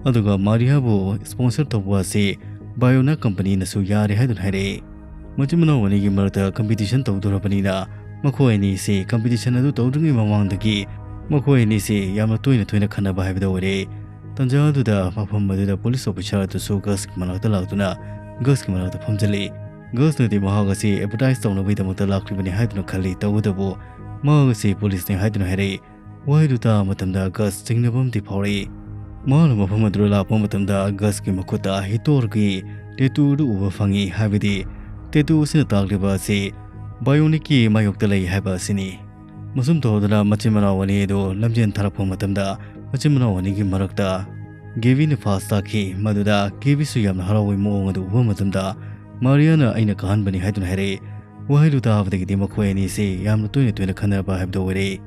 ꯑꯗꯨꯒ ꯃꯥꯔꯤꯌꯥꯕꯨ ꯁ꯭ꯄꯣꯟꯁꯔ ꯇꯧꯕ ꯑꯁꯤ ꯕꯥꯏꯑꯣꯅꯤꯛ ꯀꯝꯄꯅꯤꯅꯁꯨ ꯌꯥꯔꯦ ꯍꯥꯏꯗꯨꯅ ꯍꯥꯏꯔꯛꯏ꯫ ꯃꯆꯤꯟ ꯃꯅꯥꯎ ꯑꯅꯤꯒꯤ ꯃꯔꯛꯇ ꯀꯝꯄꯤꯇꯤꯁꯟ ꯇꯧꯗꯣꯔꯕꯅꯤꯅ ꯃꯈꯣꯏ ꯑꯅꯤꯁꯤ ꯀꯝꯄꯤꯇꯤꯁꯟ ꯑꯗꯨ ꯇꯧꯗ꯭ꯔꯤꯉꯩ ꯃꯃꯥꯡꯗꯒꯤ ꯃꯈꯣꯏ ꯑꯅꯤꯁꯤ ꯌꯥꯝꯅ ꯇꯣꯏꯅ ꯇꯣꯏꯅ ꯈꯠꯅꯕ ꯍꯥꯏꯕꯗꯨ ꯑꯣꯏꯔꯛꯏ꯫ ꯇꯥꯟꯖꯥ ꯑꯗꯨꯗ ꯃꯐꯝ ꯑꯗꯨꯗ ꯄꯨꯂꯤꯁ ꯑꯣꯐꯤꯁꯥꯔ ꯑꯗꯨꯁꯨ ꯒꯁꯀꯤ ꯃꯅꯥꯛꯇ ꯂꯥꯛꯇꯨꯅ ꯒꯁꯀꯤ ꯃꯅꯥꯛꯇ ꯐꯝꯖꯤꯜꯂꯤ꯫ ꯒꯁꯅꯗꯤ ꯃꯍꯥꯛ ꯑꯁꯤ ꯑꯦꯗꯚꯔꯇꯥꯏꯁ ꯇꯧꯅꯕꯒꯤꯗꯃꯛꯇ ꯂꯥꯛꯂꯤꯕꯅꯤ ꯍꯥꯏꯗꯨꯅ ꯈꯜꯂꯤ, ꯇꯧꯕꯇꯕꯨ ꯃꯍꯥꯛ ꯑꯁꯤ ꯄꯨꯂꯤꯁꯅꯤ ꯍꯥꯏꯗꯨꯅ ꯍꯥꯏꯔꯛꯏ꯫ ꯋꯥꯍꯩꯗꯨ ꯇꯥꯕ ꯃꯇꯝꯗ ꯒꯁ ꯆꯤꯡꯅꯕ ꯑꯃꯗꯤ ꯐꯥꯎꯔꯛꯏ꯫ ꯃꯍꯥꯛꯅ ꯃꯐꯝ ꯑꯗꯨꯗ ꯂꯥꯛꯄ ꯃꯇꯝꯗ ꯒꯁꯀꯤ ꯃꯈꯨꯠꯇ ꯍꯤꯇꯣꯔꯒꯤ ꯇꯦꯇꯨ ꯑꯗꯨ ꯎꯕ ꯐꯪꯏ, ꯍꯥꯏꯕꯗꯤ ꯇꯦꯇꯨ ꯑꯁꯤꯅ ꯇꯥꯛꯂꯤꯕ ꯑꯁꯤ ꯕꯥꯏꯑꯣꯅꯤꯛꯀꯤ ꯃꯥꯌꯣꯛꯇ ꯂꯩ ꯍꯥꯏꯕ ꯑꯁꯤꯅꯤ꯫ ꯃꯁꯨꯝ ꯇꯧꯗꯨꯅ ꯃꯆꯤꯟ ꯃꯅꯥꯎ ꯑꯅꯤ ꯑꯗꯨ ꯂꯝꯖꯦꯟ ꯊꯥꯔꯛꯄ ꯃꯇꯝꯗ ꯃꯆꯤꯟ ꯃꯅꯥꯎ ꯑꯅꯤꯒꯤ ꯃꯔꯛꯇ ꯒꯦꯕꯤꯅ ꯐꯥꯁ ꯇꯥꯈꯤ꯫ ꯃꯗꯨꯗ ꯒꯦꯕꯤꯁꯨ ꯌꯥꯝꯅ ꯍꯔꯥꯎꯕꯒꯤ ꯃꯑꯣꯡ ꯑꯗꯨ ꯎꯕ ꯃꯇꯝꯗ ꯃꯥꯔꯤꯌꯥꯅ ꯑꯩꯅ ꯀꯥꯍꯟꯕꯅꯤ ꯍꯥꯏꯗꯨꯅ ꯍꯥꯏꯔꯛꯏ꯫ ꯋꯥꯍꯩꯗꯨ ꯇꯥꯕꯗꯒꯤꯗꯤ ꯃꯈꯣꯏ ꯑꯅꯤꯁꯤ ꯌꯥꯝꯅ ꯇꯣꯏꯅ ꯇꯣꯏꯅ ꯈꯟꯅꯕ ꯍꯥꯏꯕꯗꯨ ꯑꯣꯏꯔꯦ꯫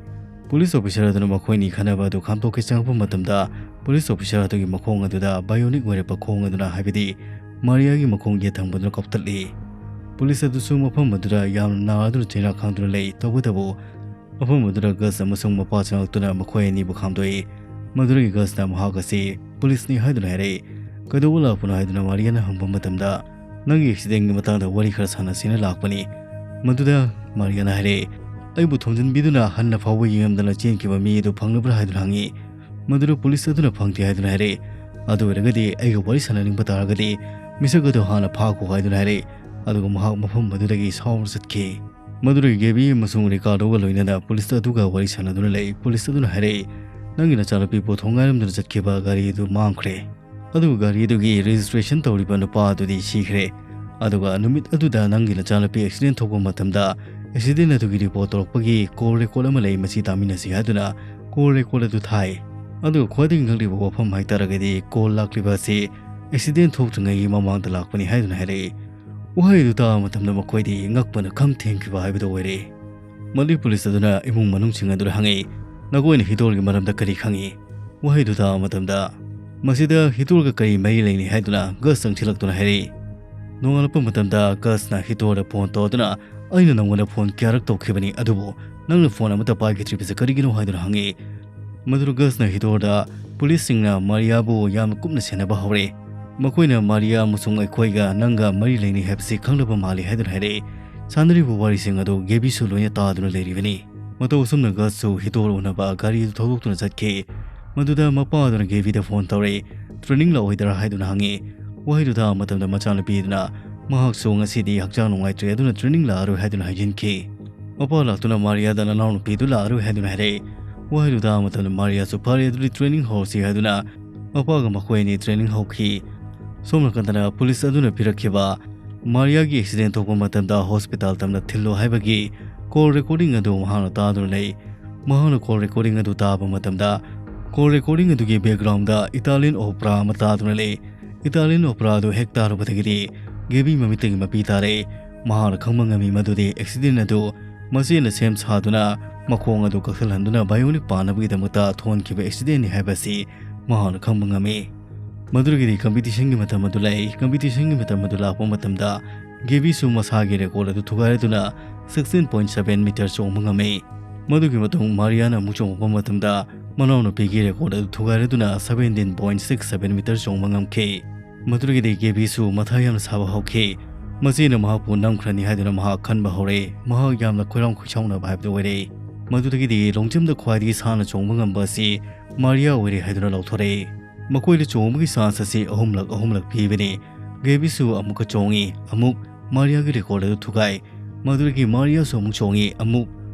ꯄꯨꯂꯤꯁ ꯑꯣꯐꯤꯁꯥꯔ ꯑꯗꯨꯅ ꯃꯈꯣꯏꯅꯤ ꯈꯟꯅꯕ ꯑꯗꯨ ꯈꯥꯝꯗꯣꯛꯀꯦ ꯆꯪꯉꯛꯄ ꯃꯇꯝꯗ, ꯄꯨꯂꯤꯁ ꯑꯣꯐꯤꯁꯥꯔ ꯑꯗꯨꯒꯤ ꯃꯈꯣꯡ ꯑꯗꯨꯗ ꯕꯥꯏꯑꯣꯅꯤꯛ ꯑꯣꯏꯔꯕ ꯈꯣꯡ ꯑꯗꯨꯅ, ꯍꯥꯏꯕꯗꯤ ꯃꯥꯔꯤꯌꯥꯒꯤ ꯃꯈꯣꯡ ꯌꯦꯠ ꯊꯪꯕꯗꯨꯅ ꯀꯥꯎꯊꯠꯂꯤ꯫ ꯄꯨꯂꯤꯁ ꯑꯗꯨꯁꯨ ꯃꯐꯝ ꯑꯗꯨꯗ ꯌꯥꯝꯅ ꯅꯥꯗꯨꯅ ꯆꯩꯔꯥꯛ ꯈꯥꯡꯗꯨꯅ ꯂꯩ꯫ ꯇꯧꯕꯇꯕꯨ ꯃꯐꯝ ꯑꯗꯨꯗ ꯒꯁ ꯑꯃꯁꯨꯡ ꯃꯄꯥ ꯆꯪꯂꯛꯇꯨꯅ ꯃꯈꯣꯏ ꯑꯅꯤꯕꯨ ꯈꯥꯝꯗꯣꯛꯏ꯫ ꯃꯗꯨꯗꯒꯤ ꯒꯁꯅ ꯃꯍꯥꯛ ꯑꯁꯤ ꯄꯨꯂꯤꯁꯅꯤ ꯍꯥꯏꯗꯨꯅ ꯍꯥꯏꯔꯛꯏ꯫ "ꯀꯩꯗꯧꯕ ꯂꯥꯛꯄꯅꯣ?" ꯍꯥꯏꯗꯨꯅ ꯃꯥꯔꯤꯌꯥꯅ ꯍꯪꯕ ꯃꯇꯝꯗ, "ꯅꯪꯒꯤ ꯑꯦꯛꯁꯤꯗꯦꯟꯒꯤ ꯃꯇꯥꯡꯗ ꯋꯥꯔꯤ ꯈꯔ ꯁꯥꯟꯅꯁꯤꯅ ꯂꯥꯛꯄꯅꯤ꯫" ꯃꯗꯨꯗ ꯃꯥꯔꯤꯌꯥꯅ ꯍꯥꯏꯔꯛꯏ, "ꯑꯩꯕꯨ ꯊꯣꯝꯖꯤꯟꯕꯤꯗꯨꯅ ꯍꯟꯅ ꯐꯥꯎꯕ ꯌꯦꯡꯉꯝꯗꯅ ꯆꯦꯟꯈꯤꯕ ꯃꯤ ꯑꯗꯨ ꯐꯪꯂꯕ꯭ꯔꯥ?" ꯍꯥꯏꯗꯨꯅ ꯍꯪꯉꯤ꯫ ꯃꯗꯨꯗ ꯄꯨꯂꯤꯁ ꯑꯗꯨꯅ ꯐꯪꯗꯦ ꯍꯥꯏꯗꯨꯅ ꯍꯥꯏꯔꯛꯏ꯫ "ꯑꯗꯨ ꯑꯣꯏꯔꯒꯗꯤ ꯑꯩꯒ ꯋꯥꯔꯤ ꯁꯥꯟꯅꯅꯤꯡꯕ ꯇꯥꯔꯒꯗꯤ ꯃꯤꯁꯛ ꯑꯗꯨ ꯍꯥꯟꯅ ꯐꯥꯈꯣ" ꯍꯥꯏꯗꯨꯅ ꯍꯥꯏꯔꯛꯏ꯫ ꯑꯗꯨꯒ ꯃꯍꯥꯛ ꯃꯐꯝ ꯑꯗꯨꯗꯒꯤ ꯁꯥꯎꯔ ꯆꯠꯈꯤ꯫ ꯃꯗꯨꯗꯒꯤ ꯒꯦꯕꯤ ꯑꯃꯁꯨꯡ ꯔꯤꯀꯥꯔꯗꯣꯒ ꯂꯣꯏꯅꯅ ꯄꯨꯂꯤꯁ ꯑꯗꯨꯒ ꯋꯥꯔꯤ ꯁꯥꯟꯅꯗꯨꯅ ꯂꯩ꯫ ꯄꯨꯂꯤꯁ ꯑꯗꯨꯅ ꯍꯥꯏꯔꯛꯏ, "ꯅꯪꯒꯤ ꯅꯆꯥꯅꯨꯄꯤꯕꯨ ꯊꯣꯡꯒꯥꯏꯔꯝꯗꯨꯅ ꯆꯠꯈꯤꯕ ꯒꯥꯔꯤ ꯑꯗꯨ ꯃꯥꯡꯈ꯭ꯔꯦ꯫ ꯑꯗꯨꯒ ꯒꯥꯔꯤ ꯑꯗꯨꯒꯤ ꯔꯦꯖꯤꯁꯇ꯭ꯔꯦꯁꯟ ꯇꯧꯔꯤꯕ ꯅꯨꯄꯥ ꯑꯗꯨꯗꯤ ꯁꯤꯈ꯭ꯔꯦ꯫ ꯑꯗꯨꯒ ꯅꯨꯃꯤꯠ ꯑꯗꯨꯗ ꯅꯪꯒꯤ ꯅꯆꯥꯅꯨꯄꯤ ꯑꯦꯛꯁꯤꯗꯦꯟ ꯊꯣꯛꯄ ꯃꯇꯝꯗ ꯑꯦꯛꯁꯤꯗꯦꯟ ꯑꯗꯨꯒꯤ ꯔꯤꯄꯣꯔꯠ ꯇꯧꯔꯛꯄꯒꯤ ꯀꯣꯜ ꯔꯦꯀꯣꯔꯠ ꯑꯃ ꯂꯩ, ꯃꯁꯤ ꯇꯥꯃꯤꯟꯅꯁꯤ" ꯍꯥꯏꯗꯨꯅ ꯀꯣꯜ ꯔꯦꯀꯣꯔꯠ ꯑꯗꯨ ꯊꯥꯏ꯫ ꯑꯗꯨꯒ ꯈ꯭ꯋꯥꯏꯗꯒꯤ ꯉꯛꯂꯤꯕ ꯋꯥꯐꯝ ꯍꯥꯏꯇꯥꯔꯒꯗꯤ, ꯀꯣꯜ ꯂꯥꯛꯂꯤꯕ ꯑꯁꯤ ꯑꯦꯛꯁꯤꯗꯦꯟ ꯊꯣꯛꯇ꯭ꯔꯤꯉꯩꯒꯤ ꯃꯃꯥꯡꯗ ꯂꯥꯛꯄꯅꯤ ꯍꯥꯏꯗꯨꯅ ꯍꯥꯏꯔꯛꯏ꯫ ꯋꯥꯍꯩ ꯑꯗꯨ ꯇꯥꯕ ꯃꯇꯝꯗ ꯃꯈꯣꯏꯗꯤ ꯉꯛꯄꯅ ꯈꯝ ꯊꯦꯡꯈꯤꯕ ꯍꯥꯏꯕꯗꯨ ꯑꯣꯏꯔꯦ꯫ ꯃꯗꯨꯒꯤ ꯄꯨꯂꯤꯁ ꯑꯗꯨꯅ ꯏꯃꯨꯡ ꯃꯅꯨꯡꯁꯤꯡ ꯑꯗꯨꯗ ꯍꯪꯉꯛꯏ, "ꯅꯈꯣꯏꯅ ꯍꯤꯗꯣꯔꯒꯤ ꯃꯔꯝꯗ ꯀꯔꯤ ꯈꯪꯉꯤ?" ꯋꯥꯍꯩꯗꯨ ꯇꯥꯕ ꯃꯇꯝꯗ, "ꯃꯁꯤꯗ ꯍꯤꯗꯣꯔꯒ ꯀꯔꯤ ꯃꯔꯤ ꯂꯩꯅꯩ?" ꯍꯥꯏꯗꯨꯅ ꯒꯁ ꯆꯪꯁꯤꯜꯂꯛꯇꯨꯅ ꯍꯥꯏꯔꯛꯏ꯫ ꯅꯣꯡꯉꯥꯜꯂꯛꯄ ꯃꯇꯝꯗ ꯒꯁꯅ ꯍꯤꯗꯣꯔꯗ ꯐꯣꯟ ꯇꯧꯗꯨꯅ, "ꯑꯩꯅ ꯅꯪꯉꯣꯟꯗ ꯐꯣꯟ ꯀꯌꯥꯔꯛ ꯇꯧꯈꯤꯕꯅꯤ, ꯑꯗꯨꯕꯨ ꯅꯪꯅ ꯐꯣꯟ ꯑꯃꯠꯇ ꯄꯥꯏꯈꯤꯗ꯭ꯔꯤꯕꯁꯤ ꯀꯔꯤꯒꯤꯅꯣ?" ꯍꯥꯏꯗꯨꯅ ꯍꯪꯉꯤ꯫ ꯃꯗꯨꯗ ꯒꯁꯅ ꯍꯤꯗꯣꯔꯗ ꯄꯨꯂꯤꯁꯁꯤꯡꯅ ꯃꯥꯔꯤꯌꯥꯕꯨ ꯌꯥꯝꯅ ꯀꯨꯞꯅ ꯁꯦꯟꯅꯕ ꯍꯧꯔꯦ꯫ ꯃꯈꯣꯏꯅ ꯃꯥꯔꯤꯌꯥ ꯑꯃꯁꯨꯡ ꯑꯩꯈꯣꯏꯒ ꯅꯪꯒ ꯃꯔꯤ ꯂꯩꯅꯩ ꯍꯥꯏꯕꯁꯤ ꯈꯪꯂꯕ ꯃꯥꯜꯂꯤ ꯍꯥꯏꯗꯨꯅ ꯍꯥꯏꯔꯛꯏ꯫ ꯁꯥꯟꯅꯔꯤꯕ ꯋꯥꯔꯤꯁꯤꯡ ꯑꯗꯨ ꯒꯦꯕꯤꯁꯨ ꯂꯣꯏꯅ ꯇꯥꯗꯨꯅ ꯂꯩꯔꯤꯕꯅꯤ꯫ ꯃꯇꯧ ꯑꯁꯨꯝꯅ ꯒꯁꯁꯨ ꯍꯤꯗꯣꯔ ꯎꯅꯕ ꯒꯥꯔꯤ ꯑꯗꯨ ꯊꯧꯗꯣꯛꯇꯨꯅ ꯆꯠꯈꯤ꯫ ꯃꯗꯨꯗ ꯃꯄꯥ ꯑꯗꯨꯅ ꯒꯦꯕꯤꯗ ꯐꯣꯟ ꯇꯧꯔꯛꯏ꯫ "ꯇ꯭ꯔꯦꯅꯤꯡ ꯂꯥꯛꯑꯣꯏꯗ꯭ꯔꯥ?" ꯍꯥꯏꯗꯨꯅ ꯍꯪꯉꯤ꯫ ꯋꯥꯍꯩꯗꯨ ꯇꯥꯕ ꯃꯇꯝꯗ ꯃꯆꯥꯅꯨꯄꯤ ꯑꯗꯨꯅ, "ꯃꯍꯥꯛꯁꯨ ꯉꯁꯤꯗꯤ ꯍꯛꯆꯥꯡ ꯅꯨꯡꯉꯥꯏꯇ꯭ꯔꯦ, ꯑꯗꯨꯅ ꯇ꯭ꯔꯦꯅꯤꯡ ꯂꯥꯛꯑꯔꯣꯏ" ꯍꯥꯏꯗꯨꯅ ꯍꯥꯏꯖꯤꯟꯈꯤ꯫ ꯃꯄꯥ ꯂꯥꯛꯇꯨꯅ ꯃꯥꯔꯤꯌꯥꯗ "ꯅꯅꯥꯎꯅꯨꯄꯤꯗꯨ ꯂꯥꯛꯑꯔꯣꯏ" ꯍꯥꯏꯗꯨꯅ ꯍꯥꯏꯔꯛꯏ꯫ ꯋꯥꯍꯩꯗꯨ ꯇꯥꯕ ꯃꯇꯝꯗ ꯃꯥꯔꯤꯌꯥꯁꯨ "ꯐꯔꯦ, ꯑꯗꯨꯗꯤ ꯇ꯭ꯔꯦꯅꯤꯡ ꯍꯧꯔꯁꯤ" ꯍꯥꯏꯗꯨꯅ ꯃꯄꯥꯒ ꯃꯈꯣꯏ ꯑꯅꯤ ꯇ꯭ꯔꯦꯅꯤꯡ ꯍꯧꯈꯤ꯫ ꯁꯣꯝ ꯅꯥꯀꯟꯗꯅ ꯄꯨꯂꯤꯁ ꯑꯗꯨꯅ ꯄꯤꯔꯛꯈꯤꯕ ꯃꯥꯔꯤꯌꯥꯒꯤ ꯑꯦꯛꯁꯤꯗꯦꯟ ꯊꯣꯛꯄ ꯃꯇꯝꯗ ꯍꯣꯁꯄꯤꯇꯥꯜ ꯇꯝꯅ ꯊꯤꯜꯂꯨ ꯍꯥꯏꯕꯒꯤ ꯀꯣꯜ ꯔꯦꯀꯣꯔꯗꯤꯡ ꯑꯗꯨ ꯃꯍꯥꯛꯅ ꯇꯥꯗꯨꯅ ꯂꯩ꯫ ꯃꯍꯥꯛꯅ ꯀꯣꯜ ꯔꯦꯀꯣꯔꯗꯤꯡ ꯑꯗꯨ ꯇꯥꯕ ꯃꯇꯝꯗ, ꯀꯣꯜ ꯔꯦꯀꯣꯔꯗꯤꯡ ꯑꯗꯨꯒꯤ ꯕꯦꯛꯒ꯭ꯔꯥꯎꯟꯗ ꯏꯇꯥꯂꯤꯌꯟ ꯑꯣꯄꯦꯔꯥ ꯑꯃ ꯇꯥꯗꯨꯅ ꯂꯩ꯫ ꯏꯇꯥꯂꯤꯌꯟ ꯑꯣꯄꯦꯔꯥ ꯑꯗꯨ ꯍꯦꯛ ꯇꯥꯔꯨꯕꯗꯒꯤꯗꯤ ꯒꯦꯕꯤ ꯃꯃꯤꯠꯇꯒꯤ ꯃꯄꯤ ꯇꯥꯔꯛꯏ꯫ ꯃꯍꯥꯛꯅ ꯈꯪꯕ ꯉꯝꯃꯤ ꯃꯗꯨꯗꯤ ꯑꯦꯛꯁꯤꯗꯦꯟ ꯑꯗꯨ ꯃꯆꯦꯅ ꯁꯦꯝ ꯁꯥꯗꯨꯅ ꯃꯈꯣꯡ ꯑꯗꯨ ꯀꯛꯊꯠꯍꯟꯗꯨꯅ ꯕꯥꯏꯑꯣꯅꯤꯛ ꯄꯥꯟꯅꯕꯒꯤꯗꯃꯛꯇ ꯊꯣꯛꯍꯟꯈꯤꯕ ꯑꯦꯛꯁꯤꯗꯦꯟꯅꯤ ꯍꯥꯏꯕꯁꯤ ꯃꯍꯥꯛꯅ ꯈꯪꯕ ꯉꯝꯃꯤ꯫ ꯃꯗꯨꯗꯒꯤꯗꯤ ꯀꯝꯄꯤꯇꯤꯁꯟꯒꯤ ꯃꯇꯝ ꯑꯗꯨ ꯂꯥꯛꯏ꯫ ꯀꯝꯄꯤꯇꯤꯁꯟꯒꯤ ꯃꯇꯝ ꯑꯗꯨ ꯂꯥꯛꯄ ꯃꯇꯝꯗ ꯒꯦꯕꯤꯁꯨ ꯃꯁꯥꯒꯤ ꯔꯦꯀꯣꯔꯗ ꯑꯗꯨ ꯊꯨꯒꯥꯏꯔꯗꯨꯅ sixteen point seven meter ꯆꯣꯡꯕ ꯉꯝꯃꯤ꯫ ꯃꯗꯨꯒꯤ ꯃꯇꯨꯡ ꯃꯥꯔꯤꯌꯥꯅ ꯑꯃꯨꯛ ꯆꯣꯡꯉꯛꯄ ꯃꯇꯝꯗ ꯃꯅꯥꯎꯅꯨꯄꯤꯒꯤ ꯔꯦꯀꯣꯔꯗ ꯑꯗꯨ ꯊꯨꯒꯥꯏꯔꯗꯨꯅ seventeen point six seven meter ꯆꯣꯡꯕ ꯉꯝꯈꯤ꯫ ꯃꯗꯨꯗꯒꯤꯗꯤ ꯒꯦꯕꯤꯁꯨ ꯃꯊꯥ ꯌꯥꯝꯅ ꯁꯥꯕ ꯍꯧꯈꯤ꯫ ꯃꯆꯦꯅ ꯃꯍꯥꯛꯄꯨ ꯅꯝꯈ꯭ꯔꯅꯤ ꯍꯥꯏꯗꯨꯅ ꯃꯍꯥꯛ ꯈꯟꯕ ꯍꯧꯔꯦ꯫ ꯃꯍꯥꯛ ꯌꯥꯝꯅ ꯈꯣꯏꯔꯥꯡ ꯈꯣꯏꯁꯥꯎꯅꯕ ꯍꯥꯏꯕꯗꯨ ꯑꯣꯏꯔꯦ꯫ ꯃꯗꯨꯗꯒꯤꯗꯤ ꯂꯣꯡꯖꯝꯗ ꯈ꯭ꯋꯥꯏꯗꯒꯤ ꯁꯥꯡꯅ ꯆꯣꯡꯕ ꯉꯝꯕ ꯑꯁꯤ ꯃꯥꯔꯤꯌꯥ ꯑꯣꯏꯔꯦ ꯍꯥꯏꯗꯨꯅ ꯂꯥꯎꯊꯣꯔꯛꯏ꯫ ꯃꯈꯣꯏꯗ ꯆꯣꯡꯕꯒꯤ ꯆꯥꯟꯁ ꯑꯁꯤ ꯑꯍꯨꯝꯂꯛ ꯑꯍꯨꯝꯂꯛ ꯄꯤꯕꯅꯤ꯫ ꯒꯦꯕꯤꯁꯨ ꯑꯃꯨꯛꯀ ꯆꯣꯡꯉꯤ, ꯑꯃꯨꯛ ꯃꯥꯔꯤꯌꯥꯒꯤ ꯔꯦꯀꯣꯔꯗ ꯑꯗꯨ ꯊꯨꯒꯥꯏ꯫ ꯃꯗꯨꯗꯒꯤ ꯃꯥꯔꯤꯌꯥꯁꯨ ꯑꯃꯨꯛ ꯆꯣꯡꯉꯤ, ꯑꯃꯨꯛ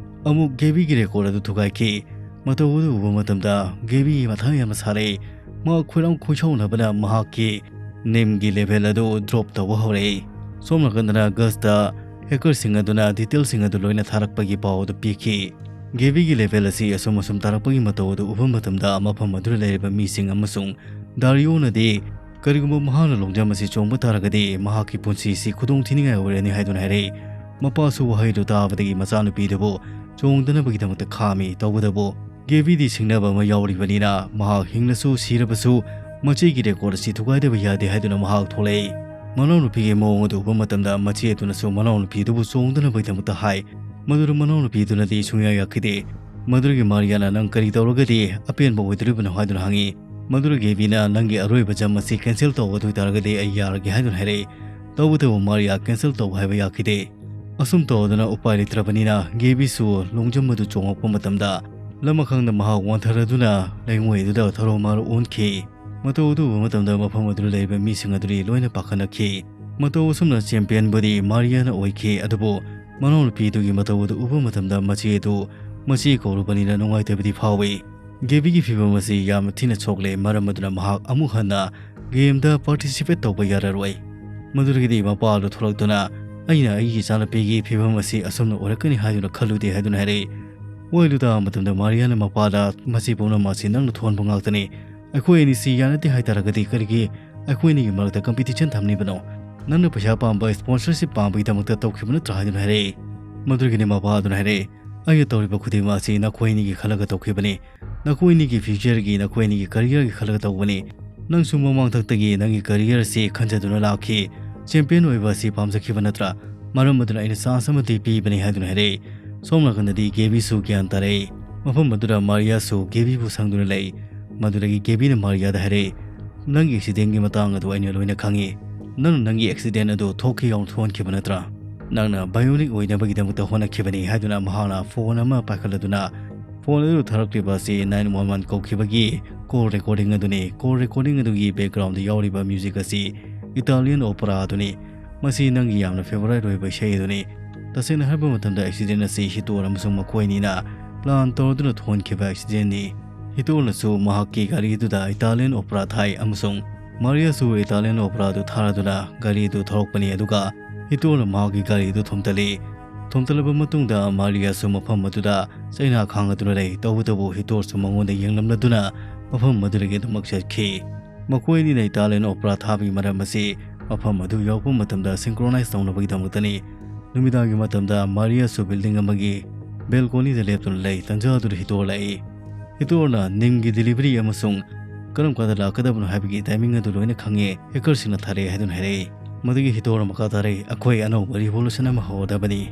ꯑꯃꯨꯛ ꯒꯦꯕꯤꯒꯤ ꯔꯦꯀꯣꯔꯗ ꯑꯗꯨ ꯊꯨꯒꯥꯏꯈꯤ꯫ ꯃꯇꯧ ꯑꯗꯨ ꯎꯕ ꯃꯇꯝꯗ ꯒꯦꯕꯤ ꯃꯊꯥ ꯌꯥꯝꯅ ꯁꯥꯔꯛꯏ꯫ ꯃꯍꯥꯛ ꯈꯣꯏꯔꯥꯡ ꯈꯣꯏꯁꯥꯎꯅꯕꯅ ꯃꯍꯥꯛꯀꯤ ꯅꯤꯝꯒꯤ ꯂꯦꯚꯦꯜ ꯑꯗꯨ ꯗ꯭ꯔꯣꯞ ꯇꯧꯕ ꯍꯧꯔꯛꯏ꯫ ꯁꯣꯝ ꯅꯥꯀꯟꯗꯅ ꯒꯁꯇ ꯍꯦꯀꯔꯁꯤꯡ ꯑꯗꯨꯅ ꯗꯤꯇꯦꯜꯁꯤꯡ ꯑꯗꯨ ꯂꯣꯏꯅ ꯊꯥꯔꯛꯄꯒꯤ ꯄꯥꯎ ꯑꯗꯨ ꯄꯤꯈꯤ꯫ ꯒꯦꯕꯤꯒꯤ ꯂꯦꯚꯦꯜ ꯑꯁꯤ ꯑꯁꯨꯝ ꯑꯁꯨꯝ ꯇꯥꯔꯛꯄꯒꯤ ꯃꯇꯧ ꯑꯗꯨ ꯎꯕ ꯃꯇꯝꯗ ꯃꯐꯝ ꯑꯗꯨꯗ ꯂꯩꯔꯤꯕ ꯃꯤꯁꯤꯡ ꯑꯃꯁꯨꯡ ꯗꯥꯔꯤꯑꯣꯅꯗꯤ ꯀꯔꯤꯒꯨꯝꯕ ꯃꯍꯥꯛꯅ ꯂꯣꯡꯖꯝ ꯑꯁꯤ ꯆꯣꯡꯕ ꯇꯥꯔꯒꯗꯤ ꯃꯍꯥꯛꯀꯤ ꯄꯨꯟꯁꯤꯁꯤ ꯈꯨꯗꯣꯡ ꯊꯤꯅꯤꯡꯉꯥꯏ ꯑꯣꯏꯔꯅꯤ ꯍꯥꯏꯗꯨꯅ ꯍꯥꯏꯔꯛꯏ꯫ ꯃꯄꯥꯁꯨ ꯋꯥꯍꯩꯗꯨ ꯇꯥꯕꯗꯒꯤ ꯃꯆꯥꯅꯨꯄꯤꯗꯨꯕꯨ ꯆꯣꯡꯗꯅꯕꯒꯤꯗꯃꯛꯇ ꯈꯥꯝꯃꯤ꯫ ꯇꯧꯕꯇꯕꯨ ꯒꯦꯕꯤꯗꯤ ꯁꯤꯡꯅꯕ ꯑꯃ ꯌꯥꯎꯔꯤꯕꯅꯤꯅ ꯃꯍꯥꯛ ꯍꯤꯡꯂꯁꯨ ꯁꯤꯔꯕꯁꯨ ꯃꯆꯦꯒꯤ ꯔꯦꯀꯣꯔꯗ ꯑꯁꯤ ꯊꯨꯒꯥꯏꯗꯕ ꯌꯥꯗꯦ ꯍꯥꯏꯗꯨꯅ ꯃꯍꯥꯛ ꯊꯣꯛꯂꯛꯏ꯫ ꯃꯅꯥꯎꯅꯨꯄꯤꯒꯤ ꯃꯑꯣꯡ ꯑꯗꯨ ꯎꯕ ꯃꯇꯝꯗ ꯃꯆꯦ ꯑꯗꯨꯅꯁꯨ ꯃꯅꯥꯎꯅꯨꯄꯤꯗꯨꯕꯨ ꯆꯣꯡꯗꯅꯕꯒꯤꯗꯃꯛꯇ ꯍꯥꯏ꯫ ꯃꯗꯨꯗ ꯃꯅꯥꯎꯅꯨꯄꯤꯗꯨꯅꯗꯤ ꯁꯨꯡꯌꯥ ꯌꯥꯈꯤꯗꯦ꯫ ꯃꯗꯨꯗꯒꯤ ꯃꯥꯔꯤꯌꯥꯅ "ꯅꯪ ꯀꯔꯤ ꯇꯧꯔꯒꯗꯤ ꯑꯄꯦꯟꯕ ꯑꯣꯏꯗꯣꯔꯤꯕꯅꯣ?" ꯍꯥꯏꯗꯨꯅ ꯍꯪꯉꯤ꯫ ꯃꯗꯨꯗ ꯒꯦꯕꯤꯅ "ꯅꯪꯒꯤ ꯑꯔꯣꯏꯕ ꯖꯝ ꯑꯁꯤ ꯀꯦꯟꯁꯦꯜ ꯇꯧꯕ ꯑꯗꯨ ꯑꯣꯏꯇꯥꯔꯒꯗꯤ ꯑꯩ ꯌꯥꯔꯒꯦ" ꯍꯥꯏꯗꯨꯅ ꯍꯥꯏꯔꯛꯏ꯫ ꯇꯧꯕꯇꯕꯨ ꯃꯥꯔꯤꯌꯥ ꯀꯦꯟꯁꯦꯜ ꯇꯧꯕ ꯍꯥꯏꯕ ꯌꯥꯈꯤꯗꯦ꯫ ꯑꯁꯨꯝ ꯇꯧꯗꯅ ꯎꯄꯥꯏ ꯂꯩꯇ꯭ꯔꯕꯅꯤꯅ ꯒꯦꯕꯤꯁꯨ ꯂꯣꯡꯖꯝ ꯑꯗꯨ ꯆꯣꯡꯉꯛꯄ ꯃꯇꯝꯗ ꯂꯃꯈꯥꯡꯗ ꯃꯍꯥꯛ ꯋꯥꯟꯊꯔꯗꯨꯅ ꯂꯩꯉꯣꯏ ꯑꯗꯨꯗ ꯊꯔꯣ ꯃꯥꯔꯣ ꯑꯣꯟꯈꯤ꯫ ꯃꯇꯧ ꯑꯗꯨ ꯎꯕ ꯃꯇꯝꯗ ꯃꯐꯝ ꯑꯗꯨꯗ ꯂꯩꯔꯤꯕ ꯃꯤꯁꯤꯡ ꯑꯗꯨꯗꯤ ꯂꯣꯏꯅ ꯄꯥꯈꯠꯅꯈꯤ꯫ ꯃꯇꯧ ꯑꯁꯨꯝꯅ ꯆꯦꯝꯄꯤꯌꯟꯕꯨꯗꯤ ꯃꯥꯔꯤꯌꯥꯅ ꯑꯣꯏꯈꯤ, ꯑꯗꯨꯕꯨ ꯃꯅꯥꯎꯅꯨꯄꯤꯗꯨꯒꯤ ꯃꯇꯧ ꯑꯗꯨ ꯎꯕ ꯃꯇꯝꯗ ꯃꯆꯦ ꯑꯗꯨ ꯃꯆꯦ ꯀꯧꯔꯨꯕꯅꯤꯅ ꯅꯨꯡꯉꯥꯏꯇꯕꯗꯤ ꯐꯥꯎꯏ꯫ ꯒꯦꯕꯤꯒꯤ ꯐꯤꯚꯝ ꯑꯁꯤ ꯌꯥꯝꯅ ꯊꯤꯅ ꯁꯣꯛꯂꯦ, ꯃꯔꯝ ꯑꯗꯨꯅ ꯃꯍꯥꯛ ꯑꯃꯨꯛ ꯍꯟꯅ ꯒꯦꯝꯗ ꯄꯥꯔꯇꯤꯁꯤꯄꯦꯠ ꯇꯧꯕ ꯌꯥꯔꯔꯣꯏ꯫ ꯃꯗꯨꯗꯒꯤꯗꯤ ꯃꯄꯥ ꯑꯗꯨ ꯊꯣꯛꯂꯛꯇꯨꯅ, "ꯑꯩꯅ ꯑꯩꯒꯤ ꯏꯆꯥꯅꯨꯄꯤꯒꯤ ꯐꯤꯚꯝ ꯑꯁꯤ ꯑꯁꯨꯝꯅ ꯑꯣꯏꯔꯛꯀꯅꯤ ꯍꯥꯏꯗꯨꯅ ꯈꯜꯂꯨꯗꯦ" ꯍꯥꯏꯗꯨꯅ ꯍꯥꯏꯔꯛꯏ꯫ ꯋꯥꯍꯩꯗꯨ ꯇꯥꯕ ꯃꯇꯝꯗ ꯃꯥꯔꯤꯌꯥꯅ ꯃꯄꯥꯗ, "ꯃꯁꯤ ꯄꯨꯝꯅꯃꯛ ꯑꯁꯤ ꯅꯪꯅ ꯊꯣꯛꯍꯟꯕ ꯉꯥꯛꯇꯅꯤ꯫ ꯑꯩꯈꯣꯏ ꯑꯅꯤꯁꯤ ꯌꯥꯅꯗꯦ ꯍꯥꯏꯇꯥꯔꯒꯗꯤ ꯀꯔꯤꯒꯤ ꯑꯩꯈꯣꯏ ꯑꯅꯤꯒꯤ ꯃꯔꯛꯇ ꯀꯝꯄꯤꯇꯤꯁꯟ ꯊꯝꯂꯤꯕꯅꯣ? "ꯅꯪꯅ ꯄꯩꯁꯥ ꯄꯥꯝꯕ, sponsorship ꯄꯥꯝꯕꯒꯤꯗꯃꯛꯇ ꯇꯧꯈꯤꯕ ꯅꯠꯇ꯭ꯔꯥ?" ꯍꯥꯏꯗꯨꯅ ꯍꯥꯏꯔꯛꯏ꯫ ꯃꯗꯨꯗꯒꯤꯗꯤ ꯃꯄꯥ ꯑꯗꯨꯅ ꯍꯥꯏꯔꯛꯏ, "ꯑꯩꯅ ꯇꯧꯔꯤꯕ ꯈꯨꯗꯤꯡꯃꯛ ꯑꯁꯤ ꯅꯈꯣꯏ ꯑꯅꯤꯒꯤ ꯈꯜꯂꯒ ꯇꯧꯈꯤꯕꯅꯤ꯫ ꯅꯈꯣꯏ ꯑꯅꯤꯒꯤ futureꯒꯤ, ꯅꯈꯣꯏ ꯑꯅꯤꯒꯤ careerꯒꯤ ꯈꯜꯂꯒ ꯇꯧꯕꯅꯤ꯫ ꯅꯪꯁꯨ ꯃꯃꯥꯡꯊꯛꯇꯒꯤ ꯅꯪꯒꯤ career ꯑꯁꯤ ꯈꯟꯖꯗꯨꯅ ꯂꯥꯛꯈꯤ꯫ Champion ꯑꯣꯏꯕ ꯑꯁꯤ ꯄꯥꯝꯖꯈꯤꯕ ꯅꯠꯇ꯭ꯔꯥ? ꯃꯔꯝ ꯑꯗꯨꯅ ꯑꯩꯅ chance ꯑꯃꯗꯤ ꯄꯤꯕꯅꯤ," ꯍꯥꯏꯗꯨꯅ ꯍꯥꯏꯔꯛꯏ꯫ ꯁꯣꯝ ꯅꯥꯀꯟꯗꯗꯤ ꯒꯦꯕꯤꯁꯨ ꯒ꯭ꯌꯥꯟ ꯇꯥꯔꯛꯏ꯫ ꯃꯐꯝ ꯑꯗꯨꯗ ꯃꯥꯔꯤꯌꯥꯁꯨ ꯒꯦꯕꯤꯕꯨ ꯁꯪꯗꯨꯅ ꯂꯩ꯫ ꯃꯗꯨꯗꯒꯤ ꯒꯦꯕꯤꯅ ꯃꯥꯔꯤꯌꯥꯗ ꯍꯥꯏꯔꯛꯏ, "ꯅꯪꯒꯤ accidentꯒꯤ ꯃꯇꯥꯡ ꯑꯗꯨ ꯑꯩꯅ ꯂꯣꯏꯅ ꯈꯪꯉꯤ꯫ ꯅꯪꯅ ꯅꯪꯒꯤ accident ꯑꯗꯨ ꯊꯣꯛꯈꯤ ꯌꯥꯎꯅ ꯊꯣꯛꯍꯟꯈꯤꯕ ꯅꯠꯇ꯭ꯔꯥ? ꯅꯪꯅ bionic ꯑꯣꯏꯅꯕꯒꯤꯗꯃꯛꯇ ꯍꯣꯠꯅꯈꯤꯕꯅꯤ," ꯍꯥꯏꯗꯨꯅ ꯃꯍꯥꯛꯅ phone ꯑꯃ ꯄꯥꯏꯈꯠꯂꯗꯨꯅ phone ꯑꯗꯨ ꯊꯥꯔꯛꯂꯤꯕ ꯑꯁꯤ nine one one ꯀꯧꯈꯤꯕꯒꯤ call recording ꯑꯗꯨꯅꯤ꯫ Call recording ꯑꯗꯨꯒꯤ backgroundꯗ ꯌꯥꯎꯔꯤꯕ music ꯑꯁꯤ Italian opera ꯑꯗꯨꯅꯤ꯫ ꯃꯁꯤ ꯅꯪꯒꯤ ꯌꯥꯝꯅ favourite ꯑꯣꯏꯕ ꯏꯁꯩ ꯑꯗꯨꯅꯤ꯫ ꯇꯁꯦꯡꯅ ꯍꯥꯏꯕ ꯃꯇꯝꯗ accident ꯑꯁꯤ ꯍꯤꯇꯣꯔ ꯑꯃꯁꯨꯡ ꯃꯈꯣꯏ ꯑꯅꯤꯅ plan ꯇꯧꯔꯗꯨꯅ ꯊꯣꯛꯍꯟꯈꯤꯕ accidentꯅꯤ꯫ ꯍꯤꯇꯣꯔꯅꯁꯨ ꯃꯍꯥꯛꯀꯤ ꯒꯥꯔꯤ ꯑꯗꯨꯗ Italian opera ꯊꯥꯏ ꯑꯃꯁꯨꯡ ꯃꯥꯔꯤꯌꯥꯁꯨ Italian opera ꯑꯗꯨ ꯊꯥꯔꯗꯨꯅ ꯒꯥꯔꯤ ꯑꯗꯨ ꯊꯧꯔꯛꯄꯅꯤ, ꯑꯗꯨꯒ ꯍꯤꯇꯣꯔꯅ ꯃꯍꯥꯛꯀꯤ ꯒꯥꯔꯤ ꯑꯗꯨ ꯊꯣꯝꯇꯠꯂꯤ꯫ ꯊꯣꯝꯇꯠꯂꯕ ꯃꯇꯨꯡꯗ ꯃꯥꯔꯤꯌꯥꯁꯨ ꯃꯐꯝ ꯑꯗꯨꯗ ꯆꯩꯅꯥ ꯈꯥꯡꯗꯨꯅ ꯂꯩ꯫ ꯇꯧꯕꯇꯕꯨ ꯍꯤꯇꯣꯔꯁꯨ ꯃꯉꯣꯟꯗ ꯌꯦꯡꯂꯝꯂꯗꯨꯅ ꯃꯐꯝ ꯑꯗꯨꯗꯒꯤ ꯑꯗꯨꯃꯛ ꯆꯠꯈꯤ꯫ ꯃꯈꯣꯏ ꯑꯅꯤꯅ Italian opera ꯊꯥꯕꯒꯤ ꯃꯔꯝ ꯑꯁꯤ ꯃꯐꯝ ꯑꯗꯨ ꯌꯧꯔꯛꯄ ꯃꯇꯝꯗ synchronize ꯇꯧꯅꯕꯒꯤꯗꯃꯛꯇꯅꯤ꯫ ꯅꯨꯃꯤꯗꯥꯡꯒꯤ ꯃꯇꯝꯗ ꯃꯥꯔꯤꯌꯥꯁꯨ building ꯑꯃꯒꯤ balconyꯗ ꯂꯦꯞꯇꯨꯅ ꯂꯩ꯫ ꯇꯟꯖꯥ ꯑꯗꯨꯗ ꯍꯤꯇꯣꯔ ꯂꯥꯛꯏ꯫ ꯍꯤꯇꯣꯔꯅ ꯅꯤꯝꯒꯤ delivery ꯑꯃꯁꯨꯡ ꯀꯔꯝ ꯀꯥꯟꯗ ꯂꯥꯛꯀꯗꯕꯅꯣ ꯍꯥꯏꯕꯒꯤ timing ꯑꯗꯨ ꯂꯣꯏꯅ ꯈꯪꯉꯦ꯫ Hackerꯁꯤꯡꯅ ꯊꯥꯔꯛꯑꯦ ꯍꯥꯏꯗꯨꯅ ꯍꯥꯏꯔꯛꯏ꯫ ꯃꯗꯨꯒꯤ ꯍꯤꯇꯣꯔꯅ ꯃꯈꯥ ꯇꯥꯔꯛꯏ, "ꯑꯩꯈꯣꯏ ꯑꯅꯧꯕ revolution ꯑꯃ ꯍꯧꯔꯗꯕꯅꯤ꯫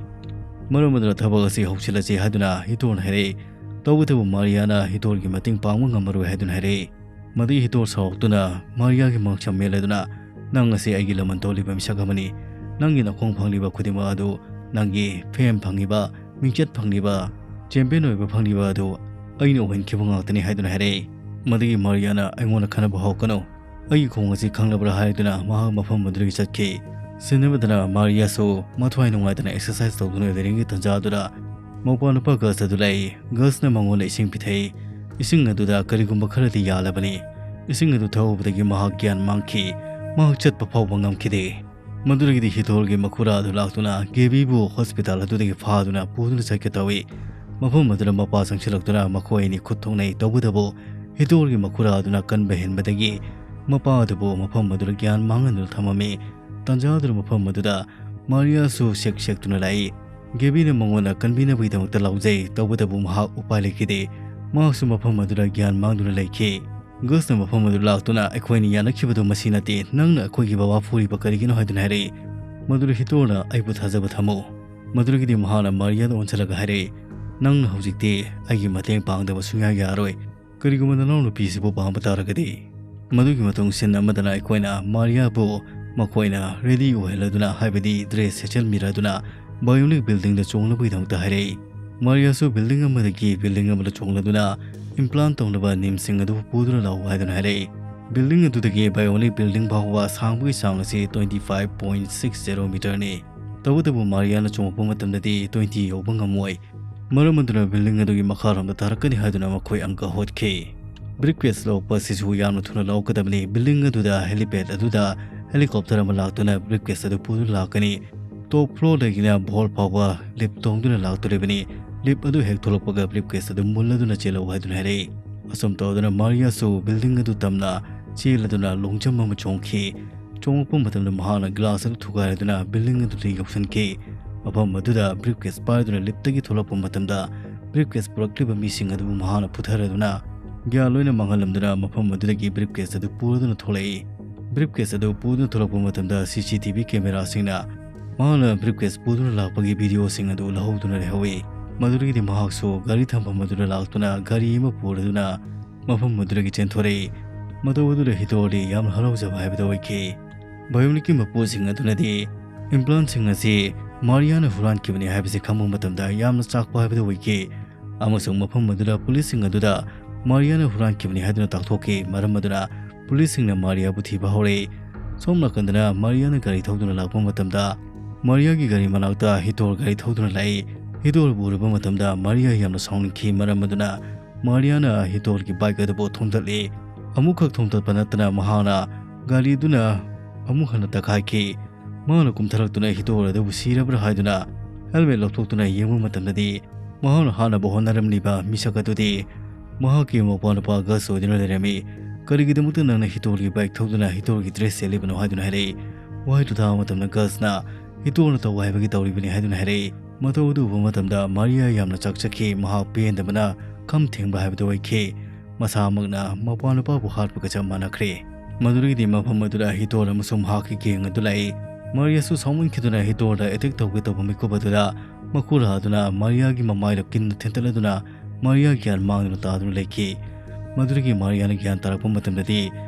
ꯃꯔꯝ ꯑꯗꯨꯅ ꯊꯕꯛ ꯑꯁꯤ ꯍꯧꯁꯤꯜꯂꯁꯤ," ꯍꯥꯏꯗꯨꯅ ꯍꯤꯇꯣꯔꯅ ꯍꯥꯏꯔꯛꯏ꯫ ꯇꯧꯕꯇꯕꯨ ꯃꯥꯔꯤꯌꯥꯅ ꯍꯤꯇꯣꯔꯒꯤ ꯃꯇꯦꯡ ꯄꯥꯡꯕ ꯉꯝꯃꯔꯣꯏ ꯍꯥꯏꯗꯨꯅ ꯍꯥꯏꯔꯛꯏ꯫ ꯃꯗꯨꯒꯤ ꯍꯤꯇꯣꯔ ꯁꯥꯎꯔꯛꯇꯨꯅ ꯃꯥꯔꯤꯌꯥꯒꯤ ꯃꯉꯛꯁꯝ ꯃꯦꯠꯂꯗꯨꯅ, "ꯅꯪ ꯑꯁꯤ ꯑꯩꯒꯤ ꯂꯃꯟ ꯇꯧꯂꯤꯕ ꯃꯤꯁꯛ ꯑꯃꯅꯤ꯫ ꯅꯪꯒꯤ ꯅꯈꯣꯡ ꯐꯪꯂꯤꯕ ꯈꯨꯗꯤꯡꯃꯛ ꯑꯗꯨ, ꯅꯪꯒꯤ fame ꯐꯪꯂꯤꯕ, ꯃꯤꯡꯆꯠ ꯐꯪꯂꯤꯕ, champion ꯑꯣꯏꯕ ꯐꯪꯂꯤꯕ ꯑꯗꯨ ꯑꯩꯅ ꯑꯣꯏꯍꯟꯈꯤꯕ ꯉꯥꯛꯇꯅꯤ," ꯍꯥꯏꯗꯨꯅ ꯍꯥꯏꯔꯛꯏ꯫ ꯃꯗꯨꯒꯤ ꯃꯥꯔꯤꯌꯥꯅ, "ꯑꯩꯉꯣꯟꯗ ꯈꯟꯅꯕ ꯍꯧꯔꯛꯀꯅꯨ꯫ ꯑꯩꯒꯤ ꯈꯣꯡ ꯑꯁꯤ ꯈꯪꯂꯕ꯭ꯔꯥ?" ꯍꯥꯏꯗꯨꯅ ꯃꯍꯥꯛ ꯃꯐꯝ ꯑꯗꯨꯗꯒꯤ ꯆꯠꯈꯤ꯫ Scene ꯑꯃꯗꯅ ꯃꯥꯔꯤꯌꯥꯁꯨ ꯃꯊ꯭ꯋꯥꯏ ꯅꯨꯡꯉꯥꯏꯇꯅ exercise ꯇꯧꯗꯨꯅ ꯂꯩꯔꯤꯉꯩ ꯇꯟꯖꯥ ꯑꯗꯨꯗ ꯃꯧꯄꯥ ꯅꯨꯄꯥ ꯒꯁ ꯑꯗꯨ ꯂꯥꯛꯏ꯫ ꯒꯁꯅ ꯃꯉꯣꯟꯗ ꯏꯁꯤꯡ ꯄꯤꯊꯛꯏ꯫ ꯏꯁꯤꯡ ꯑꯗꯨꯗ ꯀꯔꯤꯒꯨꯝꯕ ꯈꯔꯗꯤ ꯌꯥꯜꯂꯕꯅꯤ꯫ ꯏꯁꯤꯡ ꯑꯗꯨ ꯊꯛꯎꯕꯗꯒꯤ ꯃꯍꯥꯛ ꯒ꯭ꯌꯥꯟ ꯃꯥꯡꯈꯤ꯫ ꯃꯍꯥꯛ ꯆꯠꯄ ꯐꯥꯎꯕ ꯉꯝꯈꯤꯗꯦ꯫ ꯃꯗꯨꯗꯒꯤꯗꯤ ꯍꯤꯇꯣꯔꯒꯤ ꯃꯈꯨꯔꯥ ꯑꯗꯨ ꯂꯥꯛꯇꯨꯅ ꯒꯦꯕꯤꯕꯨ hospital ꯑꯗꯨꯗꯒꯤ ꯐꯥꯗꯨꯅ ꯄꯨꯗꯨꯅ ꯆꯠꯀꯦ ꯇꯧꯏ꯫ ꯃꯐꯝ ꯑꯗꯨꯗ ꯃꯄꯥ ꯆꯪꯁꯤꯜꯂꯛꯇꯨꯅ ꯃꯈꯣꯏ ꯑꯅꯤ ꯈꯨꯠ ꯊꯣꯛꯅꯩ꯫ ꯇꯧꯕꯇꯕꯨ ꯍꯤꯇꯣꯔꯒꯤ ꯃꯈꯨꯔꯥ ꯑꯗꯨꯅ ꯀꯟꯕ ꯍꯦꯟꯕꯗꯒꯤ ꯃꯄꯥ ꯑꯗꯨꯕꯨ ꯃꯐꯝ ꯑꯗꯨꯗ ꯒ꯭ꯌꯥꯟ ꯃꯥꯡꯍꯟꯗꯨꯅ ꯊꯝꯃꯝꯃꯤ꯫ ꯇꯥꯟꯖꯥꯗꯨꯅ ꯃꯐꯝ ꯑꯗꯨꯗ ꯃꯥꯔꯤꯌꯥꯁꯨ ꯁꯦꯛ ꯁꯦꯛꯇꯨꯅ ꯂꯥꯛꯏ꯫ ꯒꯦꯕꯤꯅ ꯃꯉꯣꯟꯗ ꯀꯟꯕꯤꯅꯕꯒꯤꯗꯃꯛꯇ ꯂꯥꯎꯖꯩ, ꯇꯧꯕꯇꯕꯨ ꯃꯍꯥꯛ ꯎꯄꯥꯏ ꯂꯩꯈꯤꯗꯦ꯫ ꯃꯍꯥꯛꯁꯨ ꯃꯐꯝ ꯑꯗꯨꯗ ꯒ꯭ꯌꯥꯟ ꯃꯥꯡꯗꯨꯅ ꯂꯩꯈꯤ꯫ ꯒꯁꯅ ꯃꯐꯝ ꯑꯗꯨ ꯂꯥꯛꯇꯨꯅ, "ꯑꯩꯈꯣꯏꯅ ꯌꯥꯅꯈꯤꯕꯗꯨ ꯃꯁꯤ ꯅꯠꯇꯦ, ꯅꯪꯅ ꯑꯩꯈꯣꯏꯒꯤ ꯕꯕꯥ ꯐꯨꯔꯤꯕ ꯀꯔꯤꯒꯤꯅꯣ?" ꯍꯥꯏꯗꯨꯅ ꯍꯥꯏꯔꯛꯏ꯫ ꯃꯗꯨꯗ ꯍꯤꯇꯣꯔꯅ, "ꯑꯩꯕꯨ ꯊꯥꯖꯕ ꯊꯝꯃꯨ"꯫ ꯃꯗꯨꯗꯒꯤꯗꯤ ꯃꯍꯥꯛꯅ ꯃꯥꯔꯤꯌꯥꯗ ꯑꯣꯟꯁꯤꯜꯂꯒ ꯍꯥꯏꯔꯛꯏ, "ꯅꯪꯅ ꯍꯧꯖꯤꯛꯇꯤ ꯑꯩꯒꯤ ꯃꯇꯦꯡ ꯄꯥꯡꯗꯕ ꯁꯨꯡꯌꯥ ꯌꯥꯔꯣꯏ꯫ ꯀꯔꯤꯒꯨꯝꯕ ꯅꯅꯥꯎꯅꯨꯄꯤꯁꯤꯕꯨ ꯄꯥꯝꯕ ꯇꯥꯔꯒꯗꯤ"꯫ ꯃꯗꯨꯒꯤ ꯃꯇꯨꯡ ꯁꯤꯟ ꯑꯃꯗꯅ ꯑꯩꯈꯣꯏꯅ ꯃꯥꯔꯤꯌꯥꯕꯨ ꯃꯈꯣꯏꯅ ꯔꯦꯗꯤ ꯑꯣꯏꯍꯜꯂꯗꯨꯅ, ꯍꯥꯏꯕꯗꯤ ꯗ꯭ꯔꯦꯁ ꯁꯦꯠꯆꯟꯕꯤꯔꯗꯨꯅ, ꯕꯥꯏꯑꯣꯅꯤꯛ ꯕꯤꯜꯗꯤꯡꯗ ꯆꯣꯡꯅꯕꯒꯤꯗꯃꯛꯇ ꯍꯥꯏꯔꯛꯏ꯫ ꯃꯥꯔꯤꯌꯥꯁꯨ ꯕꯤꯜꯗꯤꯡ ꯑꯃꯗꯒꯤ ꯕꯤꯜꯗꯤꯡ ꯑꯃꯗ ꯆꯣꯡꯂꯗꯨꯅ ꯏꯝꯄ꯭ꯂꯥꯟ ꯇꯧꯅꯕ ꯅꯤꯝꯁꯤꯡ ꯑꯗꯨ ꯄꯨꯗꯨꯅ ꯂꯥꯛꯎ ꯍꯥꯏꯗꯨꯅ ꯍꯥꯏꯔꯛꯏ꯫ ꯕꯤꯜꯗꯤꯡ ꯑꯗꯨꯗꯒꯤ ꯕꯥꯏꯑꯣꯅꯤꯛ ꯕꯤꯜꯗꯤꯡ ꯐꯥꯎꯕ ꯁꯥꯡꯕꯒꯤ ꯆꯥꯡ ꯑꯁꯤ twenty five point six zero meterꯅꯤ꯫ ꯇꯧꯕꯇꯕꯨ ꯃꯥꯔꯤꯌꯥꯅ ꯆꯣꯡꯉꯛꯄ ꯃꯇꯝꯗꯗꯤ twenty ꯌꯧꯕ ꯉꯝꯃꯣꯏ꯫ ꯃꯔꯝ ꯑꯗꯨꯅ ꯕꯤꯜꯗꯤꯡ ꯑꯗꯨꯒꯤ ꯃꯈꯥꯔꯣꯝꯗ ꯇꯥꯔꯛꯀꯅꯤ ꯍꯥꯏꯗꯨꯅ ꯃꯈꯣꯏ ꯑꯪꯀ ꯍꯣꯠꯈꯤ꯫ ꯕ꯭ꯔꯤꯐꯀꯦꯁ ꯂꯧꯔꯛꯄ ꯑꯁꯤꯁꯨ ꯌꯥꯝꯅ ꯊꯨꯅ ꯂꯧꯔꯛꯀꯗꯕꯅꯤ꯫ ꯕꯤꯜꯗꯤꯡ ꯑꯗꯨꯗ ꯍꯦꯂꯤꯄꯦꯗ ꯑꯗꯨꯗ ꯍꯦꯂꯤꯀꯣꯞꯇꯔ ꯑꯃ ꯂꯥꯛꯇꯨꯅ ꯕ꯭ꯔꯤꯐꯀꯦꯁ ꯑꯗꯨ ꯄꯨꯗꯨꯅ ꯂꯥꯛꯀꯅꯤ꯫ ꯇꯣꯞ ꯐ꯭ꯂꯣꯔꯗꯒꯤꯅ ꯕꯣꯜ ꯐꯥꯎꯕ ꯂꯤꯞ ꯇꯣꯡꯗꯨꯅ ꯂꯥꯛꯇꯣꯔꯤꯕꯅꯤ꯫ ꯂꯤꯞ ꯑꯗꯨ ꯍꯦꯛ ꯊꯣꯛꯂꯛꯄꯒ ꯕ꯭ꯔꯤꯐꯀꯦꯁ ꯑꯗꯨ ꯃꯨꯜꯂꯗꯨꯅ ꯆꯦꯜꯂꯛꯎ ꯍꯥꯏꯗꯨꯅ ꯍꯥꯏꯔꯛꯏ꯫ ꯑꯁꯨꯝ ꯇꯧꯗꯨꯅ ꯃꯥꯔꯤꯌꯥꯁꯨ ꯕꯤꯜꯗꯤꯡ ꯑꯗꯨ ꯇꯝꯅ ꯆꯦꯜꯂꯗꯨꯅ ꯂꯣꯡꯖꯝ ꯑꯃ ꯆꯣꯡꯈꯤ꯫ ꯆꯣꯡꯉꯛꯄ ꯃꯇꯝꯗ ꯃꯍꯥꯛꯅ ꯒ꯭ꯂꯥꯁ ꯑꯗꯨ ꯊꯨꯒꯥꯏꯔꯗꯨꯅ ꯕꯤꯜꯗꯤꯡ ꯑꯗꯨꯗ ꯌꯧꯁꯤꯟꯈꯤ꯫ ꯃꯐꯝ ꯑꯗꯨꯗ ꯕ꯭ꯔꯤꯐꯀꯦꯁ ꯄꯥꯏꯗꯨꯅ ꯂꯤꯞꯇꯒꯤ ꯊꯣꯛꯂꯛꯄ ꯃꯇꯝꯗ ꯕ꯭ꯔꯤꯐꯀꯦꯁ ꯄꯨꯔꯛꯂꯤꯕ ꯃꯤꯁꯤꯡ ꯑꯗꯨꯕꯨ ꯃꯍꯥꯛꯅ ꯐꯨꯊꯔꯗꯨꯅ ꯒ꯭ꯌꯥꯟ ꯂꯣꯏꯅ ꯃꯥꯡꯍꯜꯂꯝꯗꯨꯅ ꯃꯐꯝ ꯑꯗꯨꯗꯒꯤ ꯕ꯭ꯔꯤꯐꯀꯦꯁ ꯑꯗꯨ ꯄꯨꯔꯗꯨꯅ ꯊꯣꯛꯂꯛꯏ꯫ ꯕ꯭ꯔꯤꯐꯀꯦꯁ ꯑꯗꯨ ꯄꯨꯗꯨꯅ ꯊꯣꯛꯂꯛꯄ ꯃꯇꯝꯗ ꯁꯤ ꯁꯤ ꯇꯤ ꯚꯤ ꯀꯦꯃꯦꯔꯥꯁꯤꯡꯅ ꯃꯍꯥꯛꯅ ꯕ꯭ꯔꯤꯐꯀꯦꯁ ꯄꯨꯗꯨꯅ ꯂꯥꯛꯄꯒꯤ ꯚꯤꯗꯤꯑꯣꯁꯤꯡ ꯑꯗꯨ ꯂꯧꯍꯧꯗꯨꯅ ꯂꯩꯍꯧꯏ꯫ ꯃꯗꯨꯗꯒꯤꯗꯤ ꯃꯍꯥꯛꯁꯨ ꯒꯥꯔꯤ ꯊꯝꯐꯝ ꯑꯗꯨꯗ ꯂꯥꯛꯇꯨꯅ ꯒꯥꯔꯤ ꯑꯃ ꯄꯨꯔꯗꯨꯅ ꯃꯐꯝ ꯑꯗꯨꯗꯒꯤ ꯆꯦꯟꯊꯣꯔꯛꯏ꯫ ꯃꯇꯧ ꯑꯗꯨꯗ ꯍꯤꯇꯣꯔꯗꯤ ꯌꯥꯝꯅ ꯍꯔꯥꯎꯖꯕ ꯍꯥꯏꯕꯗꯨ ꯑꯣꯏꯈꯤ꯫ ꯕꯥꯏꯑꯣꯅꯤꯛꯀꯤ ꯃꯄꯨꯁꯤꯡ ꯑꯗꯨꯅꯗꯤ ꯏꯝꯄ꯭ꯂꯥꯟꯁꯤꯡ ꯑꯁꯤ ꯃꯥꯔꯤꯌꯥꯅ ꯍꯨꯔꯥꯟꯈꯤꯕꯅꯤ ꯍꯥꯏꯕꯁꯤ ꯈꯪꯕ ꯃꯇꯝꯗ ꯌꯥꯝꯅ ꯆꯥꯛꯄ ꯍꯥꯏꯕꯗꯨ ꯑꯣꯏꯈꯤ꯫ ꯑꯃꯁꯨꯡ ꯃꯐꯝ ꯑꯗꯨꯗ ꯄꯨꯂꯤꯁꯁꯤꯡ ꯑꯗꯨꯗ ꯃꯥꯔꯤꯌꯥꯅ ꯍꯨꯔꯥꯟꯈꯤꯕꯅꯤ ꯍꯥꯏꯗꯨꯅ ꯇꯥꯛꯊꯣꯛꯈꯤ꯫ ꯃꯔꯝ ꯑꯗꯨꯅ ꯄꯨꯂꯤꯁꯁꯤꯡꯅ ꯃꯥꯔꯤꯌꯥꯕꯨ ꯊꯤꯕ ꯍꯧꯔꯛꯏ꯫ ꯁꯣꯝ ꯅꯥꯀꯟꯗꯅ ꯃꯥꯔꯤꯌꯥꯅ ꯒꯥꯔꯤ ꯊꯧꯗꯨꯅ ꯂꯥꯛꯄ ꯃꯇꯝꯗ ꯃꯥꯔꯤꯌꯥꯒꯤ ꯒꯥꯔꯤ ꯃꯅꯥꯛꯇ ꯍꯤꯇꯣꯔ ꯒꯥꯔꯤ ꯊꯧꯗꯨꯅ ꯂꯥꯛꯏ꯫ ꯍꯤꯇꯣꯔꯕꯨ ꯎꯔꯨꯕ ꯃꯇꯝꯗ ꯃꯥꯔꯤꯌꯥ ꯌꯥꯝꯅ ꯁꯥꯎꯅꯤꯡꯈꯤ꯫ ꯃꯔꯝ ꯑꯗꯨꯅ ꯃꯥꯔꯤꯌꯥꯅ ꯍꯤꯇꯣꯔꯒꯤ ꯕꯥꯏꯛ ꯑꯗꯨꯕꯨ ꯊꯣꯝꯗꯠꯂꯤ꯫ ꯑꯃꯨꯛꯈꯛ ꯊꯣꯝꯗꯠꯄ ꯅꯠꯇꯅ ꯃꯍꯥꯛꯅ ꯒꯥꯔꯤꯗꯨꯅ ꯑꯃꯨꯛ ꯍꯟꯅ ꯇꯛꯈꯥꯏꯈꯤ꯫ ꯃꯍꯥꯛꯅ ꯀꯨꯝꯊꯔꯛꯇꯨꯅ ꯍꯤꯇꯣꯔ ꯑꯗꯨꯕꯨ ꯁꯤꯔꯕ꯭ꯔꯥ ꯍꯥꯏꯗꯨꯅ ꯍꯦꯜꯃꯦꯠ ꯂꯧꯊꯣꯛꯇꯨꯅ ꯌꯦꯡꯕ ꯃꯇꯝꯗꯗꯤ ꯃꯍꯥꯛꯅ ꯍꯥꯠꯅꯕ ꯍꯣꯠꯅꯔꯝꯂꯤꯕ ꯃꯤꯁꯛ ꯑꯗꯨꯗꯤ ꯃꯍꯥꯛꯀꯤ ꯃꯧꯄ꯭ꯋꯥꯅꯨꯄꯥ ꯒꯁ ꯑꯣꯏꯗꯨꯅ ꯂꯩꯔꯝꯃꯤ꯫ "ꯀꯔꯤꯒꯤꯗꯃꯛꯇ ꯅꯪꯅ ꯍꯤꯇꯣꯔꯒꯤ ꯕꯥꯏꯛ ꯊꯧꯗꯨꯅ ꯍꯤꯇꯣꯔꯒꯤ ꯗ꯭ꯔꯦꯁ ꯁꯦꯠꯂꯤꯕꯅꯣ?" ꯍꯥꯏꯗꯨꯅ ꯍꯥꯏꯔꯛꯏ꯫ ꯋꯥꯍꯩꯗꯨ ꯇꯥꯕ ꯃꯇꯝꯗ ꯒꯁꯅ ꯍꯤꯇꯣꯔꯅ ꯇꯧ ꯍꯥꯏꯕꯒꯤ ꯇꯧꯔꯤꯕꯅꯤ ꯍꯥꯏꯗꯨꯅ ꯍꯥꯏꯔꯛꯏ꯫ ꯃꯇꯧ ꯑꯗꯨ ꯎꯕ ꯃꯇꯝꯗ ꯃꯥꯔꯤꯌꯥ ꯌꯥꯝꯅ ꯆꯥꯛꯆꯈꯤ꯫ ꯃꯍꯥꯛ ꯄꯦꯟꯗꯕꯅ ꯈꯝ ꯊꯦꯡꯕ ꯍꯥꯏꯕꯗꯨ ꯑꯣꯏꯈꯤ꯫ ꯃꯁꯥꯃꯛꯅ ꯃꯄꯥ ꯅꯨꯄꯥꯕꯨ ꯍꯥꯠꯄꯒ ꯆꯞ ꯃꯥꯟꯅꯈ꯭ꯔꯦ꯫ ꯃꯗꯨꯗꯒꯤꯗꯤ ꯃꯐꯝ ꯑꯗꯨꯗ ꯍꯤꯇꯣꯔ ꯑꯃꯁꯨꯡ ꯃꯍꯥꯛꯀꯤ ꯒꯦꯡ ꯑꯗꯨ ꯂꯥꯛꯏ꯫ ꯃꯥꯔꯤꯌꯥꯁꯨ ꯁꯥꯎꯃꯟꯈꯤꯗꯨꯅ ꯍꯤꯇꯣꯔꯗ ꯑꯦꯇꯦꯛ ꯇꯧꯒꯦ ꯇꯧꯕ ꯃꯤꯀꯨꯞ ꯑꯗꯨꯗ ꯃꯈꯨ ꯂꯥꯗꯨꯅ ꯃꯥꯔꯤꯌꯥꯒꯤ ꯃꯃꯥꯏꯗ ꯀꯤꯟꯅ ꯊꯤꯟꯇꯠꯂꯗꯨꯅ ꯃꯥꯔꯤꯌꯥ ꯒ꯭ꯌꯥꯟ ꯃꯥꯡꯗꯨꯅ ꯇꯥꯗꯨꯅ ꯂꯩꯈꯤ꯫ ꯃꯗꯨꯗꯒꯤ ꯃꯥꯔꯤꯌꯥꯅ ꯒ꯭ꯌꯥꯟ ꯇꯥꯔꯛꯄ ꯃꯇꯝꯗꯗꯤ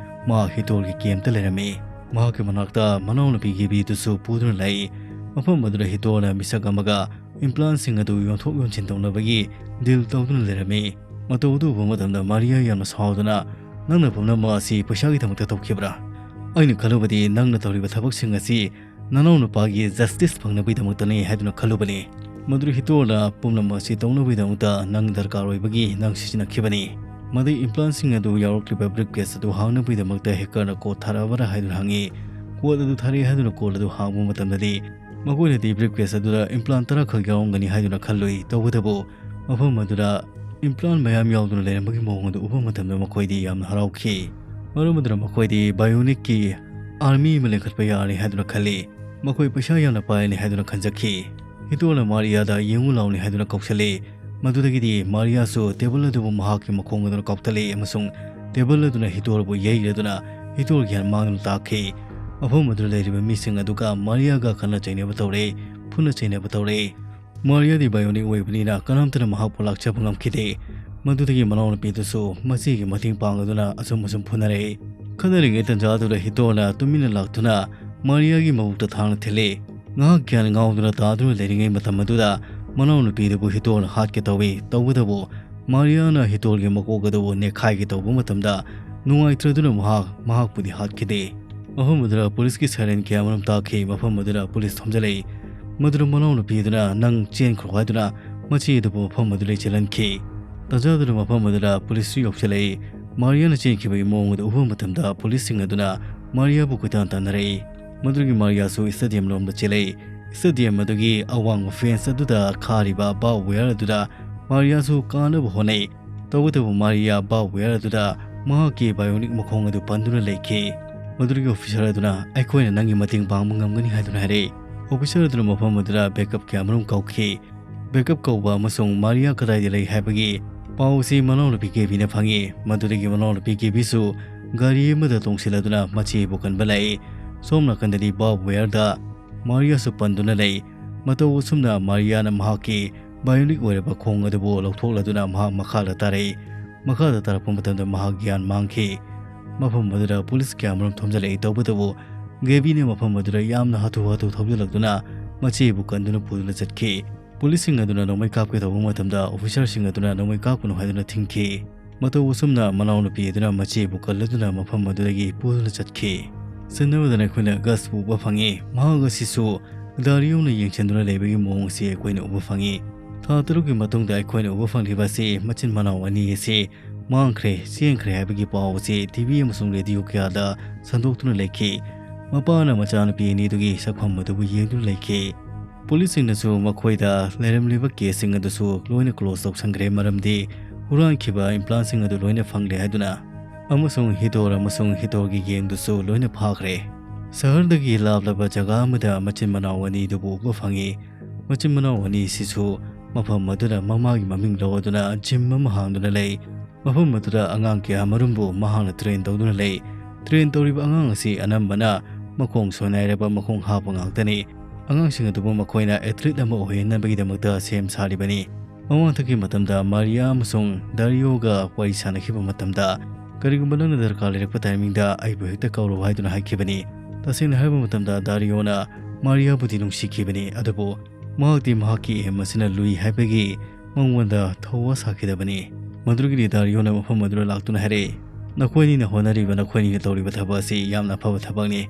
ꯃꯍꯥꯛ ꯍꯤꯇꯣꯔꯒꯤ ꯀꯦꯝꯇ ꯂꯩꯔꯝꯃꯤ꯫ ꯃꯍꯥꯛꯀꯤ ꯃꯅꯥꯛꯇ ꯃꯅꯥꯎꯅꯨꯄꯤ ꯒꯦꯕꯤꯗꯨꯁꯨ ꯄꯨꯗꯨꯅ ꯂꯩ꯫ ꯃꯐꯝ ꯑꯗꯨꯗ ꯍꯤꯇꯣꯔꯅ ꯃꯤꯁꯛ ꯑꯃꯒ ꯏꯝꯄ꯭ꯂꯥꯟꯁꯤꯡ ꯑꯗꯨ ꯌꯣꯟꯊꯣꯛ ꯌꯣꯟꯁꯤꯟ ꯇꯧꯅꯕꯒꯤ ꯗꯤꯜ ꯇꯧꯗꯨꯅ ꯂꯩꯔꯝꯃꯤ꯫ ꯃꯇꯧ ꯑꯗꯨ ꯎꯕ ꯃꯇꯝꯗ ꯃꯥꯔꯤꯌꯥ ꯌꯥꯝꯅ ꯁꯥꯎꯗꯨꯅ, "ꯅꯪꯅ ꯄꯨꯝꯅꯃꯛ ꯑꯁꯤ ꯄꯩꯁꯥꯒꯤꯗꯃꯛꯇ ꯇꯧꯈꯤꯕ꯭ꯔꯥ? ꯑꯩꯅ ꯈꯜꯂꯨꯕꯗꯤ ꯅꯪꯅ ꯇꯧꯔꯤꯕ ꯊꯕꯛꯁꯤꯡ ꯑꯁꯤ ꯅꯅꯥꯎ ꯅꯨꯄꯥꯒꯤ ꯖꯁꯇꯤꯁ ꯐꯪꯅꯕꯒꯤꯗꯃꯛꯇꯅꯤ" ꯍꯥꯏꯗꯨꯅ ꯈꯜꯂꯨꯕꯅꯤ꯫ ꯃꯗꯨꯗ ꯍꯤꯇꯣꯔꯅ, "ꯄꯨꯝꯅꯃꯛ ꯑꯁꯤ ꯇꯧꯅꯕꯒꯤꯗꯃꯛꯇ ꯅꯪ ꯗꯔꯀꯥꯔ ꯑꯣꯏꯕꯒꯤ ꯅꯪ ꯁꯤꯖꯤꯟꯅꯈꯤꯕꯅꯤ"꯫ ꯃꯗꯨꯒꯤ ꯏꯝꯄ꯭ꯂꯥꯟꯁꯤꯡ ꯑꯗꯨ ꯌꯥꯎꯔꯛꯂꯤꯕ ꯕ꯭ꯔꯤꯐ ꯀꯦꯁ ꯑꯗꯨ ꯍꯥꯡꯅꯕꯒꯤꯗꯃꯛꯇ ꯍꯦꯀꯔꯅ ꯀꯣꯗ ꯊꯥꯔꯛꯑꯕꯔꯥ ꯍꯥꯏꯗꯨꯅ ꯍꯪꯉꯤ꯫ ꯀꯣꯗ ꯑꯗꯨ ꯊꯥꯔꯛꯑꯦ ꯍꯥꯏꯗꯨꯅ ꯀꯣꯗ ꯑꯗꯨ ꯍꯥꯡꯕ ꯃꯇꯝꯗꯗꯤ ꯃꯈꯣꯏꯅꯗꯤ ꯕ꯭ꯔꯤꯐ ꯀꯦꯁ ꯑꯗꯨꯗ ꯏꯝꯄ꯭ꯂꯥꯟ ꯇꯔꯥꯈꯛ ꯌꯥꯎꯔꯝꯒꯅꯤ ꯍꯥꯏꯗꯨꯅ ꯈꯜꯂꯨꯏ꯫ ꯇꯧꯕꯇꯕꯨ ꯃꯐꯝ ꯑꯗꯨꯗ ꯏꯝꯄ꯭ꯂꯥꯟ ꯃꯌꯥꯝ ꯌꯥꯎꯗꯨꯅ ꯂꯩꯔꯝꯕꯒꯤ ꯃꯑꯣꯡ ꯑꯗꯨ ꯎꯕ ꯃꯇꯝꯗ ꯃꯈꯣꯏꯗꯤ ꯌꯥꯝꯅ ꯍꯔꯥꯎꯈꯤ꯫ ꯃꯔꯝ ꯑꯗꯨꯅ ꯃꯈꯣꯏꯗꯤ ꯕꯥꯏꯑꯣꯅꯤꯛꯀꯤ ꯑꯥꯔꯃꯤ ꯑꯃ ꯂꯤꯡꯈꯠꯄ ꯌꯥꯔꯅꯤ ꯍꯥꯏꯗꯨꯅ ꯈꯜꯂꯤ꯫ ꯃꯈꯣꯏ ꯄꯩꯁꯥ ꯌꯥꯝꯅ ꯄꯥꯏꯔꯅꯤ ꯍꯥꯏꯗꯨꯅ ꯈꯟꯖꯈꯤ꯫ ꯍꯤꯇꯣꯔꯅ ꯃꯥꯔꯤꯌꯥꯗ "ꯌꯦꯡꯉꯨ ꯂꯥꯎꯅꯤ" ꯍꯥꯏꯗꯨꯅ ꯀꯧꯁꯜꯂꯤ꯫ ꯃꯗꯨꯗꯒꯤꯗꯤ ꯃꯥꯔꯤꯌꯥꯁꯨ ꯇꯦꯕꯜ ꯑꯗꯨꯕꯨ ꯃꯍꯥꯛꯀꯤ ꯃꯈꯣꯡ ꯑꯗꯨꯅ ꯀꯥꯎꯊꯠꯂꯛꯏ ꯑꯃꯁꯨꯡ ꯇꯦꯕꯜ ꯑꯗꯨꯅ ꯍꯤꯇꯣꯔꯕꯨ ꯌꯩꯔꯗꯨꯅ ꯍꯤꯇꯣꯔ ꯒ꯭ꯌꯥꯟ ꯃꯥꯡꯗꯨꯅ ꯇꯥꯈꯤ꯫ ꯃꯐꯝ ꯑꯗꯨꯗ ꯂꯩꯔꯤꯕ ꯃꯤꯁꯤꯡ ꯑꯗꯨꯒ ꯃꯥꯔꯤꯌꯥꯒ ꯈꯠꯅ ꯆꯩꯅꯕ ꯇꯧꯔꯦ, ꯐꯨꯅ ꯆꯩꯅꯕ ꯇꯧꯔꯦ꯫ ꯃꯥꯔꯤꯌꯥꯗꯤ ꯕꯥꯏꯑꯣꯅꯤꯛ ꯑꯣꯏꯕꯅꯤꯅ ꯀꯅꯥꯝꯇꯅ ꯃꯍꯥꯛꯄꯨ ꯂꯥꯛꯆꯕ ꯉꯝꯈꯤꯗꯦ꯫ ꯃꯗꯨꯗꯒꯤ ꯃꯅꯥꯎꯅꯨꯄꯤꯗꯨꯁꯨ ꯃꯆꯦꯒꯤ ꯃꯇꯦꯡ ꯄꯥꯡꯂꯗꯨꯅ ꯑꯁꯨꯝ ꯑꯁꯨꯝ ꯐꯨꯅꯔꯛꯏ꯫ ꯈꯠꯅꯔꯤꯉꯩ ꯇꯟꯖꯥ ꯑꯗꯨꯗ ꯍꯤꯇꯣꯔꯅ ꯇꯨꯃꯤꯟꯅ ꯂꯥꯛꯇꯨꯅ ꯃꯥꯔꯤꯌꯥꯒꯤ ꯃꯕꯨꯛꯇ ꯊꯥꯡꯅ ꯊꯤꯜꯂꯤ꯫ ꯉꯥꯏꯍꯥꯛ ꯒ꯭ꯌꯥꯟ ꯉꯥꯎꯗꯨꯅ ꯇꯥꯗꯨꯅ ꯂꯩꯔꯤꯉꯩ ꯃꯇꯝ ꯑꯗꯨꯗ ꯃꯅꯥꯎꯅꯨꯄꯤꯗꯨꯕꯨ ꯍꯤꯇꯣꯔꯅ ꯍꯥꯠꯀꯦ ꯇꯧꯏ꯫ ꯇꯧꯕꯇꯕꯨ ꯃꯥꯔꯤꯌꯥꯅ ꯍꯤꯇꯣꯔꯒꯤ ꯃꯀꯣꯛ ꯑꯗꯨꯕꯨ ꯅꯦꯛꯈꯥꯏꯒꯦ ꯇꯧꯕ ꯃꯇꯝꯗ ꯅꯨꯡꯉꯥꯏꯇ꯭ꯔꯗꯨꯅ ꯃꯍꯥꯛ ꯃꯍꯥꯛꯄꯨꯗꯤ ꯍꯥꯠꯈꯤꯗꯦ꯫ ꯃꯐꯝ ꯑꯗꯨꯗ ꯄꯨꯂꯤꯁꯀꯤ ꯁꯥꯏꯔꯦꯟ ꯀꯌꯥ ꯑꯃꯔꯣꯝ ꯇꯥꯈꯤ꯫ ꯃꯐꯝ ꯑꯗꯨꯗ ꯄꯨꯂꯤꯁ ꯊꯣꯝꯖꯤꯜꯂꯛꯏ꯫ ꯃꯗꯨꯗ ꯃꯅꯥꯎꯅꯨꯄꯤ ꯑꯗꯨꯅ "ꯅꯪ ꯆꯦꯟꯈ꯭ꯔꯣ" ꯍꯥꯏꯗꯨꯅ ꯃꯆꯦ ꯑꯗꯨꯕꯨ ꯃꯐꯝ ꯑꯗꯨꯗ ꯆꯦꯜꯍꯟꯈꯤ꯫ ꯇꯥꯟꯖꯥꯗꯨꯅ ꯃꯐꯝ ꯑꯗꯨꯗ ꯄꯨꯂꯤꯁꯁꯨ ꯌꯧꯁꯤꯜꯂꯛꯏ꯫ ꯃꯥꯔꯤꯌꯥꯅ ꯆꯦꯟꯈꯤꯕꯒꯤ ꯃꯑꯣꯡ ꯑꯗꯨ ꯎꯕ ꯃꯇꯝꯗ ꯄꯨꯂꯤꯁꯁꯤꯡ ꯑꯗꯨꯅ ꯃꯥꯔꯤꯌꯥꯕꯨ ꯀꯣꯏꯇꯥꯟ ꯇꯥꯟꯅꯔꯛꯏ꯫ ꯃꯗꯨꯒꯤ ꯃꯥꯔꯤꯌꯥꯁꯨ ꯁ꯭ꯇꯦꯗꯤꯌꯝ ꯂꯣꯝꯗ ꯆꯦꯜꯂꯛꯏ꯫ ꯁ꯭ꯇꯦꯗꯤꯌꯝ ꯑꯗꯨꯒꯤ ꯑꯋꯥꯡꯕ ꯐꯦꯟꯁ ꯑꯗꯨꯗ ꯈꯥꯔꯤꯕ ꯕꯥꯔꯕ ꯋꯦꯌꯔ ꯑꯗꯨꯗ ꯃꯥꯔꯤꯌꯥꯁꯨ ꯀꯥꯅꯕ ꯍꯣꯠꯅꯩ꯫ ꯇꯧꯕꯇꯕꯨ ꯃꯥꯔꯤꯌꯥ ꯕꯥꯔꯕ ꯋꯦꯌꯔ ꯑꯗꯨꯗ ꯃꯍꯥꯛꯀꯤ ꯕꯥꯏꯑꯣꯅꯤꯛ ꯃꯈꯣꯡ ꯑꯗꯨ ꯄꯟꯗꯨꯅ ꯂꯩꯈꯤ꯫ ꯃꯗꯨꯗꯒꯤ officer ꯑꯗꯨꯅ, "ꯑꯩꯈꯣꯏꯅ ꯅꯪꯒꯤ ꯃꯇꯦꯡ ꯄꯥꯡꯕ ꯉꯝꯒꯅꯤ" ꯍꯥꯏꯗꯨꯅ ꯍꯥꯏꯔꯛꯏ꯫ Officer ꯑꯗꯨꯅ ꯃꯐꯝ ꯑꯗꯨꯗ backup ꯀꯌꯥ ꯑꯃꯔꯣꯝ ꯀꯧꯈꯤ꯫ Backup ꯀꯧꯕ ꯑꯃꯁꯨꯡ ꯃꯥꯔꯤꯌꯥ ꯀꯗꯥꯏꯗ ꯂꯩ ꯍꯥꯏꯕꯒꯤ ꯄꯥꯎ ꯑꯁꯤ ꯃꯅꯥꯎꯅꯨꯄꯤ ꯒꯦꯕꯤꯅ ꯐꯪꯉꯤ꯫ ꯃꯗꯨꯗꯒꯤ ꯃꯅꯥꯎꯅꯨꯄꯤ ꯒꯦꯕꯤꯁꯨ ꯒꯥꯔꯤ ꯑꯃꯗ ꯇꯣꯡꯁꯤꯜꯂꯗꯨꯅ ꯃꯆꯦꯕꯨ ꯀꯟꯕ ꯂꯥꯛꯏ꯫ ꯁꯣꯝ ꯅꯥꯀꯟꯗꯗꯤ barbed wireꯗ ꯃꯥꯔꯤꯌꯥꯁꯨ ꯄꯟꯗꯨꯅ ꯂꯩ꯫ ꯃꯇꯧ ꯑꯁꯨꯝꯅ ꯃꯥꯔꯤꯌꯥꯅ ꯃꯍꯥꯛꯀꯤ bionic ꯑꯣꯏꯔꯕ ꯈꯣꯡ ꯑꯗꯨꯕꯨ ꯂꯧꯊꯣꯛꯂꯗꯨꯅ ꯃꯍꯥꯛ ꯃꯈꯥꯗ ꯇꯥꯔꯛꯏ꯫ ꯃꯈꯥꯗ ꯇꯥꯔꯛꯄ ꯃꯇꯝꯗ ꯃꯍꯥꯛ ꯒ꯭ꯌꯥꯟ ꯃꯥꯡꯈꯤ꯫ ꯃꯐꯝ ꯑꯗꯨꯗ ꯄꯨꯂꯤꯁ ꯀꯌꯥ ꯑꯃꯔꯣꯝ ꯊꯣꯝꯖꯤꯜꯂꯛꯏ꯫ ꯇꯧꯕꯇꯕꯨ ꯒꯦꯕꯤꯅ ꯃꯐꯝ ꯑꯗꯨꯗ ꯌꯥꯝꯅ ꯍꯥꯊꯨ ꯍꯥꯊꯨ ꯊꯧꯖꯤꯜꯂꯛꯇꯨꯅ ꯃꯆꯦꯕꯨ ꯀꯟꯗꯨꯅ ꯄꯨꯗꯨꯅ ꯆꯠꯈꯤ꯫ ꯄꯨꯂꯤꯁꯁꯤꯡ ꯑꯗꯨꯅ ꯅꯣꯡꯃꯩ ꯀꯥꯞꯀꯦ ꯇꯧꯕ ꯃꯇꯝꯗ officerꯁꯤꯡ ꯑꯗꯨꯅ ꯅꯣꯡꯃꯩ ꯀꯥꯞꯀꯅꯨ ꯍꯥꯏꯗꯨꯅ ꯊꯤꯡꯈꯤ꯫ ꯃꯇꯧ ꯑꯁꯨꯝꯅ ꯃꯅꯥꯎꯅꯨꯄꯤ ꯑꯗꯨꯅ ꯃꯆꯦꯕꯨ ꯀꯜꯂꯗꯨꯅ ꯃꯐꯝ ꯑꯗꯨꯗꯒꯤ ꯄꯨꯗꯨꯅ ꯆꯠꯈꯤ꯫ ꯁꯤꯟꯅꯕꯗꯅ ꯑꯩꯈꯣꯏꯅ ꯒꯁꯄꯨ ꯎꯕ ꯐꯪꯉꯤ꯫ ꯃꯍꯥꯛ ꯑꯁꯤꯁꯨ ꯗꯥꯔꯤꯌꯣꯅ ꯌꯦꯡꯁꯤꯟꯗꯨꯅ ꯂꯩꯕꯒꯤ ꯃꯑꯣꯡ ꯑꯁꯤ ꯑꯩꯈꯣꯏꯅ ꯎꯕ ꯐꯪꯉꯤ꯫ ꯊꯥ ꯇꯔꯨꯛꯀꯤ ꯃꯇꯨꯡꯗ ꯑꯩꯈꯣꯏꯅ ꯎꯕ ꯐꯪꯂꯤꯕ ꯑꯁꯤ ꯃꯆꯤꯟ ꯃꯅꯥꯎ ꯑꯅꯤ ꯑꯁꯤ ꯃꯥꯡꯈ꯭ꯔꯦ, ꯆꯦꯟꯈ꯭ꯔꯦ ꯍꯥꯏꯕꯒꯤ ꯄꯥꯎ ꯑꯁꯤ TV ꯑꯃꯁꯨꯡ radio ꯀꯌꯥꯗ ꯁꯟꯗꯣꯛꯇꯨꯅ ꯂꯩꯈꯤ꯫ ꯃꯄꯥꯅ ꯃꯆꯥꯅꯨꯄꯤ ꯑꯅꯤꯗꯨꯒꯤ ꯁꯛꯐꯝ ꯑꯗꯨꯕꯨ ꯌꯦꯡꯗꯨꯅ ꯂꯩꯈꯤ꯫ ꯄꯨꯂꯤꯁꯁꯤꯡꯅꯁꯨ ꯃꯈꯣꯏꯗ ꯂꯩꯔꯝꯂꯤꯕ caseꯁꯤꯡ ꯑꯗꯨꯁꯨ ꯂꯣꯏꯅ close ꯇꯧꯁꯟꯈ꯭ꯔꯦ, ꯃꯔꯝꯗꯤ ꯍꯨꯔꯥꯟꯈꯤꯕ implantꯁꯤꯡ ꯑꯗꯨ ꯂꯣꯏꯅ ꯐꯪꯂꯦ ꯍꯥꯏꯗꯨꯅ, ꯑꯃꯁꯨꯡ ꯍꯤꯗꯣꯔ ꯑꯃꯁꯨꯡ ꯍꯤꯗꯣꯔꯒꯤ gangꯗꯨꯁꯨ ꯂꯣꯏꯅ ꯐꯥꯈ꯭ꯔꯦ꯫ ꯁꯍꯔꯗꯒꯤ ꯂꯥꯞꯂꯕ ꯖꯒꯥ ꯑꯃꯗ ꯃꯆꯤꯟ ꯃꯅꯥꯎ ꯑꯅꯤꯗꯨꯕꯨ ꯎꯕ ꯐꯪꯉꯤ꯫ ꯃꯆꯤꯟ ꯃꯅꯥꯎ ꯑꯅꯤꯁꯤꯁꯨ ꯃꯐꯝ ꯑꯗꯨꯗ ꯃꯃꯥꯒꯤ ꯃꯃꯤꯡ ꯂꯧꯔꯗꯨꯅ gym ꯑꯃ ꯍꯥꯡꯗꯨꯅ ꯂꯩ꯫ ꯃꯐꯝ ꯑꯗꯨꯗ ꯑꯉꯥꯡ ꯀꯌꯥ ꯑꯃꯔꯣꯝꯕꯨ ꯃꯍꯥꯛꯅ train ꯇꯧꯗꯨꯅ ꯂꯩ꯫ Train ꯇꯧꯔꯤꯕ ꯑꯉꯥꯡ ꯑꯁꯤ ꯑꯅꯝꯕꯅ ꯃꯈꯣꯡ ꯁꯣꯏꯅꯥꯏꯔꯕ ꯃꯈꯣꯡ ꯍꯥꯞꯄ ꯉꯥꯛꯇꯅꯤ꯫ ꯑꯉꯥꯡꯁꯤꯡ ꯑꯗꯨꯕꯨ ꯃꯈꯣꯏꯅ athlete ꯑꯃ ꯑꯣꯏꯍꯟꯅꯕꯒꯤꯗꯃꯛꯇ ꯁꯦꯝ ꯁꯥꯔꯤꯕꯅꯤ꯫ ꯃꯃꯥꯡꯊꯛꯀꯤ ꯃꯇꯝꯗ ꯃꯥꯔꯤꯌꯥ ꯑꯃꯁꯨꯡ ꯗꯥꯔꯤꯌꯣꯒ ꯋꯥꯔꯤ ꯁꯥꯟꯅꯈꯤꯕ ꯃꯇꯝꯗ, "ꯀꯔꯤꯒꯨꯝꯕ ꯅꯪꯅ ꯗꯔꯀꯥꯔ ꯂꯩꯔꯛꯄ timingꯗ ꯑꯩꯕꯨ ꯍꯦꯛꯇ ꯀꯧꯔꯛꯎ" ꯍꯥꯏꯗꯨꯅ ꯍꯥꯏꯈꯤꯕꯅꯤ꯫ ꯇꯁꯦꯡꯅ ꯍꯥꯏꯕ ꯃꯇꯝꯗ ꯗꯥꯔꯤꯌꯣꯅ ꯃꯥꯔꯤꯌꯥꯕꯨꯗꯤ ꯅꯨꯡꯁꯤꯈꯤꯕꯅꯤ, ꯑꯗꯨꯕꯨ ꯃꯍꯥꯛꯇꯤ ꯃꯍꯥꯛꯀꯤ aim ꯑꯁꯤꯅ ꯂꯨꯏ ꯍꯥꯏꯕꯒꯤ ꯃꯉꯣꯟꯗ ꯊꯧꯋꯥ ꯁꯥꯈꯤꯗꯕꯅꯤ꯫ ꯃꯗꯨꯗꯒꯤꯗꯤ ꯗꯥꯔꯤꯌꯣꯅ ꯃꯐꯝ ꯑꯗꯨꯗ ꯂꯥꯛꯇꯨꯅ ꯍꯥꯏꯔꯛꯏ, "ꯅꯈꯣꯏꯅꯤꯅ ꯍꯣꯠꯅꯔꯤꯕ, ꯅꯈꯣꯏꯅꯤꯅ ꯇꯧꯔꯤꯕ ꯊꯕꯛ ꯑꯁꯤ ꯌꯥꯝꯅ ꯑꯐꯕ ꯊꯕꯛꯅꯤ,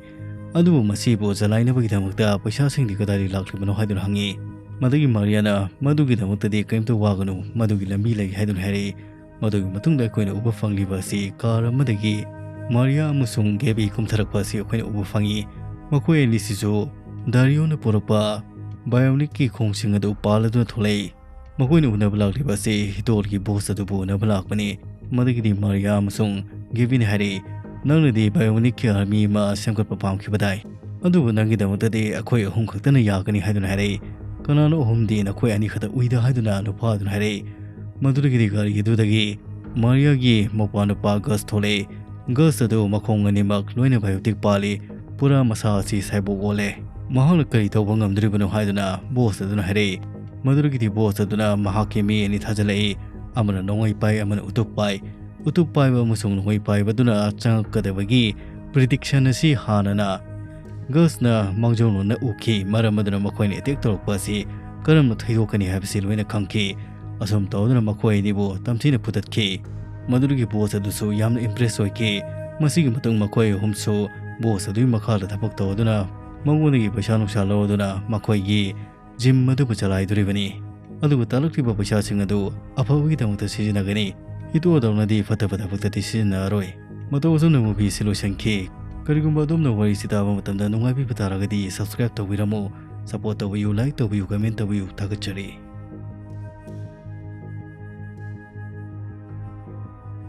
ꯑꯗꯨꯕꯨ ꯃꯁꯤꯕꯨ ꯆꯂꯥꯏꯅꯕꯒꯤꯗꯃꯛꯇ ꯄꯩꯁꯥꯁꯤꯡꯗꯤ ꯀꯗꯥꯏꯗꯒꯤ ꯂꯥꯛꯂꯤꯕꯅꯣ?" ꯍꯥꯏꯗꯨꯅ ꯍꯪꯉꯤ꯫ ꯃꯗꯨꯒꯤ ꯃꯥꯔꯤꯌꯥꯅ, "ꯃꯗꯨꯒꯤꯗꯃꯛꯇꯗꯤ ꯀꯔꯤꯝꯇ ꯋꯥꯒꯅꯨ, ꯃꯗꯨꯒꯤ ꯂꯝꯕꯤ ꯂꯩ" ꯍꯥꯏꯗꯨꯅ ꯍꯥꯏꯔꯛꯏ꯫ ꯃꯗꯨꯒꯤ ꯃꯇꯨꯡꯗ ꯑꯩꯈꯣꯏꯅ ꯎꯕ ꯐꯪꯂꯤꯕ ꯑꯁꯤ car ꯑꯃꯗꯒꯤ ꯃꯥꯔꯤꯌꯥ ꯑꯃꯁꯨꯡ ꯒꯦꯕꯤ ꯀꯨꯝꯊꯔꯛꯄ ꯑꯁꯤ ꯑꯩꯈꯣꯏꯅ ꯎꯕ ꯐꯪꯉꯤ꯫ ꯃꯈꯣꯏ ꯑꯅꯤꯁꯤꯁꯨ ꯗꯥꯔꯤꯌꯣꯅ ꯄꯨꯔꯛꯄ bionicꯀꯤ ꯈꯣꯡꯁꯤꯡ ꯑꯗꯨ ꯄꯥꯜꯂꯗꯨꯅ ꯊꯣꯛꯂꯛꯏ꯫ ꯃꯈꯣꯏꯅ ꯎꯅꯕ ꯂꯥꯛꯂꯤꯕ ꯑꯁꯤ ꯍꯤꯗꯣꯔꯒꯤ boss ꯑꯗꯨꯕꯨ ꯎꯅꯕ ꯂꯥꯛꯄꯅꯤ꯫ ꯃꯗꯨꯒꯤꯗꯤ ꯃꯥꯔꯤꯌꯥ ꯑꯃꯁꯨꯡ ꯒꯦꯕꯤꯅ ꯍꯥꯏꯔꯛꯏ, "ꯅꯪꯅꯗꯤ bionic army ꯑꯃ ꯁꯦꯝꯒꯠꯄ ꯄꯥꯝꯈꯤꯕꯗꯥꯏ? ꯑꯗꯨꯕꯨ ꯅꯪꯒꯤꯗꯃꯛꯇꯗꯤ ꯑꯩꯈꯣꯏ ꯑꯍꯨꯝ ꯈꯛꯇꯅ ꯌꯥꯒꯅꯤ" ꯍꯥꯏꯗꯨꯅ ꯍꯥꯏꯔꯛꯏ꯫ "ꯀꯅꯥꯅꯣ ꯑꯍꯨꯝꯗꯤ? ꯅꯈꯣꯏ ꯑꯅꯤ ꯈꯛꯇ ꯎꯏꯗ" ꯍꯥꯏꯗꯨꯅ ꯅꯨꯄꯥ ꯑꯗꯨꯅ ꯍꯥꯏꯔꯛꯏ꯫ ꯃꯗꯨꯗꯒꯤꯗꯤ ꯒꯥꯔꯤ ꯑꯗꯨꯗꯒꯤ ꯃꯥꯔꯤꯌꯥꯒꯤ ꯃꯧꯄ꯭ꯋꯥ ꯅꯨꯄꯥ ꯒꯁ ꯊꯣꯛꯂꯛꯏ꯫ ꯒꯁ ꯑꯗꯨ ꯃꯈꯣꯡ ꯑꯅꯤꯃꯛ ꯂꯣꯏꯅ biotic ꯄꯥꯜꯂꯤ꯫ ꯄꯨꯔꯥ ꯃꯁꯥ ꯑꯁꯤ cyborg ꯑꯣꯜꯂꯦ꯫ ꯃꯍꯥꯛꯅ ꯀꯔꯤ ꯇꯧꯕ ꯉꯝꯗꯣꯔꯤꯕꯅꯣ ꯍꯥꯏꯗꯨꯅ boss ꯑꯗꯨꯅ ꯍꯥꯏꯔꯛꯏ꯫ ꯃꯗꯨꯗꯒꯤꯗꯤ boss ꯑꯗꯨꯅ ꯃꯍꯥꯛꯀꯤ ꯃꯤ ꯑꯅꯤ ꯊꯥꯖꯤꯜꯂꯛꯏ꯫ ꯑꯃꯅ ꯅꯣꯡꯃꯩ ꯄꯥꯏ, ꯑꯃꯅ ꯎꯇꯨꯞ ꯄꯥꯏ꯫ ꯎꯇꯨꯞ ꯄꯥꯏꯕ ꯑꯃꯁꯨꯡ ꯅꯣꯡꯃꯩ ꯄꯥꯏꯕꯗꯨꯅ ꯆꯪꯉꯛꯀꯗꯕꯒꯤ prediction ꯑꯁꯤ ꯍꯥꯟꯅꯅ ꯒꯁꯅ ꯃꯥꯡꯖꯧꯅꯅ ꯎꯈꯤ꯫ ꯃꯔꯝ ꯑꯗꯨꯅ ꯃꯈꯣꯏꯅ attack ꯇꯧꯔꯛꯄ ꯑꯁꯤ ꯀꯔꯝꯅ ꯊꯩꯗꯣꯛꯀꯅꯤ ꯍꯥꯏꯕꯁꯤ ꯂꯣꯏꯅ ꯈꯪꯈꯤ꯫ ꯑꯁꯨꯝ ꯇꯧꯗꯨꯅ ꯃꯈꯣꯏ ꯑꯅꯤꯕꯨ ꯇꯝꯊꯤꯅ ꯐꯨꯗꯠꯈꯤ꯫ ꯃꯗꯨꯗꯒꯤ boss ꯑꯗꯨꯁꯨ ꯌꯥꯝꯅ impress ꯑꯣꯏꯈꯤ꯫ ꯃꯁꯤꯒꯤ ꯃꯇꯨꯡ ꯃꯈꯣꯏ ꯑꯍꯨꯝꯁꯨ boss ꯑꯗꯨꯒꯤ ꯃꯈꯥꯗ ꯊꯕꯛ ꯇꯧꯗꯨꯅ ꯃꯉꯣꯟꯗꯒꯤ ꯄꯩꯁꯥ ꯅꯨꯡꯁꯥ ꯂꯧꯗꯨꯅ ꯃꯈꯣꯏꯒꯤ gym ꯑꯗꯨꯕꯨ ꯆꯂꯥꯏꯗꯣꯔꯤꯕꯅꯤ꯫ ꯑꯗꯨꯕꯨ ꯇꯥꯜꯂꯛꯂꯤꯕ ꯄꯩꯁꯥꯁꯤꯡ ꯑꯗꯨ ꯑꯐꯕꯒꯤꯗꯃꯛꯇ ꯁꯤꯖꯤꯟꯅꯒꯅꯤ꯫ ꯍꯤꯇꯣꯗꯧꯅꯗꯤ ꯐꯠꯇꯕ ꯊꯕꯛꯇꯗꯤ ꯁꯤꯖꯤꯟꯅꯔꯔꯣꯏ꯫ ꯃꯇꯧ ꯑꯁꯨꯝꯅ movie ꯑꯁꯤ ꯂꯣꯏꯁꯤꯟꯈꯤ꯫ ꯀꯔꯤꯒꯨꯝꯕ ꯑꯗꯣꯝꯅ ꯋꯥꯔꯤꯁꯤ ꯇꯥꯕ ꯃꯇꯝꯗ ꯅꯨꯡꯉꯥꯏꯕꯤꯕ ꯇꯥꯔꯒꯗꯤ subscribe ꯇꯧꯕꯤꯔꯝꯃꯨ, support ꯇꯧꯕꯤꯌꯨ, like ꯇꯧꯕꯤꯌꯨ, comment ꯇꯧꯕꯤꯌꯨ꯫ ꯊꯥꯒꯠꯆꯔꯤ꯫